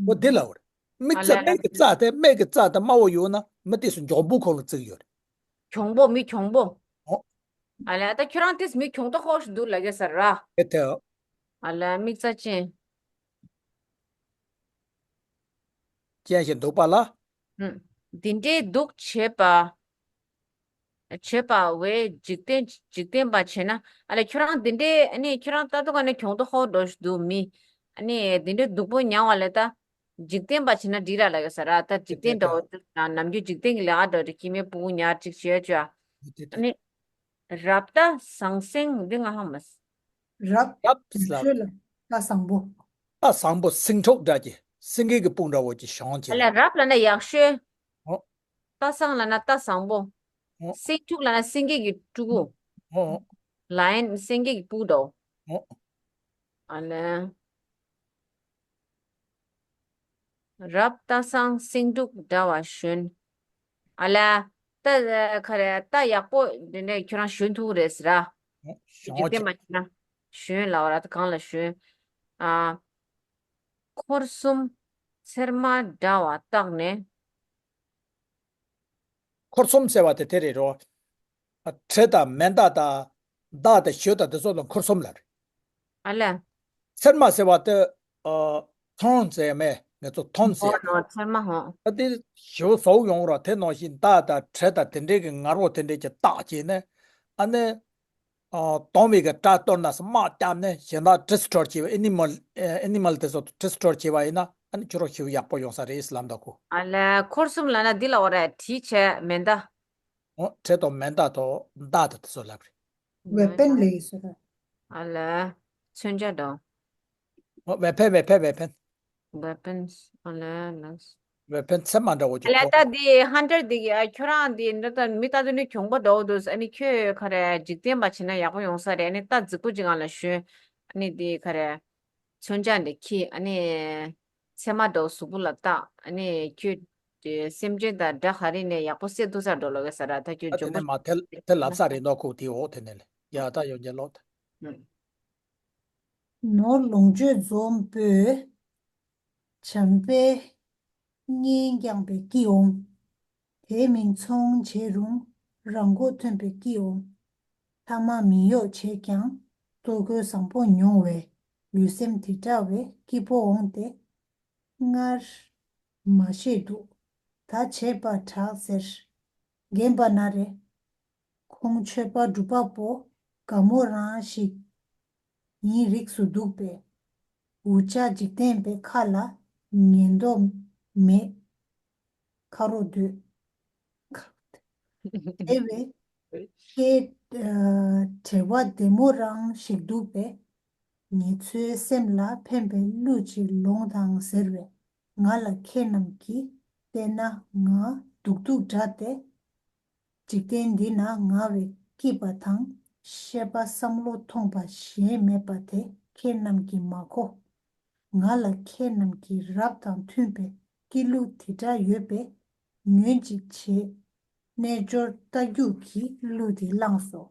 ཨོ་དེ་ལ་འོ་རེད། མིག་རྩ་མིག་གི་རྩ་དེ་མིག་གི་རྩ་དེ་དམར་པོ་ཡོད་ན་མི་དེ་ཚོ་འཇོན་པོ་ཁོ་ལ་བརྩི་གི་ཡོད་རེད། གྱོང་པོ་མི་གྱོང་པོ། ཨོ། ཨ་ལ་ད་ཁྱོད་རང་ཏིས་མི་གྱོང་ཏོ་ཁོ་ཞིག་འདུག་ལ་གེ་ས་ར། དེ་དེ། ཨ་ལ་མིག་རྩ་ཅན། ཅན་ཞིག་འདུག་པ་ལ། ཧུམ། འདི་འདྲའི་སྡུག་བྱེད་པ། བྱེད་པ་བས་འཇིག་རྟེན་འཇིག་རྟེན་པ་བྱེད་ན། ཨ་ལས་ཁྱོད་རང་འདི་འདྲའི་ཨ་ནི་ཁྱོད་རང་ལྟ་འདུག་ག་ནས་གྱོང་ཏོ་ཧོ་འགྲོ་ཞིག་འདུག་མི། ཨ་ནི་འདི་འདྲའི་སྡུག་པོ་མྱངས་བ་ལས་ད། འཇིག་རྟེན་པ་བྱེད་ན་འགྲིག་ར་ལ་གེ་ས་ར། ད་འཇིག་རྟེན་འདྲ་བོ་ནམ་རྒྱུན་འཇིག་རྟེན་གྱི་ལས་ཀ་འདྲ་བོ་དེ་ཁྱིམ་མི་སྤུ་གུ་ཉར་ཅིག་བྱེད་ཅོ། ཨ་ནི། རབ་རྟ་ཟང་ཟིང་འདི་ང་ཧ་མ་སི། རབ། རབ་ཟེར་ལ། ཤོད་ལ། རྟ་བཟང་པོ། རྟ་བཟང་པོ་སེང་ཕྲུག་འདྲ་གི་སེང་གེ་གི་སྤུ་འདྲ་བོ་ཅིག་བྱུང་ཨ་ཅེ་ལ། ལ་རབ་ལ་ན་ཡག་ཤོས། ཨོ། རྟ་བཟང་ལ་ན་རྟ་བཟང་པོ། ཨོ། སེང་ཕྲུག་ལ་ན་སེང་གེ་གི་ཕྲུ་གུ། ཨོ། ལ་ཡན་སེང་གེ་གི་སྤུ་འདྲ་བོ། ཨོ། ཨ་ལ། རབ་རྟ་བཟང་སེང་ཕྲུག་འདྲ་བ་ཞོན། ཨ་ལ། རྟ་ཁ་རེ་རྟ་ཡག་པོ་འདི་ནས་ཁྱོད་རང་ཞོན་ཐུབ་རེད་ཟེར་ར། ཞོན་འཇིག་རྟེན་ཆ། མ་ཆེ་ན། ཞོན་ལ་བ་ར་ད་གང་ལ་ཞོན། ཨ། འཁོར་གསུམ་ཚེར་མ་འདྲ་བ་བཏགས་ནས། འཁོར་གསུམ་ཟེར་བ་དེ་དེ་རེད་རོ། ཨ། གྲི་དང་མེ་མདའ་དང་མདའ་དང་གཞུ་དང་དེ་ཚོ་ལ་འཁོར་གསུམ་ལབ་རེད། ཨ་ལ། ཚེར་མ་ཟེར་བ་དེ་ ཨ། ཐོན་ཟེར་མེད། ངེད་ཚོ་ཐོན་ཟེར། ཨོ་ནོ་ཚེར་མ་ཧོ། ཨ་དེ་ཞེ་པོ་ཟོག་ཡོང་ར། དེ་ནང་བཞིན་མདའ་དང་གྲི་དང་དེ་འདྲའི་གི་ངར་པོ་དེ་འདྲའི་གི་བཏགས་བྱས་ནས། ཨ་ནི། ཨ། དོན་མེད་ཀྱི་སྐྲ་གཏོར་ན་དམག་བརྒྱབ་ནས་གཞན་དག་ཌི་སི་ཊོར་བྱས་པ། ཨེ་ནི་མལ་ཨེ་ནི་མལ་དེ་ཚོ་ཌི་སི་ཊོར་བྱས་པ་ཡིན་ན། ཨ་ནི་ཁྱོད་རང་ཞེ་པོ་ཡག་པོ་ཡོང་ས་རེད་ལབ་འདུག་གོ། ཨ་ལས། འཁོར་གསུམ་ལབ་ན་འདི་ལ་འོ་རེད། གྲི་བྱས་མེ་མདའ། འོ། གྲི་དང་མེ་མདའ་དང་མདའ་དང་དེ་ཚོ་ལབ་རེད། ཝེ་པན་ལབ་ཡོད་ས་རེད། ཨ་ལས། མཚོན་ཆ་དང་། འོ། ཝེ་པན། ཝེ་པན། ཝེ་པན། ཝེ་པན་ཨ་ལས་ལགས། ཝེ་པན་ཚད་མ་འདྲ་བོ་ཅིག་ཨ་ལས། ད་འདི་ཧན་ཊར་འདི་གི། ཨ། ཁྱོད་རང་འདི་འདྲ་ད་མི་ལྟ་དུས་ནི་གྱོང་པོ་འདྲ་བོ་འདུག། ཨ་ནི་ཁྱོད་ག་རེ་འཇིག་རྟེན་པ་བྱས་ན་ཡག་པོ་ཡོང་ས་རེད། ཨ་ནི་ད་རྫིག་པོ་ཅིག་ང་ལ་ཞོན། ཨ་ནི་འདི་ག་རེ། མཚོན་ཆ་འདི་ཁྱེར། ཨ་ནི་ཚེར་མ་འདྲ་བོ་གཟུགས་པོ་ལ་བཏགས། ཨ་ནི་ཁྱོད་དེ་སེམས་ཅན་དང་དགྲ་ག་རེ་ནས་ཡག་པོ་བསད་ཐུབ་ས་འགྲོ་ལོ་གེ་ས་ར། ད་ཁྱོད་ཨ་དེ་གྱོང་ནས་པོ་མ་དེ་དེ་ལབ་ས་རེད་འདུག་གོ། དེ་འོ་དེ་ནས་ལས་ཡ་ད་ཡོང་རྒྱུ་ལོ། ནོར་ལོངས་སྤྱོད་འཛོམས་པོས། བྱམས་པས་གཉེན་བསྐྱངས་པའི་སྐྱིད་འོང་། དེ་མིན་ཚོང་བྱས་རུང་རང་མགོ་ཐོན་པའི་སྐྱིད་འོང་། ཐ་མ་མི་གཡོག་བྱས་ཀྱང་ལྟོ་གོས་བཟང་པོ་མྱོང་བས་ལུས་སེམས་དྲིལ་བསྒྲགས་པའི་སྐྱིད་པོ་འོང་སྟེ། སྔར་མ་ཤེས་འདུག། ད་བྱས་པ་དྲག་ཟེར། རྒན་པ་ན་རེ། ཁོང་ཆོས་པ་སྒྲུབ་པ་པོ་དགའ་མོ་རང་ཞིག་ཡིན་རིགས་སུ་འདུག་པས། འུ་ཅག་འཇིག་རྟེན་པའི་ཁ་ལ་ཉན་མདོག་མེད། ཁ་རོག་སྡོད། དེ་བས་ཁྱེད་བྲེལ་བ་བདེ་མོ་རང་ཞིག་འདུག་པས། ངེད་ཚོའི་སེམས་ལ་ཕན་པའི་གླུ་ཅིག་ལོངས་དང་ཟེར་བས། ང་ལ་ཁྱེད་རྣམས་ཀྱིས་བལྟས་ན་ང་སྡུག་སྡུག་འདྲ་སྟེ། འཇིག་རྟེན་འདི་ན་ང་བས་སྐྱིད་པ་དང་ཤེས་པ་བསམ་བློ་ཐོངས་པ་གཞན་མེད་པ་དེ་ཁྱེད་རྣམས་ཀྱིས་མ་གོ། ང་ལ་ཁྱེད་རྣམས་ཀྱི་རབ་དང་མཐུན་པའི་སྐྱིད་གླུ་དེ་འདྲ་ཡོད་པས། ཉོན་ཅིག་བྱེད། རྣལ་འབྱོར་རྟ་རྒྱུག་གི་གླུ་དེ་བླངས་སོ།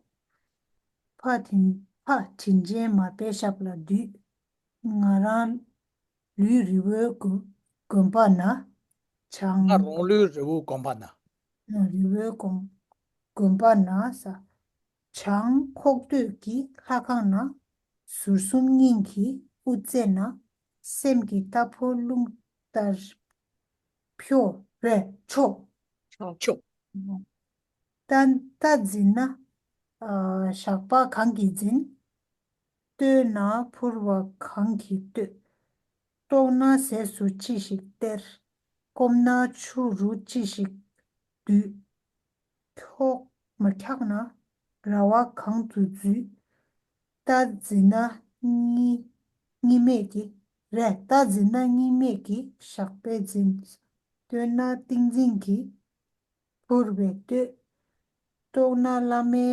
ཕ་དྲིན་ཕ་དྲིན་ཅན་མ་དཔེ་ཞབས་ལ་འདུད། ང་རང་ལུས་རི་བོའི་དགོན་དགོན་པ་ན། བྱང་ང་རང་ལུས་རི་བོའི་དགོན་པ་ན། རི་བོའི་དགོན་དགོན་པ་ན་ས། བྱང་ཁོག་སྟོད་ཀྱི་ལྷ་ཁང་ན། ཟུར་གསུམ་སྙིང་གི་དབུ་རྩེ་ན། སེམས་ཀྱི་རྟ་ཕོ་རླུང་ལྟར་ཕྱོགས་རེ་ཕྱོགས། ཕྱོགས། རྟ་རྟ་འཛིན་ན། ཨ། ཞགས་པ་གང་གིས་འཛིན། བསྟོད་ན་ཕུར་བ་གང་གིས་བསྟོད། ལྟོགས་ན་ཟས་སུ་ཅི་ཞིག་སྟེར། སྐོམ་ན་ཆུ་རུ་ཅི་ཞིག་བསྡུས། འཁྱོག་མ་འཁྱག་ན་ར་བ་གང་དུ་འཛུལ། རྟ་འཛིན་ན་གཉིས་གཉིས་མེད་ཀྱི་རེད། རྟ་འཛིན་ན་གཉིས་མེད་ཀྱི་ཞགས་པས་འཛིན། བསྟོད་ན་ཏིང་འཛིན་གྱི་ཕུར་བས་བསྟོད། ལྟོགས་ན་བླ་མའི་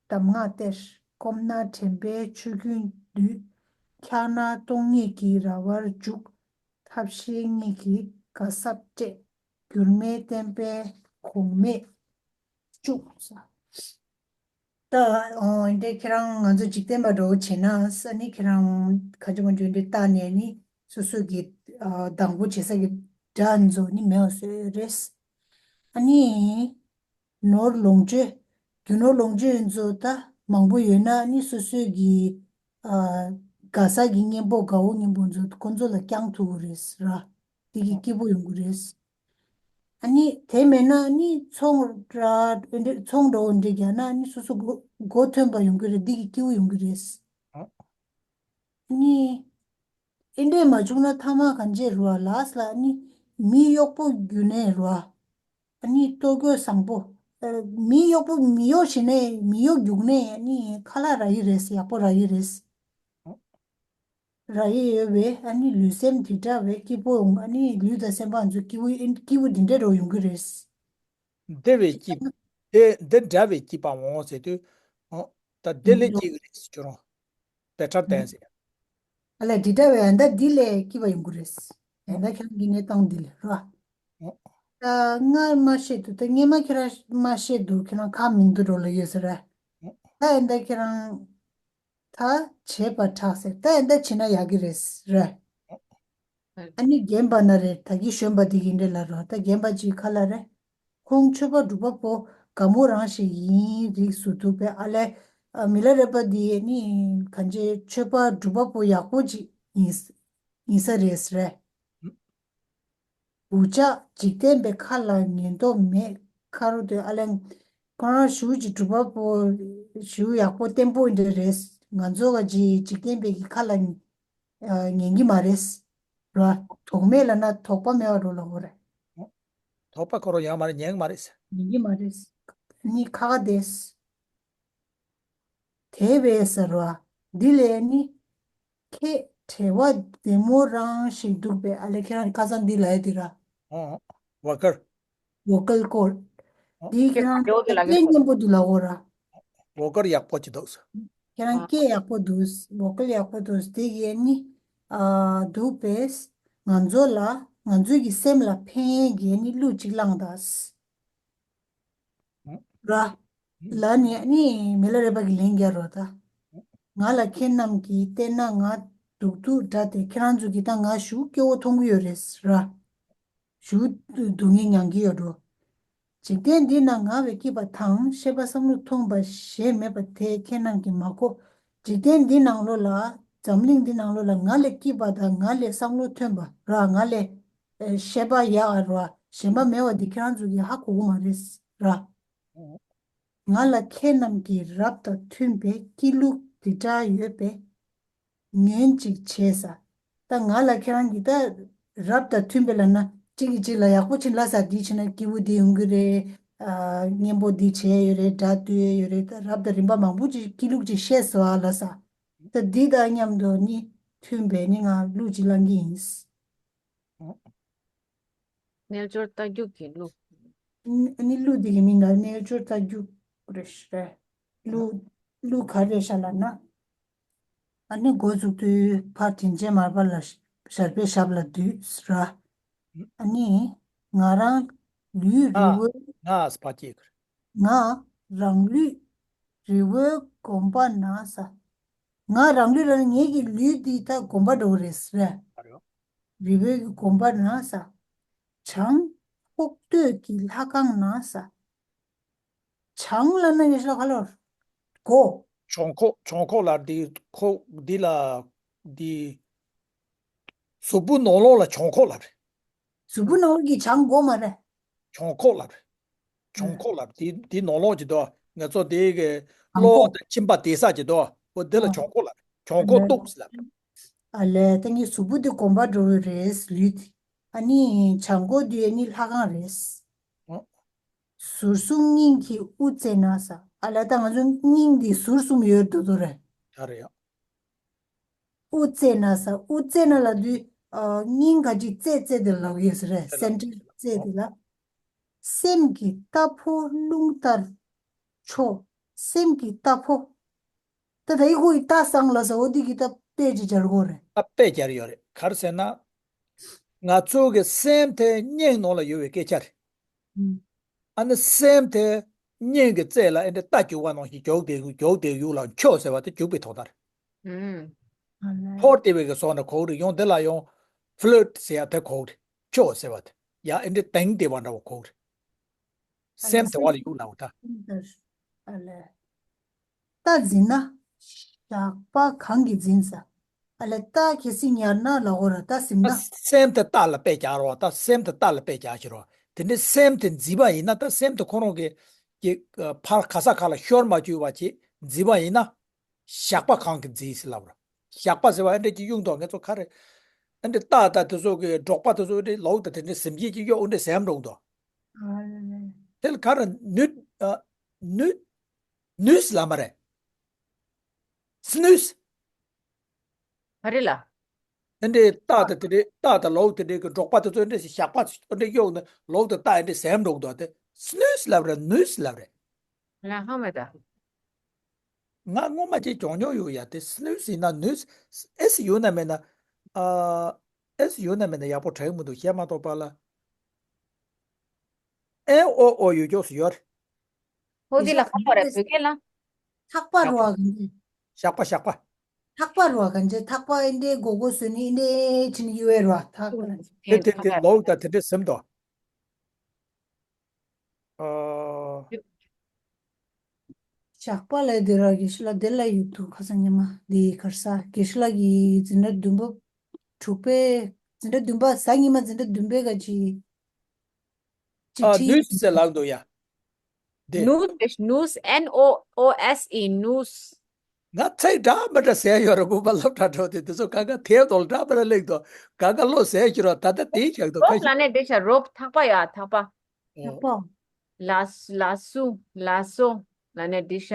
གདམས་ངག་སྟེར། སྐོམ་ན་དྲན་པའི་ཆུ་རྒྱུན་བསྡུས། འཁྱག་ན་སྟོང་ཉིད་ཀྱི་ར་བར་འཇུག། ཐབས་ཤེས་གཉིས་ཀྱིས་དགའ་སྲབ་སྤྲད། འགྱུར་མེད་བསྟན་པའི་གོང་མས་བཅུག། ད་འོ་འདི་ཁྱེད་རང་ང་ཚོ་འཇིག་རྟེན་པ་འདྲ་བོ་བྱས་ན་ས་ནི་ཁྱེད་རང་ག་ཅི་མ་འཇོན་འདི་ལྟ་ནས་ནི་སོ་སོ་གི་ཨ་སྡང་པོ་བྱེད་ས་གི་དགྲ་ཚོ་ནི་མེད་པ་བཟོས་རེད། ཨ་ནི་ནོར་ལོངས་སྤྱོད་རྒྱུ་ནོར་ལོངས་སྤྱོད་ཚོ་ད་མང་པོ་ཡོད་ན་ནི་སོ་སོའི་གི་ཨ་དགའ་ས་གི་གཉེན་པོ་དགའ་བོ་གཉེན་པོ་ཚོ་ཁོ་ཚོ་ལ་བསྐྱང་ཐུབ་ཀྱི་རེད་ར། དེ་གི་སྐྱིད་པོ་ཡོང་གི་རེད། ཨ་ནི་དེ་མེད་ན་ཨ་ནི་ཚོང་ར་འདྲ་ཚོང་འདྲ་བོ་འདྲ་རྒྱག་ན་ཨ་ནི་སོ་སོ་མགོ་མགོ་ཐོན་པ་ཡོང་གི་རེད། འདི་གི་སྐྱིད་པོ་ཡོང་གི་རེད། ཨ་ནི་ཨེ་འདྲས་མ་བྱུང་ན་ཐ་མ་གང་བྱེད་རུ་བ་ལགས་ལ་ཨ་ནི་མི་གཡོག་པོ་རྒྱུག་ནས་རུ་བ། ཨ་ནི་ལྟོ་གོས་བཟང་པོ། ཨ་མི་གཡོག་པོ་མི་གཡོག་བྱེད་ནས་མི་གཡོག་རྒྱུག་ནས་ཨ་ནི་ཁ་ལག་རག་གི་རེད། ཡག་པོ་རག་གི་རེད། རག་ཡས་ཡོད་པས་ཨ་ནི་ལུས་སེམས་དྲིལ་བསྒྲགས་པའི་སྐྱིད་པོ་ཡོང་། ཨ་ནི་ལུས་དང་སེམས་པ་ཚོ་སྐྱིད་པོ་སྐྱིད་པོ་འདི་འདྲ་རུ་ཡོང་གི་རེད། འདི་བས་སྐྱིད། དེ་འདི་འདྲ་བས་སྐྱིད་པ་འོང་ཟེར་དུས། ཨོ། ད་འདི་ལས་སྐྱིད་གི་རེད་ཟེར་ཁྱོད་རང་། better than ཟེར། ཨ་ལས་འདི་འདྲ་བས་ཨ་ད་འདི་ལས་སྐྱིད་པ་ཡོང་གི་རེད། ཨ་ད་ཁྱེད་རང་གི་གནས་སྟངས་འདི་ལས་རོ། ཨོ། ད་ང་མ་ཤེས་འདུག་ད་ངས་མ་ཁྱེད་རང་མ་ཤེས་འདུག་ཁྱེད་རང་ཁ་མིན་འདུག་འགྲོ་ལ་ཡོད་ཟེར་ར། ཨོ། ད་ཨ་ད་ཁྱེད་རང་། ད་བྱས་པ་དྲག་ཟེར། ད་ཨེ་འདྲ་བྱེད་ན་ཡག་གི་རེད་རེད། ཨ་ནི་རྒན་པ་ན་རེད། ད་གི་གཞོན་པ་འདི་གི་འདྲ་ལ་རོ། ད་རྒན་པ་ཅིག་ཁ་ལ་རེད། ཁོང་ཆོས་པ་སྒྲུབ་པ་པོ་དགའ་མོ་རང་ཞིག་ཡིན་རིགས་སུ་འདུག་པས། ཨ་ལས། ཨ་མི་ལ་རས་པ་འདི་ནི་གང་ཅི་ཆོས་པ་སྒྲུབ་པ་པོ་ཡག་པོ་ཅིག་ཡིན། ཡིན་ས་རེད་ཟེར། འུ་ཅག་འཇིག་རྟེན་པའི་ཁ་ལ་ཉན་མདོག་མེད་ཁ་རོ་དེ་ཨ་ལན། ཁོ་རང་ཞུ་ཅིག་གྲུབ་པ་པོ་ཞུ་ཡག་པོ་བརྟན་པོ་འདྲ་རེད། ང་ཚོ་ག་ཅིག་འཇིག་རྟེན་པའི་གི་ཁ་ལ་ཉན་གི་མ་རེད། ར། དོགས་མེད་ལ་ན་དོགས་པ་མེད་པ་རོ་ལ་འོ་རེད། དོགས་པ་ཁོ་རང་ཡོད་མ་རེད། ཉན་གི་མ་རེད། ཉན་གི་མ་རེད། ནི་ཁ་ཁ་དེས། དེ་བས་ཟེར་བ། འདི་ལས་ནི། ཁྱེད་བྲེལ་བ་བདེ་མོ་རང་ཞིག་འདུག་པས་ཨ་ལེ། ཁྱེད་རང་ཁ་སང་འདི་ལ་ཡ་འདི་ར། ཨོ། ཝོ་ཀར། ཝོ་ཀལ་ཀོ་ཌི། ཨོ། འདི་ཁྱེད་རང་ཁྱེད་ཀྱི་ལ་སྐད་སྙན་པོ་འདུག་ལ་འོ་ར། ཝོ་ཀར་ཡག་པོ་ཅིག་འདུག་ཁྱེད་རང་སྐད་ཡག་པོ་འདུག་ཝོ་ཀལ་ཡག་པོ་འདུག་དེ་གས་ནི། ཨ། འདུག་པས། ང་ཚོ་ལ་ང་ཚོའི་གི་སེམས་ལ་ཕན་གས་ནི་གླུ་ཅིག་བླངས་དང་། ར། ལ་ནི་ནི་མི་ལ་རས་པ་གི་ལན་རྒྱག་རོགས་ད། ང་ལ་ཁྱེད་རྣམས་ཀྱིས་བལྟས་ན་ང་སྡུག་སྡུག་འདྲ་སྟེ། ཁྱེད་རང་ཚོ་གིས་ད་ང་ཞུ་སྐྱོ་བོ་མཐོང་གི་ཡོད་རེད་ར། ཞུ་སྡུག་བསྔལ་མྱང་གི་ཡོད་འགྲོ། འཇིག་རྟེན་འདི་ན་ང་བས་སྐྱིད་པ་དང་ཤེས་པ་བསམ་བློ་ཐོངས་པ་གཞན་མེད་པ་དེ་ཁྱེད་རྣམས་ཀྱིས་མ་གོ། འཇིག་རྟེན་འདི་ནང་ལོགས་ལ་འཛམ་གླིང་འདི་ནང་ལོགས་ལ་ང་ལས་སྐྱིད་པ་དང་ང་ལས་བསམ་བློ་ཐོན་པ་ར་ང་ལས་ཤེས་པ་ཡག་ར་གཞན་པ་མེད་པ་འདི་ཁྱེད་རང་ཚོ་གིས་ཧ་གོ་གི་མ་རེད་ར། ང་ལ་ཁྱེད་རྣམས་ཀྱིས་རབ་དང་མཐུན་པའི་སྐྱིད་ལུགས་འདི་འདྲ་ཡོད་པས་ཉོན་ཅིག་བྱས་ས། ད་ང་ལ་ཁྱེད་རང་གིས་ད་རབ་དང་མཐུན་པའི་ལབ་ན་གཅིག་གིས་གཅིག་ལ་ཡག་པོ་ཕྱིན་ལ་ས་འདི་བྱས་ན་སྐྱིད་པོ་འདི་ཡོང་གི་རེད། ཨ། སྙན་པོ་འདི་བྱས་ཡོད་རེད། སྒྲ་བཏུས་ཡོད་རེད། ད་རབ་དང་རིམ་པ་མང་པོ་ཅིག་སྐྱིད་ལུགས་ཅིག་བཤད་སོང་ཨ་ལ་ས། ད་འདི་དང་མཉམ་དུ་ནི་མཐུན་པའི་ནི་ང་གླུ་ཅིག་བླང་གི་ཡིན། རྣལ་འབྱོར་རྟ་རྒྱུག་གི་གླུ། ཨ་ནི་གླུ་འདི་གི་མིང་ལ་རྣལ་འབྱོར་རྟ་རྒྱུག་རེད་ཤག་གླུ། གླུ་ག་རེ་ཤག་ལབ་ན། ཨ་ནི་འགོ་བཙུགས་དུས་ཕར་དྲིན་ཅན་མར་པ་ལ་ཞབས་པད་ཞབས་ལ་འདུད་ཟེར། ཨ་ནི་ང་རང་ལུས་རི་བོའི། ང་ང་ཕར་སྐྱེས་ཀྱི་རེད། ང་རང་ལུས་རི་བོའི་དགོན་པ་ན་ས། ང་རང་ལུས་ལ་ངེད་ཀྱི་ལུས་འདི་ད་དགོན་པ་འདྲ་བོ་རེད་ཟེར། ཨ་རེད། རི་བོའི་གི་དགོན་པ་ན་ས། བྱང་ཁོག་སྟོད་ཀྱི་ལྷ་ཁང་ན་ས། བྱང་ལབ་ན་ངེད་ཤ་ཁ་ལོར། གོ། བྱང་ཁོག་བྱང་ཁོག་ལ་འདི་ཁོག་འདི་ལ་འདི། གཟུགས་པོ་ནང་ལོགས་ལ་བྱང་ཁོག་ལབ་རེད། གཟུགས་པོ་ནང་ལོགས་ཀྱི་བྱང་གོ་མ་རེད། བྱང་ཁོག་ལབ་རེད། བྱང་ཁོག་ལབ་རེད། དེ་དེ་ནང་ལོགས་ཀྱི་དོ། ང་ཚོ་དེ་གི་བྱང་གློ་ཁོག་དང་མཆིན་པ་དེ་ས་ཀྱི་དོ། འོ་དེ་ལ་ཨ། བྱང་ཁོག་ལབ་རེད། བྱང་ཁོག་ཨ་ལས། གཏུགས་ལབ་རེད། ཨ་ལས། ད་ངའི་གཟུགས་པོ་དེ་དགོན་པ་འགྲོ་གི་རེད་ལུས་དེ། ཨ་ནི་བྱང་ཁོག་དེ་ནི་ལྷ་ཁང་རེད། ཨ། ཟུར་གསུམ་སྙིང་གི་དབུ་རྩེ་ན་ས། ཨ་ལས། ད་ང་ཚོ་སྙིང་འདི་ཟུར་གསུམ་ཡོད་འདུག་དོ་རེད། ད་རེད་ཡ། དབུ་རྩེ་ན་ས། དབུ་རྩེ་ན་ལབ་དུས། ཨ། སྙིང་ག་ཅིག་རྩེ་རྩེ་དེ་ལབ་ཡོད་ས་རེད། རྩེ་ལབ། སེན་ཊར་རྩེ་དེ་ལ། སེམས་ཀྱི་རྟ་ཕོ་རླུང་ལྟར་འཕྱོ། སེམས་ཀྱི་རྟ་ཕོ། ད་ད་ཡི་ཁོ་ཡི་རྟ་སང་ལ་ས་འོ་དེ་གི་ད་དཔེ་ཅིག་སྦྱར་དགོས་རེད། ད་དཔེ་སྦྱར་ཡོད་རེད། ག་རེ་ཟེར་ན། ང་ཚོ་གི་སེམས་དེ་སྙིང་ནང་ལ་ཡོད་པའི་སྐད་ཆ་རེད། ཨ་ནི་སེམས་དེ་སྙིང་གི་རྩེ་ལ་ཨེ་འདྲ་རྟ་རྒྱུག་པ་ནང་བཞིན་རྒྱུག་དེ་རྒྱུག་དེ་ཡུག་ལ་འཕྱོ་ཟེར་བ་དེ་རྒྱུག་པའི་དོན་དག་རེད། ཨ་ལས། འཕོ་བདེ་བའི་གི་སོགས་ནས་གོ་གི་རེད། ཡང་དེ་ལ་ཡང་ཕི་ལོཊ་ཟེར་ཡ་དེ་གོ་གི་རེད། འཕྱོ་ཟེར་བ་དེ་ཡ་ཨེ་འདྲ་དེང་དེ་བ་འདྲ་བ་གོ་གི་རེད། ཨ་ལས། སེམས་དེ་བ་ལ་ཡུག་ལ་འོ་ད། ཨ་ལས། རྟ་འཛིན་ན། ཞགས་པ་གང་གིས་འཛིན་ས། ཨ་ལས། རྟ་གལ་སྲིད་ཉར་ན་ལ་འོ་ར་རྟ་ཟིན་ན། ད་སེམས་དེ་རྟ་ལ་དཔེ་རྒྱག་རོགས། ད་སེམས་དེ་རྟ་ལ་དཔེ་རྒྱག་ཤི་རོགས། དེ་ནས་སེམས་དེ་འཛིན་པ་ཡིན་ན། ད་སེམས་དེ་ཁོ་རང་གི་གི་ཕར་ག་ས་ག་ལ་ཤོར་མ་བཅུག་པ་ཅིག་འཛིན་པ་ཡིན་ན། ཞགས་པ་གང་གིས་འཛིན་ཟེར་ལབ་ར། ཞགས་པ་ཟེར་བ་ཨེ་འདྲ་ཅིག་གཡུག་འདུག་ངེད་ཚོ་ཁ་རེ། ཨེ་འདྲ་རྟ་དང་དེ་ཚོ་གི་འབྲོག་པ་དེ་ཚོ་ཨེ་འདྲ་ལོག་དང་དེ་འདྲ་ཟིན་གྱིས་ཅིག་གཡོག་ཨེ་འདྲ་ཟེར་འགྲོ་འདུག་ཨ་ལས། དེ་ལ་ཁ་རེ་ནུས། ཨ། ནུས། ནུས་ལབ་མ་རེད། སྣུས། ག་རེ་ལ། ཨེ་འདྲའི་རྟ་དང་དེ་འདྲའི་རྟ་དང་ལོག་དེ་འདྲའི་གི་འབྲོག་པ་དེ་ཚོ་ཨེ་འདྲའི་ཞགས་པ་ཨེ་འདྲའི་གཡོག་ནས་ལོག་དང་རྟ་ཨེ་འདྲའི་ཟེར་འགྲོ་གི་འདུག་དེ་སྣུས་ལབ་རེད། ནུས་ལབ་རེད། ལ་ཧ་མ་ད། ང་སྔོན་མ་ཅིག་གྱོང་མྱོང་ཡོད་ཡ། དེ་སྣུས་ཡིན་ན་ནུས། ཨེས་ཡོད་ན་མེད་ན། ཨ། ཨེས་ཡོད་ན་མེད་ན་ཡག་པོ་དྲན་གི་མི་འདུག་བཤད་མ་གཏོགས་པ་ལ། ཨེ་ཨོ་ཨོ་ཡོད་ཀྱོག་སུ་ཡོད། ཧོ་དེ་ལ་ཧ་གོ་རེད། བོད་སྐད་ལ། ཐག་པ་རོ་ག་འདི། ཞགས་པ་ཞགས་པ། ཐག་པ་རོ་ག་འདི། ཐག་པ་ཨེ་འདྲའི་སྒོ་སྒོ་སོ་ནི་ཨེ་འདྲའི་ཁྲིན་ཡུ་ཨེ་རོ་ཐག་པ་ལ། དེ་དེ་དེ་ལོག་ད་དེ་འདྲའི་སེམས་དོ། ཨ། ཞགས་པ་ལ་དེ་ར་དགེ་བཤེས་ལགས་དེ་ལ་ཡོད་དུ་ཁ་སང་ཉི་མ་དེ་གར་ས་དགེ་བཤེས་ལགས་ཀྱི་འཛིན་གྲྭ་བདུན་པ། དྲུག་པའི་འཛིན་གྲྭ་བདུན་པ་གཟའ་ཉི་མ་འཛིན་གྲྭ་བདུན་པའི་ག་ཅི་ཅི་ཨ་ཁྲིད་ནུས་ཟེར་ལབ་འདུག་ཡ། དེ་ནུས་ནུས། N O O S E ནུས། ང་ཚིག་འདྲ་མི་འདྲ་ཟེར་ཡོད་རེད། བུ་པ་སློབ་གྲྭ་འགྲོ་དེ་དེ་ཚོ་ག་ག་དེབ་དོལ་འདྲ་མི་འདྲ་ལེགས་དོ། ག་ག་བློ་ཟེར་ཞུ་རོགས། ད་ལྟ་དེའི་ཆགས་དོ་ཁ་རོབ་ཤི། ལབ་ནས་འདྲེ་ཤ་རོབ་ཐག་པ་ཡ་ཐག་པ། ཐག་པ། ལ་སུ་ལ་སུ་ལ་སོ་ལབ་ནས་འདྲེ་ཤ།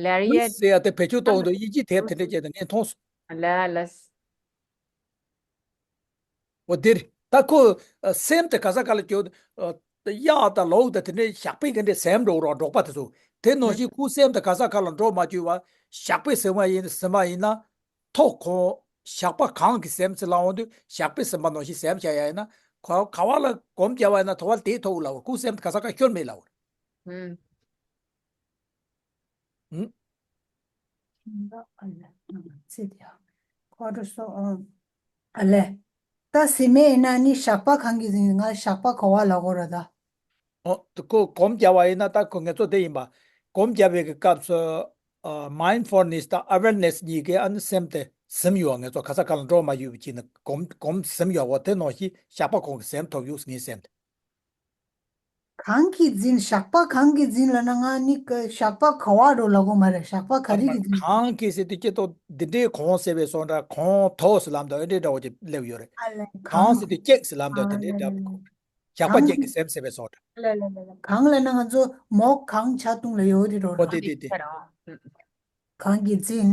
ལེ་རི་ཡེ། ལུས་ཟེར་ཡ་དེ་བེད་སྤྱོད་གཏོང་དོ་དབྱིན་ཇི་དེབ་དེ་འདྲ་བྱས་ཏེ་ངས་མཐོང་སོང་། ལ་ལ། འོ་དེར་ད་ཁོ་ཨ་སེམས་དེ་ག་ས་ག་ལ་སྐྱོ། ཨ་གཡག་དང་ལོག་དང་དེ་འདྲའི་ཞགས་པའི་ག་འདྲའི་སེམས་འགྲོ་རོགས་འབྲོག་པ་དེ་ཚོ། དེ་ནང་བཞིན་ཁོའི་སེམས་དེ་ག་ས་ག་ལ་འགྲོ་མ་བཅུག་པ་ཞགས་པའི་སེམས་པ་ཡིན་ཟིན་པ་ཡིན་ན། ཐོག་ཁོ་ཞགས་པ་གང་གི་སེམས་ཚེ་ལ་འོང་དུས་ཞགས་པའི་སེམས་པ་ནང་བཞིན་སེམས་བྱ་ཡ་ཡིན་ན། ག་ག་བ་ལ་གོམས་རྒྱབ་པ་ཡིན་ན་ཐོག་བ་དེའི་ཐོག་ལ་བར་ཁོའི་སེམས་དེ་ག་ས་ག་ཤོར་མེད་ལ་བར། ཨུམ། ཨུམ། ཁོ་འགྲོ་སོང་ཨང་། ཨ་ལས། ད་སེམས་མེད་ཡིན་ན་ནི་ཞགས་པ་གང་གིས་འཛིན། ང་ཞགས་པ་ག་བ་ལ་གོ་ར་ད། ཨོ། ད་ཁོ་གོམས་རྒྱབ་པ་ཡིན་ན་ད་ཁོ་ངེད་ཚོ་དེ་ཡིན་པ། གོམས་རྒྱབ་པའི་གི་སྐབས་སུ། ཨ་མའིན་ཌ་ཕུལ་ནེ་སི་དང་ཨ་ཝེར་ནེ་སི་གཉིས་ཀའི་ཨ་ནི་སེམས་དེ་ཟིན་ཡོད། ངེད་ཚོ་ག་ས་ག་ལ་འགྲོ་མ་ཡོད་པའི་ཅིག་ནི་གོམས་གོམས་ཟིན་ཡོད་པ་དེ་ནང་བཞིན་ཞགས་པ་གང་གི་སེམས་ཐོབ་ཡོད་ངའི་སེམས་དེ། གང་གིས་འཛིན། ཞགས་པ་གང་གིས་འཛིན་ལབ་ན་ང་ནི་ཀ་ཞགས་པ་ག་བ་རོ་ལ་གོ་མ་རེད། ཞགས་པ་ག་རེ་གིས་འཛིན། གང་གིས་ཟེར་དུས་སྐྱེ་ཏོ་འདི་འདྲའི་གོང་ཟེར་བའི་སོང་འདྲ་གོང་ཐོག་ཟེར་ལམ་དུ་ཨེ་འདྲའི་འདྲ་བོ་ཅིག་སླེབས་ཡོད་རེད། ཨ་ལས་གང་གང་ཟེར་དུས་སྐྱེག་ཟེར་ལམ་དུ་ཨ་དེ་འདྲའི་ལས་འདྲ་བོ་ལས་གོ། ཞགས་པ་གང་སྐྱེག་གི་གིས་སེམས་ཟེར་བའི་སོང་འདྲ། ཨ་ལས་ལས་ལས་ལས་གང་ལབ་ན་ང་ཚོ་མོག་གང་ཆ་བཏུང་ལ་ཡོད་རེད་རོ་ཨོ་ར། དེ་དེ་དེ། གང་གིས་འཛིན།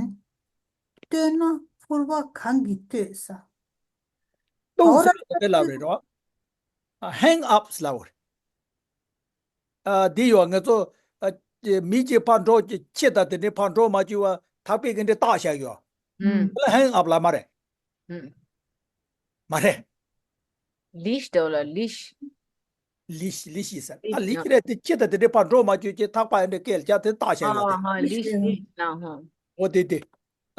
བསྟོད་ན་ཕུར་པ་གང་གིས་བསྟོད་ས། ཏུ་ཟེར་བ་དེ་ལབ་རེད་རོ། ཨ་ཧེང་ཨབ་ཟེར་ལབ་རེད། ཨ་འདི་ཡོད་ང་ཚོ། ཨ་མི་གཅིག་ཕར་འགྲོ་ཅིག་ཁྱི་དང་དེ་འདྲའི་ཕར་འགྲོ་མ་བཅུག་པ་ཐག་པས་ག་འདྲའི་བཏགས་བཞག་ཡོད། ཨུམ། དེ་ལ་ཧེང་ཨབ་ལབ་མ་རེད། ཨུམ། མ་རེད། ལིཤ་དོ་ལ་ལིཤ། ལིཤ་ལིཤ་ཡིན་ས་ཨ་ལིཤ་ལིཤ་རེད། དེ་ཁྱི་དང་དེ་འདྲའི་ཕར་འགྲོ་མ་བཅུག་ཅིག་ཐག་པ་ཨེ་འདྲའི་སྐེ་ལ་བཅག་དེ་བཏགས་བཞག་ཡོད་དེ། ཨ་ཧ་ལིཤ་ལིཤ་ལིཤ་ན་ཧོ། འོ་དེ་དེ།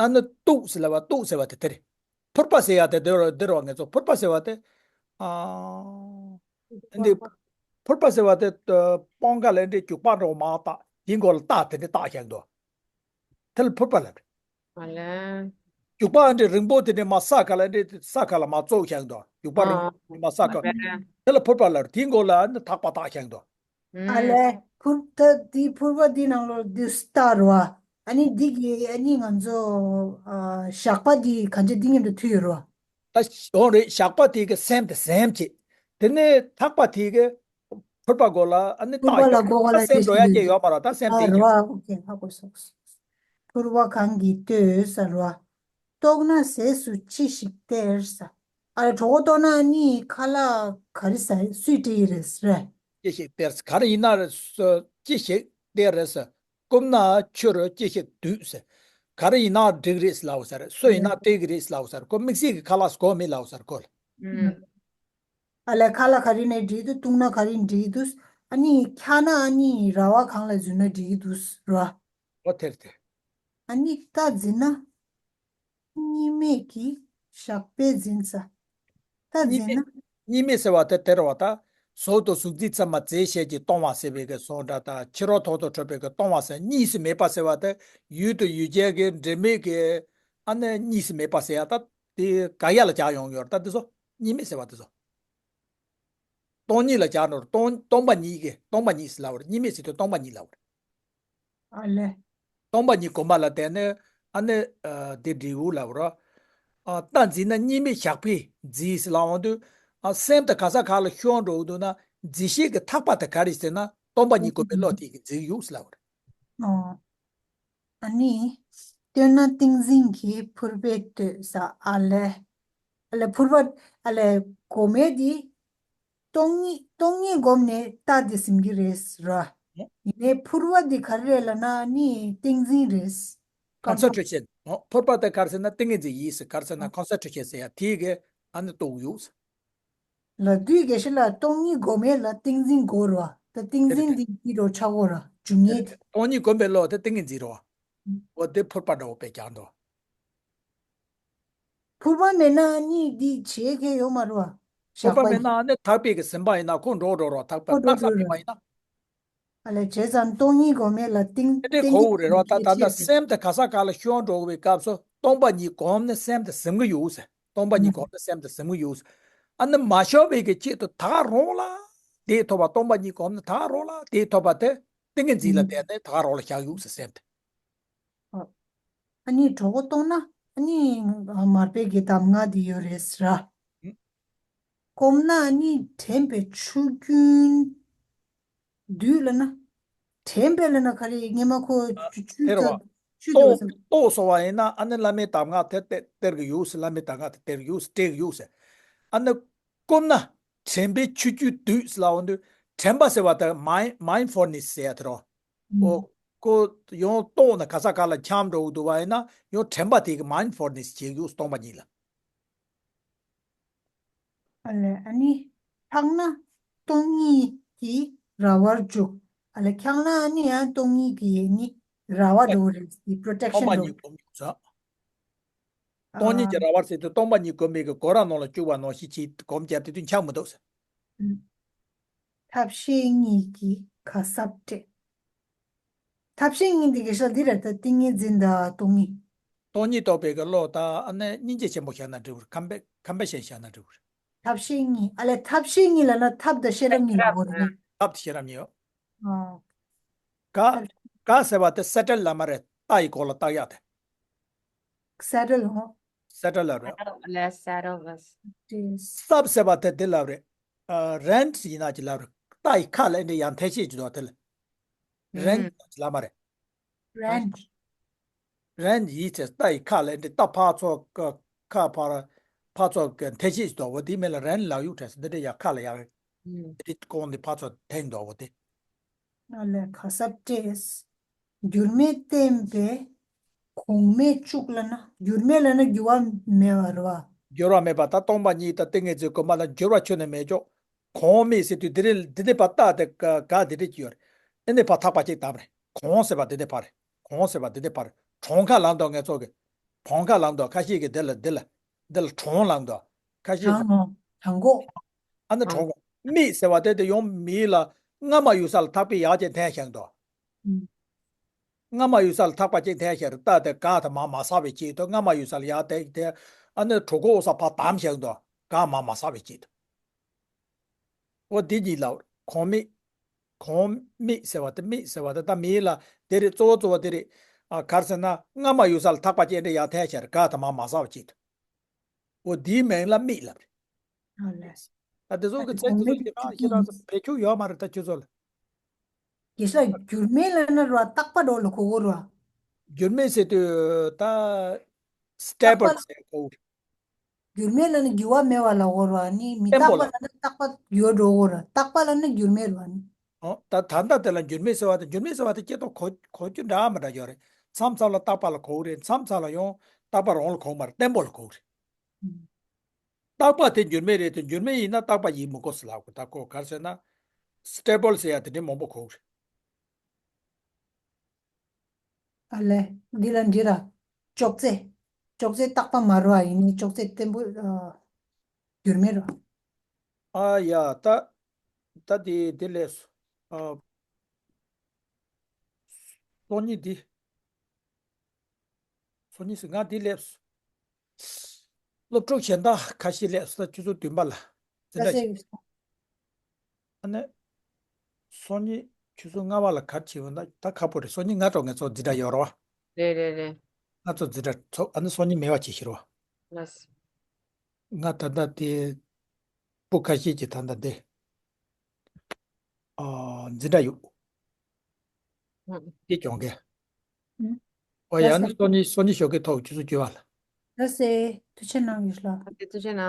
ཨ་ནི་ཏུག་ཟེར་ལབ་པ་ཏུག་ཟེར་བ་དེ་དེ་རེད། ཕུར་པ་ཟེར་ཡ་དེ་དེ་རོ་དེ་རོ་ངེད་ཚོ་ཕུར་པ་ཟེར་བ་དེ། ཨ། འདི། ཕུར་པ་ཟེར་བ་དེ། སྤང་ཁ་ལ་འདི་རྒྱུག་པ་འདྲ་བོ་མ་བཏགས་དེའི་མགོ་ལ་བཏགས་དེ་འདྲ་བཏགས་བཞག་འདུག་དེ་ལ་ཕུར་པ་ལབ་རེད། ཨ་ལས། རྒྱུག་པ་འདི་རིང་པོ་དེ་འདྲ་མ་ས་ཁ་ལ་འདི་ས་ཁ་ལ་མ་བཙུགས་བཞག་འདུག་རྒྱུག་པ་རིང་པོ་དེ་འདྲ་མ་ས་ཁ་ཨ་ལས། དེ་ལ་ཕུར་པ་ལབ་རེད། དེའི་མགོ་ལ་འདི་ཐག་པ་བཏགས་བཞག་འདུག་ཨ་ལས། ཕུར་ད་དེ་ཕུར་པ་དེའི་ནང་ལོགས་དེ་སྟ་རུ་བ། ཨ་ནི་འདི་གི་ཨ་ནི་ང་ཚོ་ཨ་ཞགས་པ་དེ་ག་འདྲ་འདི་མཉམ་དུ་མཐུད་ཡོད་རུ་བ། ད་འོང་རེད། ཞགས་པ་དེ་གི་སེམས་དེ་སེམས་བྱེད། དེ་ནས་ཐག་པ་དེ་གི་ཕུར་པ་མགོ་ལ་ཨ་ནི་ཕུར་པ་ལ་མགོ་ལ་ད་སེམས་འགྲོ་ཡ་སྐྱེ་ཡོད་མ་རེད། ད་སེམས་དེ་ཨ་རུ་བ། ཨོ་ཁེ་ཧ་གོ་སོང་། ཕུར་པ་གང་གིས་བསྟོད་ས་རུ་བ། བཏོག་ན་ཟས་སུ་ཅི་ཞིག་སྟེར་ས། ཨ་རེ་གྲོད་ཁོག་ལྟོགས་ན་ནི་ཁ་ལག་ག་རེ་ཟ་སུས་སྤྲད་ཡི་རེད་ཟེར། ཅི་ཞིག་སྟེར་ག་རེ་ཡིན་ན་རེད་ཅི་ཞིག་སྟེར་རེད་ཟེར། སྐོམ་ན་ཆུ་རེད་ཅི་ཞིག་དུས་ཟེར། ག་རེ་ཡིན་ན་འགྲིག་རེད་ལབ་ཟེར། སུ་ཡིན་ན་སྤྲད་གི་རེད་ལབ་ཟེར། ཁོ་དམིགས་བསལ་གི་ཁ་ལག་དགོས་མེད་ལབ་ཟེར་ཁོ་ལ། ཨ་ལས་ཁ་ལག་ག་རེ་ནས་འགྲིག་འདུག་བཏུང་ན་ག་རེ་འགྲིག་འདུག་ཨ་ནི་འཁྱག་ན་ཨ་ནི་ར་བ་གང་ལ་འཛུལ་ན་འགྲིག་གི་འདུག་ར། ཨོ་དེར་དེ། ཨ་ནི་རྟ་འཛིན་ན། གཉིས་མེད་ཀྱི་ཞགས་པས་འཛིན་ས། རྟ་འཛིན་ན། གཉིས་མེད་ཟེར་བ་དེ་དེར་བ་ད། ཟོག་དང་གཟུགས་འཛིན་ཚད་མ་རྫས་ཤེས་ཀྱིས་སྟོང་བ་ཟེར་བའི་གི་སོང་འདྲ་ད་ཕྱི་རོལ་ཐོག་ཏུ་གྲུབ་པའི་གི་སྟོང་བ་ཟེར་གཉིས་སུ་མེད་པ་ཟེར་བ་དེ་ཡུལ་དང་ཡུལ་ཅན་གྱི་འབྲེལ་མེད་ཀྱི་ཨ་ནི་གཉིས་སུ་མེད་པ་ཟེར་ཡ་ད་དེ་ག་ཡ་ལ་བྱ་ཡོང་ཡོད་རེད། ད་དེ་ཚོ་གཉིས་མེད་ཟེར་བ་དེ་ཚོ། སྟོང་ཉིད་ལ་སྦྱར་ནོར་སྟོང་སྟོང་པ་ཉིད་ཀྱི་སྟོང་པ་ཉིད་ཟེར་ལབ་པ་རེད། གཉིས་མེད་ཟེར་དུས་སྟོང་པ་ཉིད་ལབ་པ་རེད། ཨ་ལས། སྟོང་པ་ཉིད་གོམས་པ་ལ་བརྟེན་ནས་ཨ་ནི་ཨ་དེ་འབྲས་བུ་ལབ་པ་རེད། ཨ་རྟ་འཛིན་ན་གཉིས་མེད་ཞགས་པས་འཛིན་ཟེར་ལབ་འོང་དུས་ཨ་སེམས་དེ་ག་ས་ག་ལ་ཤོར་འགྲོ་གི་འདུག་ན་འཛིན་ཤེས་ཀྱི་ཐག་པ་དེ་ག་རེ་ཟེར་ན་སྟོང་པ་ཉིད་གོམས་པའི་བློ་དེ་གིས་འཛིན་ཡོད་ཟེར་ལབ་པ་རེད། ཨོ། ཨ་ནི། བསྟོད་ན་ཏིང་འཛིན་གྱིས་ཕུར་པས་བསྟོད་ས་ཨ་ལས། ཨ་ལས་ཕུར་པ་ཨ་ལས་གོ་མེད་དེ། སྟོང་ཉིད་སྟོང་ཉིད་བསྒོམས་ནས་རྟ་དེ་ཟིན་གྱི་རེད་ར། ཡིན་ནའི་ཕུར་པ་དེ་ག་རེ་རེད་ལབ་ན་ནི་ཏིང་འཛིན་རེད། ཀོན་སེན་ཊི་རེ་ཤན། ཨོ་ཕུར་པ་དེ་ག་རེ་ཟེར་ན་ཏིང་ངེ་འཛིན་ཡིན་ཟེར། ག་རེ་ཟེར་ན་ཀོན་སེན་ཊི་རེ་ཤན་ཟེར་ཡ་དེ་གི་ཨ་ནི་རྟོགས་ཡོད་ཟེར། ལ་དུས་དགེ་བཤེས་ལ་སྟོང་ཉིད་སྒོམ་མེད་ལ་ཏིང་འཛིན་དགོས་རོ། ད་ཏིང་འཛིན་འདི་འདི་རོ་ཆགས་གོ་ར་འབྱུང་ངེས་དེ། སྟོང་ཉིད་སྒོམ་པའི་བློ་དེ་ཏིང་ངེ་འཛིན་རོ། འོ་དེ་ཕུར་པ་འདྲ་བོ་དཔེ་རྒྱག་འདུག་ཕུར་པ་མེད་ན་གཉིས་འདི་བྱེད་མཁན་ཡོད་མ་རོ། ཕུར་པ་མེད་ན་ནི་ཐག་པས་ཀྱི་ཟིན་པ་ཡིན་ན་ཁོ་འགྲོ་འགྲོ་རོ་ཐག་པ་ཁོ་འགྲོ་ནག་ས་འགྲོ་མེད་པ་ཡིན་ན། ཨ་ལས་བྱས་ཙང་སྟོང་ཉིད་སྒོམ་མེད་ལ་ཏིང་དེ་འདྲའི་ཏིང་གོ་བོ་རེད་རོ། ད་ད་ལྟ་སེམས་དེ་ག་ས་ག་ལ་ཤོར་འགྲོ་བའི་སྐབས་སུ་སྟོང་པ་ཉིད་སྒོམ་ནས་སེམས་དེ་ཟིན་གི་ཡོད་ཟེར། སྟོང་པ་ཉིད་གོམས་ན་སེམས་དེ་ཟིན་གྱི་ཡོད། ཨ་ནི་མ་ཤོར་བའི་གི་ཆེད་དུ་ད་ག་རང་ལ་དེ་ཐོབ་པ། སྟོང་པ་ཉིད་གོམས་ན་ད་ག་རང་ལ་དེ་ཐོབ་པ་དེ་ཏིང་ངེ་འཛིན་ལ་བརྟེན་ནས་ད་ག་རང་ལ་བཞག་ཡོད་ཟེར་སེམས་དེ། ཨ་ནི་གྲོད་ཁོག་ལྟོགས་ན་ཨ་ནི་མར་པའི་གི་གདམས་ངག་འདི་ཡོད་རེད་ཟེར། ཨུ། སྐོམ་ན་ཨ་ནི་དྲན་པའི་ཆུ་རྒྱུན་བསྡུས་ལབ་ན། དྲན་པའི་ལབ་ན་ག་རེ། སྔས་མ་ཁོ་ཨ། ཆུ་ཆུ་དེ་རེད་བ། ཙམ་ཆུ་ཙམ་ལྟོགས་ཟེར། ལྟོགས་སོང་བ་ཡིན་ན་ཨ་ནི་བླ་མའི་གདམས་ངག་དེ་སྟེར་སྟེར་གི་ཡོད་ཟེར། བླ་མའི་གདམས་ངག་དེ་སྟེར་གི་ཡོད་ཟེར། སྤྲད་གི་ཡོད་ཟེར། ཨ་ནི་སྐོམ་ན་དྲན་པའི་ཆུ་རྒྱུན་བསྡུས་ཟེར་ལབ་འོང་དུས། དྲན་པ་ཟེར་བ་དེ་mind mindfulness ཟེར་ཡ་དེ་རེད་བ། ཨོ། ཨུ། ཁོ་ཡང་ལྟོགས་ན་ག་ས་ག་ལ་འཁྱམས་འགྲོ་གི་འདུག་བ་ཡིན་ན་ཡང་དྲན་པ་དེ་གི་mindfulness བྱེད་ཀྱི་ཡོད། སྟོང་པ་ཉིད་ལ། ཨ་ལས། ཨ་ནི་ལྷག་ན་སྟོང་ཉིད་ཀྱི་ར་བར་འཇུག། ཨ་ལས། ལྷག་ན་ཨ་ནི་ཡང་སྟོང་ཉིད་ཀྱི་ནི་ར་བ་འགྲོ་རེད། སྟོང་protection པ་འགྲོ། ཉིད་སྒོམ་ཡོད་ས། སྟོང་ཉིད་ཀྱི་ཨ། ར་བར་ཟེར་དུས་སྟོང་པ་ཉིད་སྒོམ་པའི་གི་སྒོ་ར་ནང་ལ་བཅུག་པ་ནང་བཞིན་གྱིས་སྒོམ་བརྒྱབ་དེ་དུས་འཁྱམས་མི་འདུག་ཟེར། ཨུ། ཐབས་ཤེས་གཉིས་ཀྱི་ག་ས་སྤྲད། ཐབས་ཤེས་གཉིས་འདི་གི་ཤ་འདི་རེད། ད་ཏིང་ངེ་འཛིན་དང་སྟོང་ཉིད། སྟོང་ཉིད་རྟོགས་པའི་གི་བློ་དང་ཨ་ནི་སྙིང་རྗེ་ཆེན་པོ་བཞག་ན་འགྲིག་གི་རེད། compassion compassion བཞག་ན་འགྲིག་གི་རེད། ཐབས་ཤེས་གཉིས། ཨ་ལས། ཐབས་ཤེས་གཉིས་ལབ་ན་ཐབས་དང་ཤེས་རབ་གཉིས་ལབ་དགོས་རེད། ཐབས་དང་ཤེས་རབ་གཉིས་ཡོད། ཨ། ག་ཐབས། ག་ཟེར་བ་དེ་settle ལབ་མ་རེད། རྟ་ཡི་མགོ་ལ་རྟ་གཡག་དེ། settle ཧོ། settle ལབ་རེད། ཨ་ལས། settle ལབ། སྲབ་ཟེར་བ་དེ་དེ་ལབ་རེད། ཨ། rent ཡིན་ན་ཅི་ལབ་རེད། རྟ་ཡི་ཁ་ལ་འདྲ་ཡང་འཐེན་བྱེད་ཅིག་འདུག་དེ་ལ། rent ཨུ། ལབ་མ་རེད། rent rent ཡིན་ཚེ་རྟ་ཡི་ཁ་ལ་འདྲ་རྟ་ཕར་ཚུར་ཁ་ཕར་ཕར་ཚུར་འཐེན་བྱེད་ཅིག་འདུག་འོ་དེ་མིང་ལ་rent ལབ་ཡོད་དྲན་སོང་། འདི་འདྲ་ཡང་ཁ་ལ་ཡང་ཨུ། འདི་གོང་ནས་ཕར་ཚུར་འཐེན་འདུག་འོ་དེ། ཨ་ལས། ག་ས་སྤྲད། འགྱུར་མེད་བརྟན་པའི་གོང་མས་བཅུག་ལབ་ན། འགྱུར་མེད་ལབ་ན་འགྱུར་བ་མེད་པ་རེད་བ། འགྱུར་བ་མེད་པ། ད་སྟོང་པ་ཉིད་དང་ཏིང་ངེ་འཛིན་སྒོམ་པ་ལ་འགྱུར་བ་ཁྱོན་ནས་མེད་ཀྱོག་གོང་མས་ཟེར་དུས་འདི་རེད། འདི་ནས་ཕར་རྟ་དེ་ག་ག་འདི་འདྲ་ཅིག་ཡོད་རེད། ཨེ་ནས་ཕར་ཐག་པ་གཅིག་བསྡམས་རེད། གོང་ཟེར་བ་འདི་ནས་ཕར་རེད། གོང་ཟེར་བ་འདི་ནས་ཕར་རེད། གྲོང་ཁ་ལབ་འདུག་ངས་ཚོ་གི་གྲོང་ཁ་ལབ་འདུག་ཁ་ཤས་ཀྱིས་འདི་ལ་འདི་ལ་འདི་ལ་གྲོང་ལབ་འདུག་ཁ་ཤས་ཀྱིས་གྲོང་ངོ་གྲོང་གོ་ཨ་ནི་གྲོང་གོ་མིག་ཟེར་བ་དེ་དེ་ཡང་མིག་ལ་རྔ་མ་ཡོད་ས་ལ་ཐག་པས་ཡར་ཅིག་འཐེན་བཞག་འདུག་ཨུ། རྔ་མ་ཡོད་ས་ལ་ཐག་པ་གཅིག་འཐེན་བཞག་རེད། རྟ་དེ་ག་དེ་མར་མ་ཟག་པའི་ཆེད་དུ་རྔ་མ་ཡོད་ས་ལ་ཡར་དེ་དེ་ཨ་ནི་གྲོད་ཁོག་འོག་ས་ཕར་བསྡམས་བཞག་འདུག་ག་མར་མ་ཟག་པའི་ཆེད་དུ། འོ་དེ་གཉིས་ལ་གོང་མིག་གོང་མིག་ཟེར་བ་དེ། མིག་ཟེར་བ་དེ་ད་མིག་ལ་དེ་རེད། གཙོ་བོ་གཙོ་བོ་དེ་རེད། ཨ། ག་རེ་ཟེར་ན་རྔ་མ་ཡོད་ས་ལ་ཐག་པ་གཅིག་འདྲ་ཡར་འཐེན་བཞག་རེད། ག་དེ་མར་མ་ཟག་པའི་ཆེད་དུ། འོ་དེའི་མིང་ལ་མིག་ལབ་རེད། ཨ་ལས། ད་དེ་ཚོ་གི་ཚིག་དེ་ཚོ་ཁྱེད་རང་ཁྱེད་རང་ཚོ་བེད་སྤྱོད་ཡོད་མ་རེད་ད་ཁྱོད་ཚོ་ལ། དེ་ས་འགྱུར་མེད་ལབ་ན་ར་རྟག་པ་འགྲོ་ལ་གོ་གོ་ར། འགྱུར་མེད་ཟེར་དུས་ད་རྟག་པ stable ལ་ཟེར་གོ། འགྱུར་མེད་ལབ་ན་འགྱུར་བ་མེད་པ་ལ་གོ་ར་ནི། མི་རྟག་པ་བརྟན་པོ་ལ། ལབ་ན་རྟག་པ་ཡོད་འགྲོ་གོ་ར། རྟག་པ་ལབ་ན་འགྱུར་མེད་ར་ནི། ཨོ། ད་ད་ལྟ་དེ་ལ་འགྱུར་མེད་ཟེར་བ་དེ། འགྱུར་མེད་ཟེར་བ་དེ་སྐྱེ་ཐོག་གོ་གོ་རྒྱུ་འདྲ་མི་འདྲ་ཡོད་རེད། མཚམས་མཚམས་ལ་རྟག་པ་ལ་གོ་གི་རེད། མཚམས་མཚམས་ལ་ཡང་རྟག་པ་རང་ལ་གོ་གི་མ་རེད། བརྟན་པོ་ལ་གོ་གི་རེད། རྟག་པ་དེ་འགྱུར་མེད་རེད་དེ། འགྱུར་མེད་ཡིན་ན་རྟག་པ་ཡིན་མི་དགོས་ཟེར་ལབ་དགོས། ད་ཁོ་ག་རེ་ཟེར་ན་stable ཟེར་ཡ་དེ་འདྲའི་མང་པོ་གོ་གི་རེད། ཨ་ལས། འདི་ལ་འདི་ར། ཅོག་ཙེ། ཅོག་ཙེ་རྟག་པ་མ་རུ་བ་ཡིན་ནི་ཅོག་ཙེ་བརྟན་པོ། ཨ། འགྱུར་མེད་རུ། ཨ་ཡ། ད་ད་དེ་དེ་ལས་སོ། ཨ། སོ་གཉིས་འདི། སོ་གཉིས་སུ་ང་འདི་སླེབས་སོ། སློབ་ཕྲུག་གཞན་དག་ཁ་ཤས་སླེབས་སོ། ད་ཆུ་ཚོད་བདུན་པ་ལ་འཛིན་གྲྭ་བྱེད། ཨ་ནི། སོ་གཉིས་ཆུ་ཚོད་ལྔ་པ་ལ་ག་རེ་བྱེད་འོང་ན་ད་ཁག་པོ་རེད། སོ་གཉིས་ང་ཚོ་ང་ཚོ་འཛིན་གྲྭ་ཡོད་རེད་བ། རེད་རེད་རེད། ང་ཚོ་འཛིན་གྲྭ་ཚོ་ཨ་ནི་སོ་གཉིས་མེད་པ་བྱེད་ཤེས་རེད་བ། ལགས། ང་ད་ལྟ་དེ་སྤུ་ཁ་ཤས་ཀྱི་ད་ལྟ་དེ་ཨ་འཛིན་གྲྭ་ཡོད། ཨ། དེ་སྦྱོང་མཁན། ཨ། ཨོ་ཡ། ལགས་སོ། ཨ་ནི་སོ་གཉིས་སོ་གཉིས་ཞོགས་ཀས་ཐོག་ཆུ་ཚོད་བཅུ་པ་ལ། ལགས་སོ། ཐུགས་རྗེ་གནང་ཡོད་ལ། ཐུགས་རྗེ་གནང་།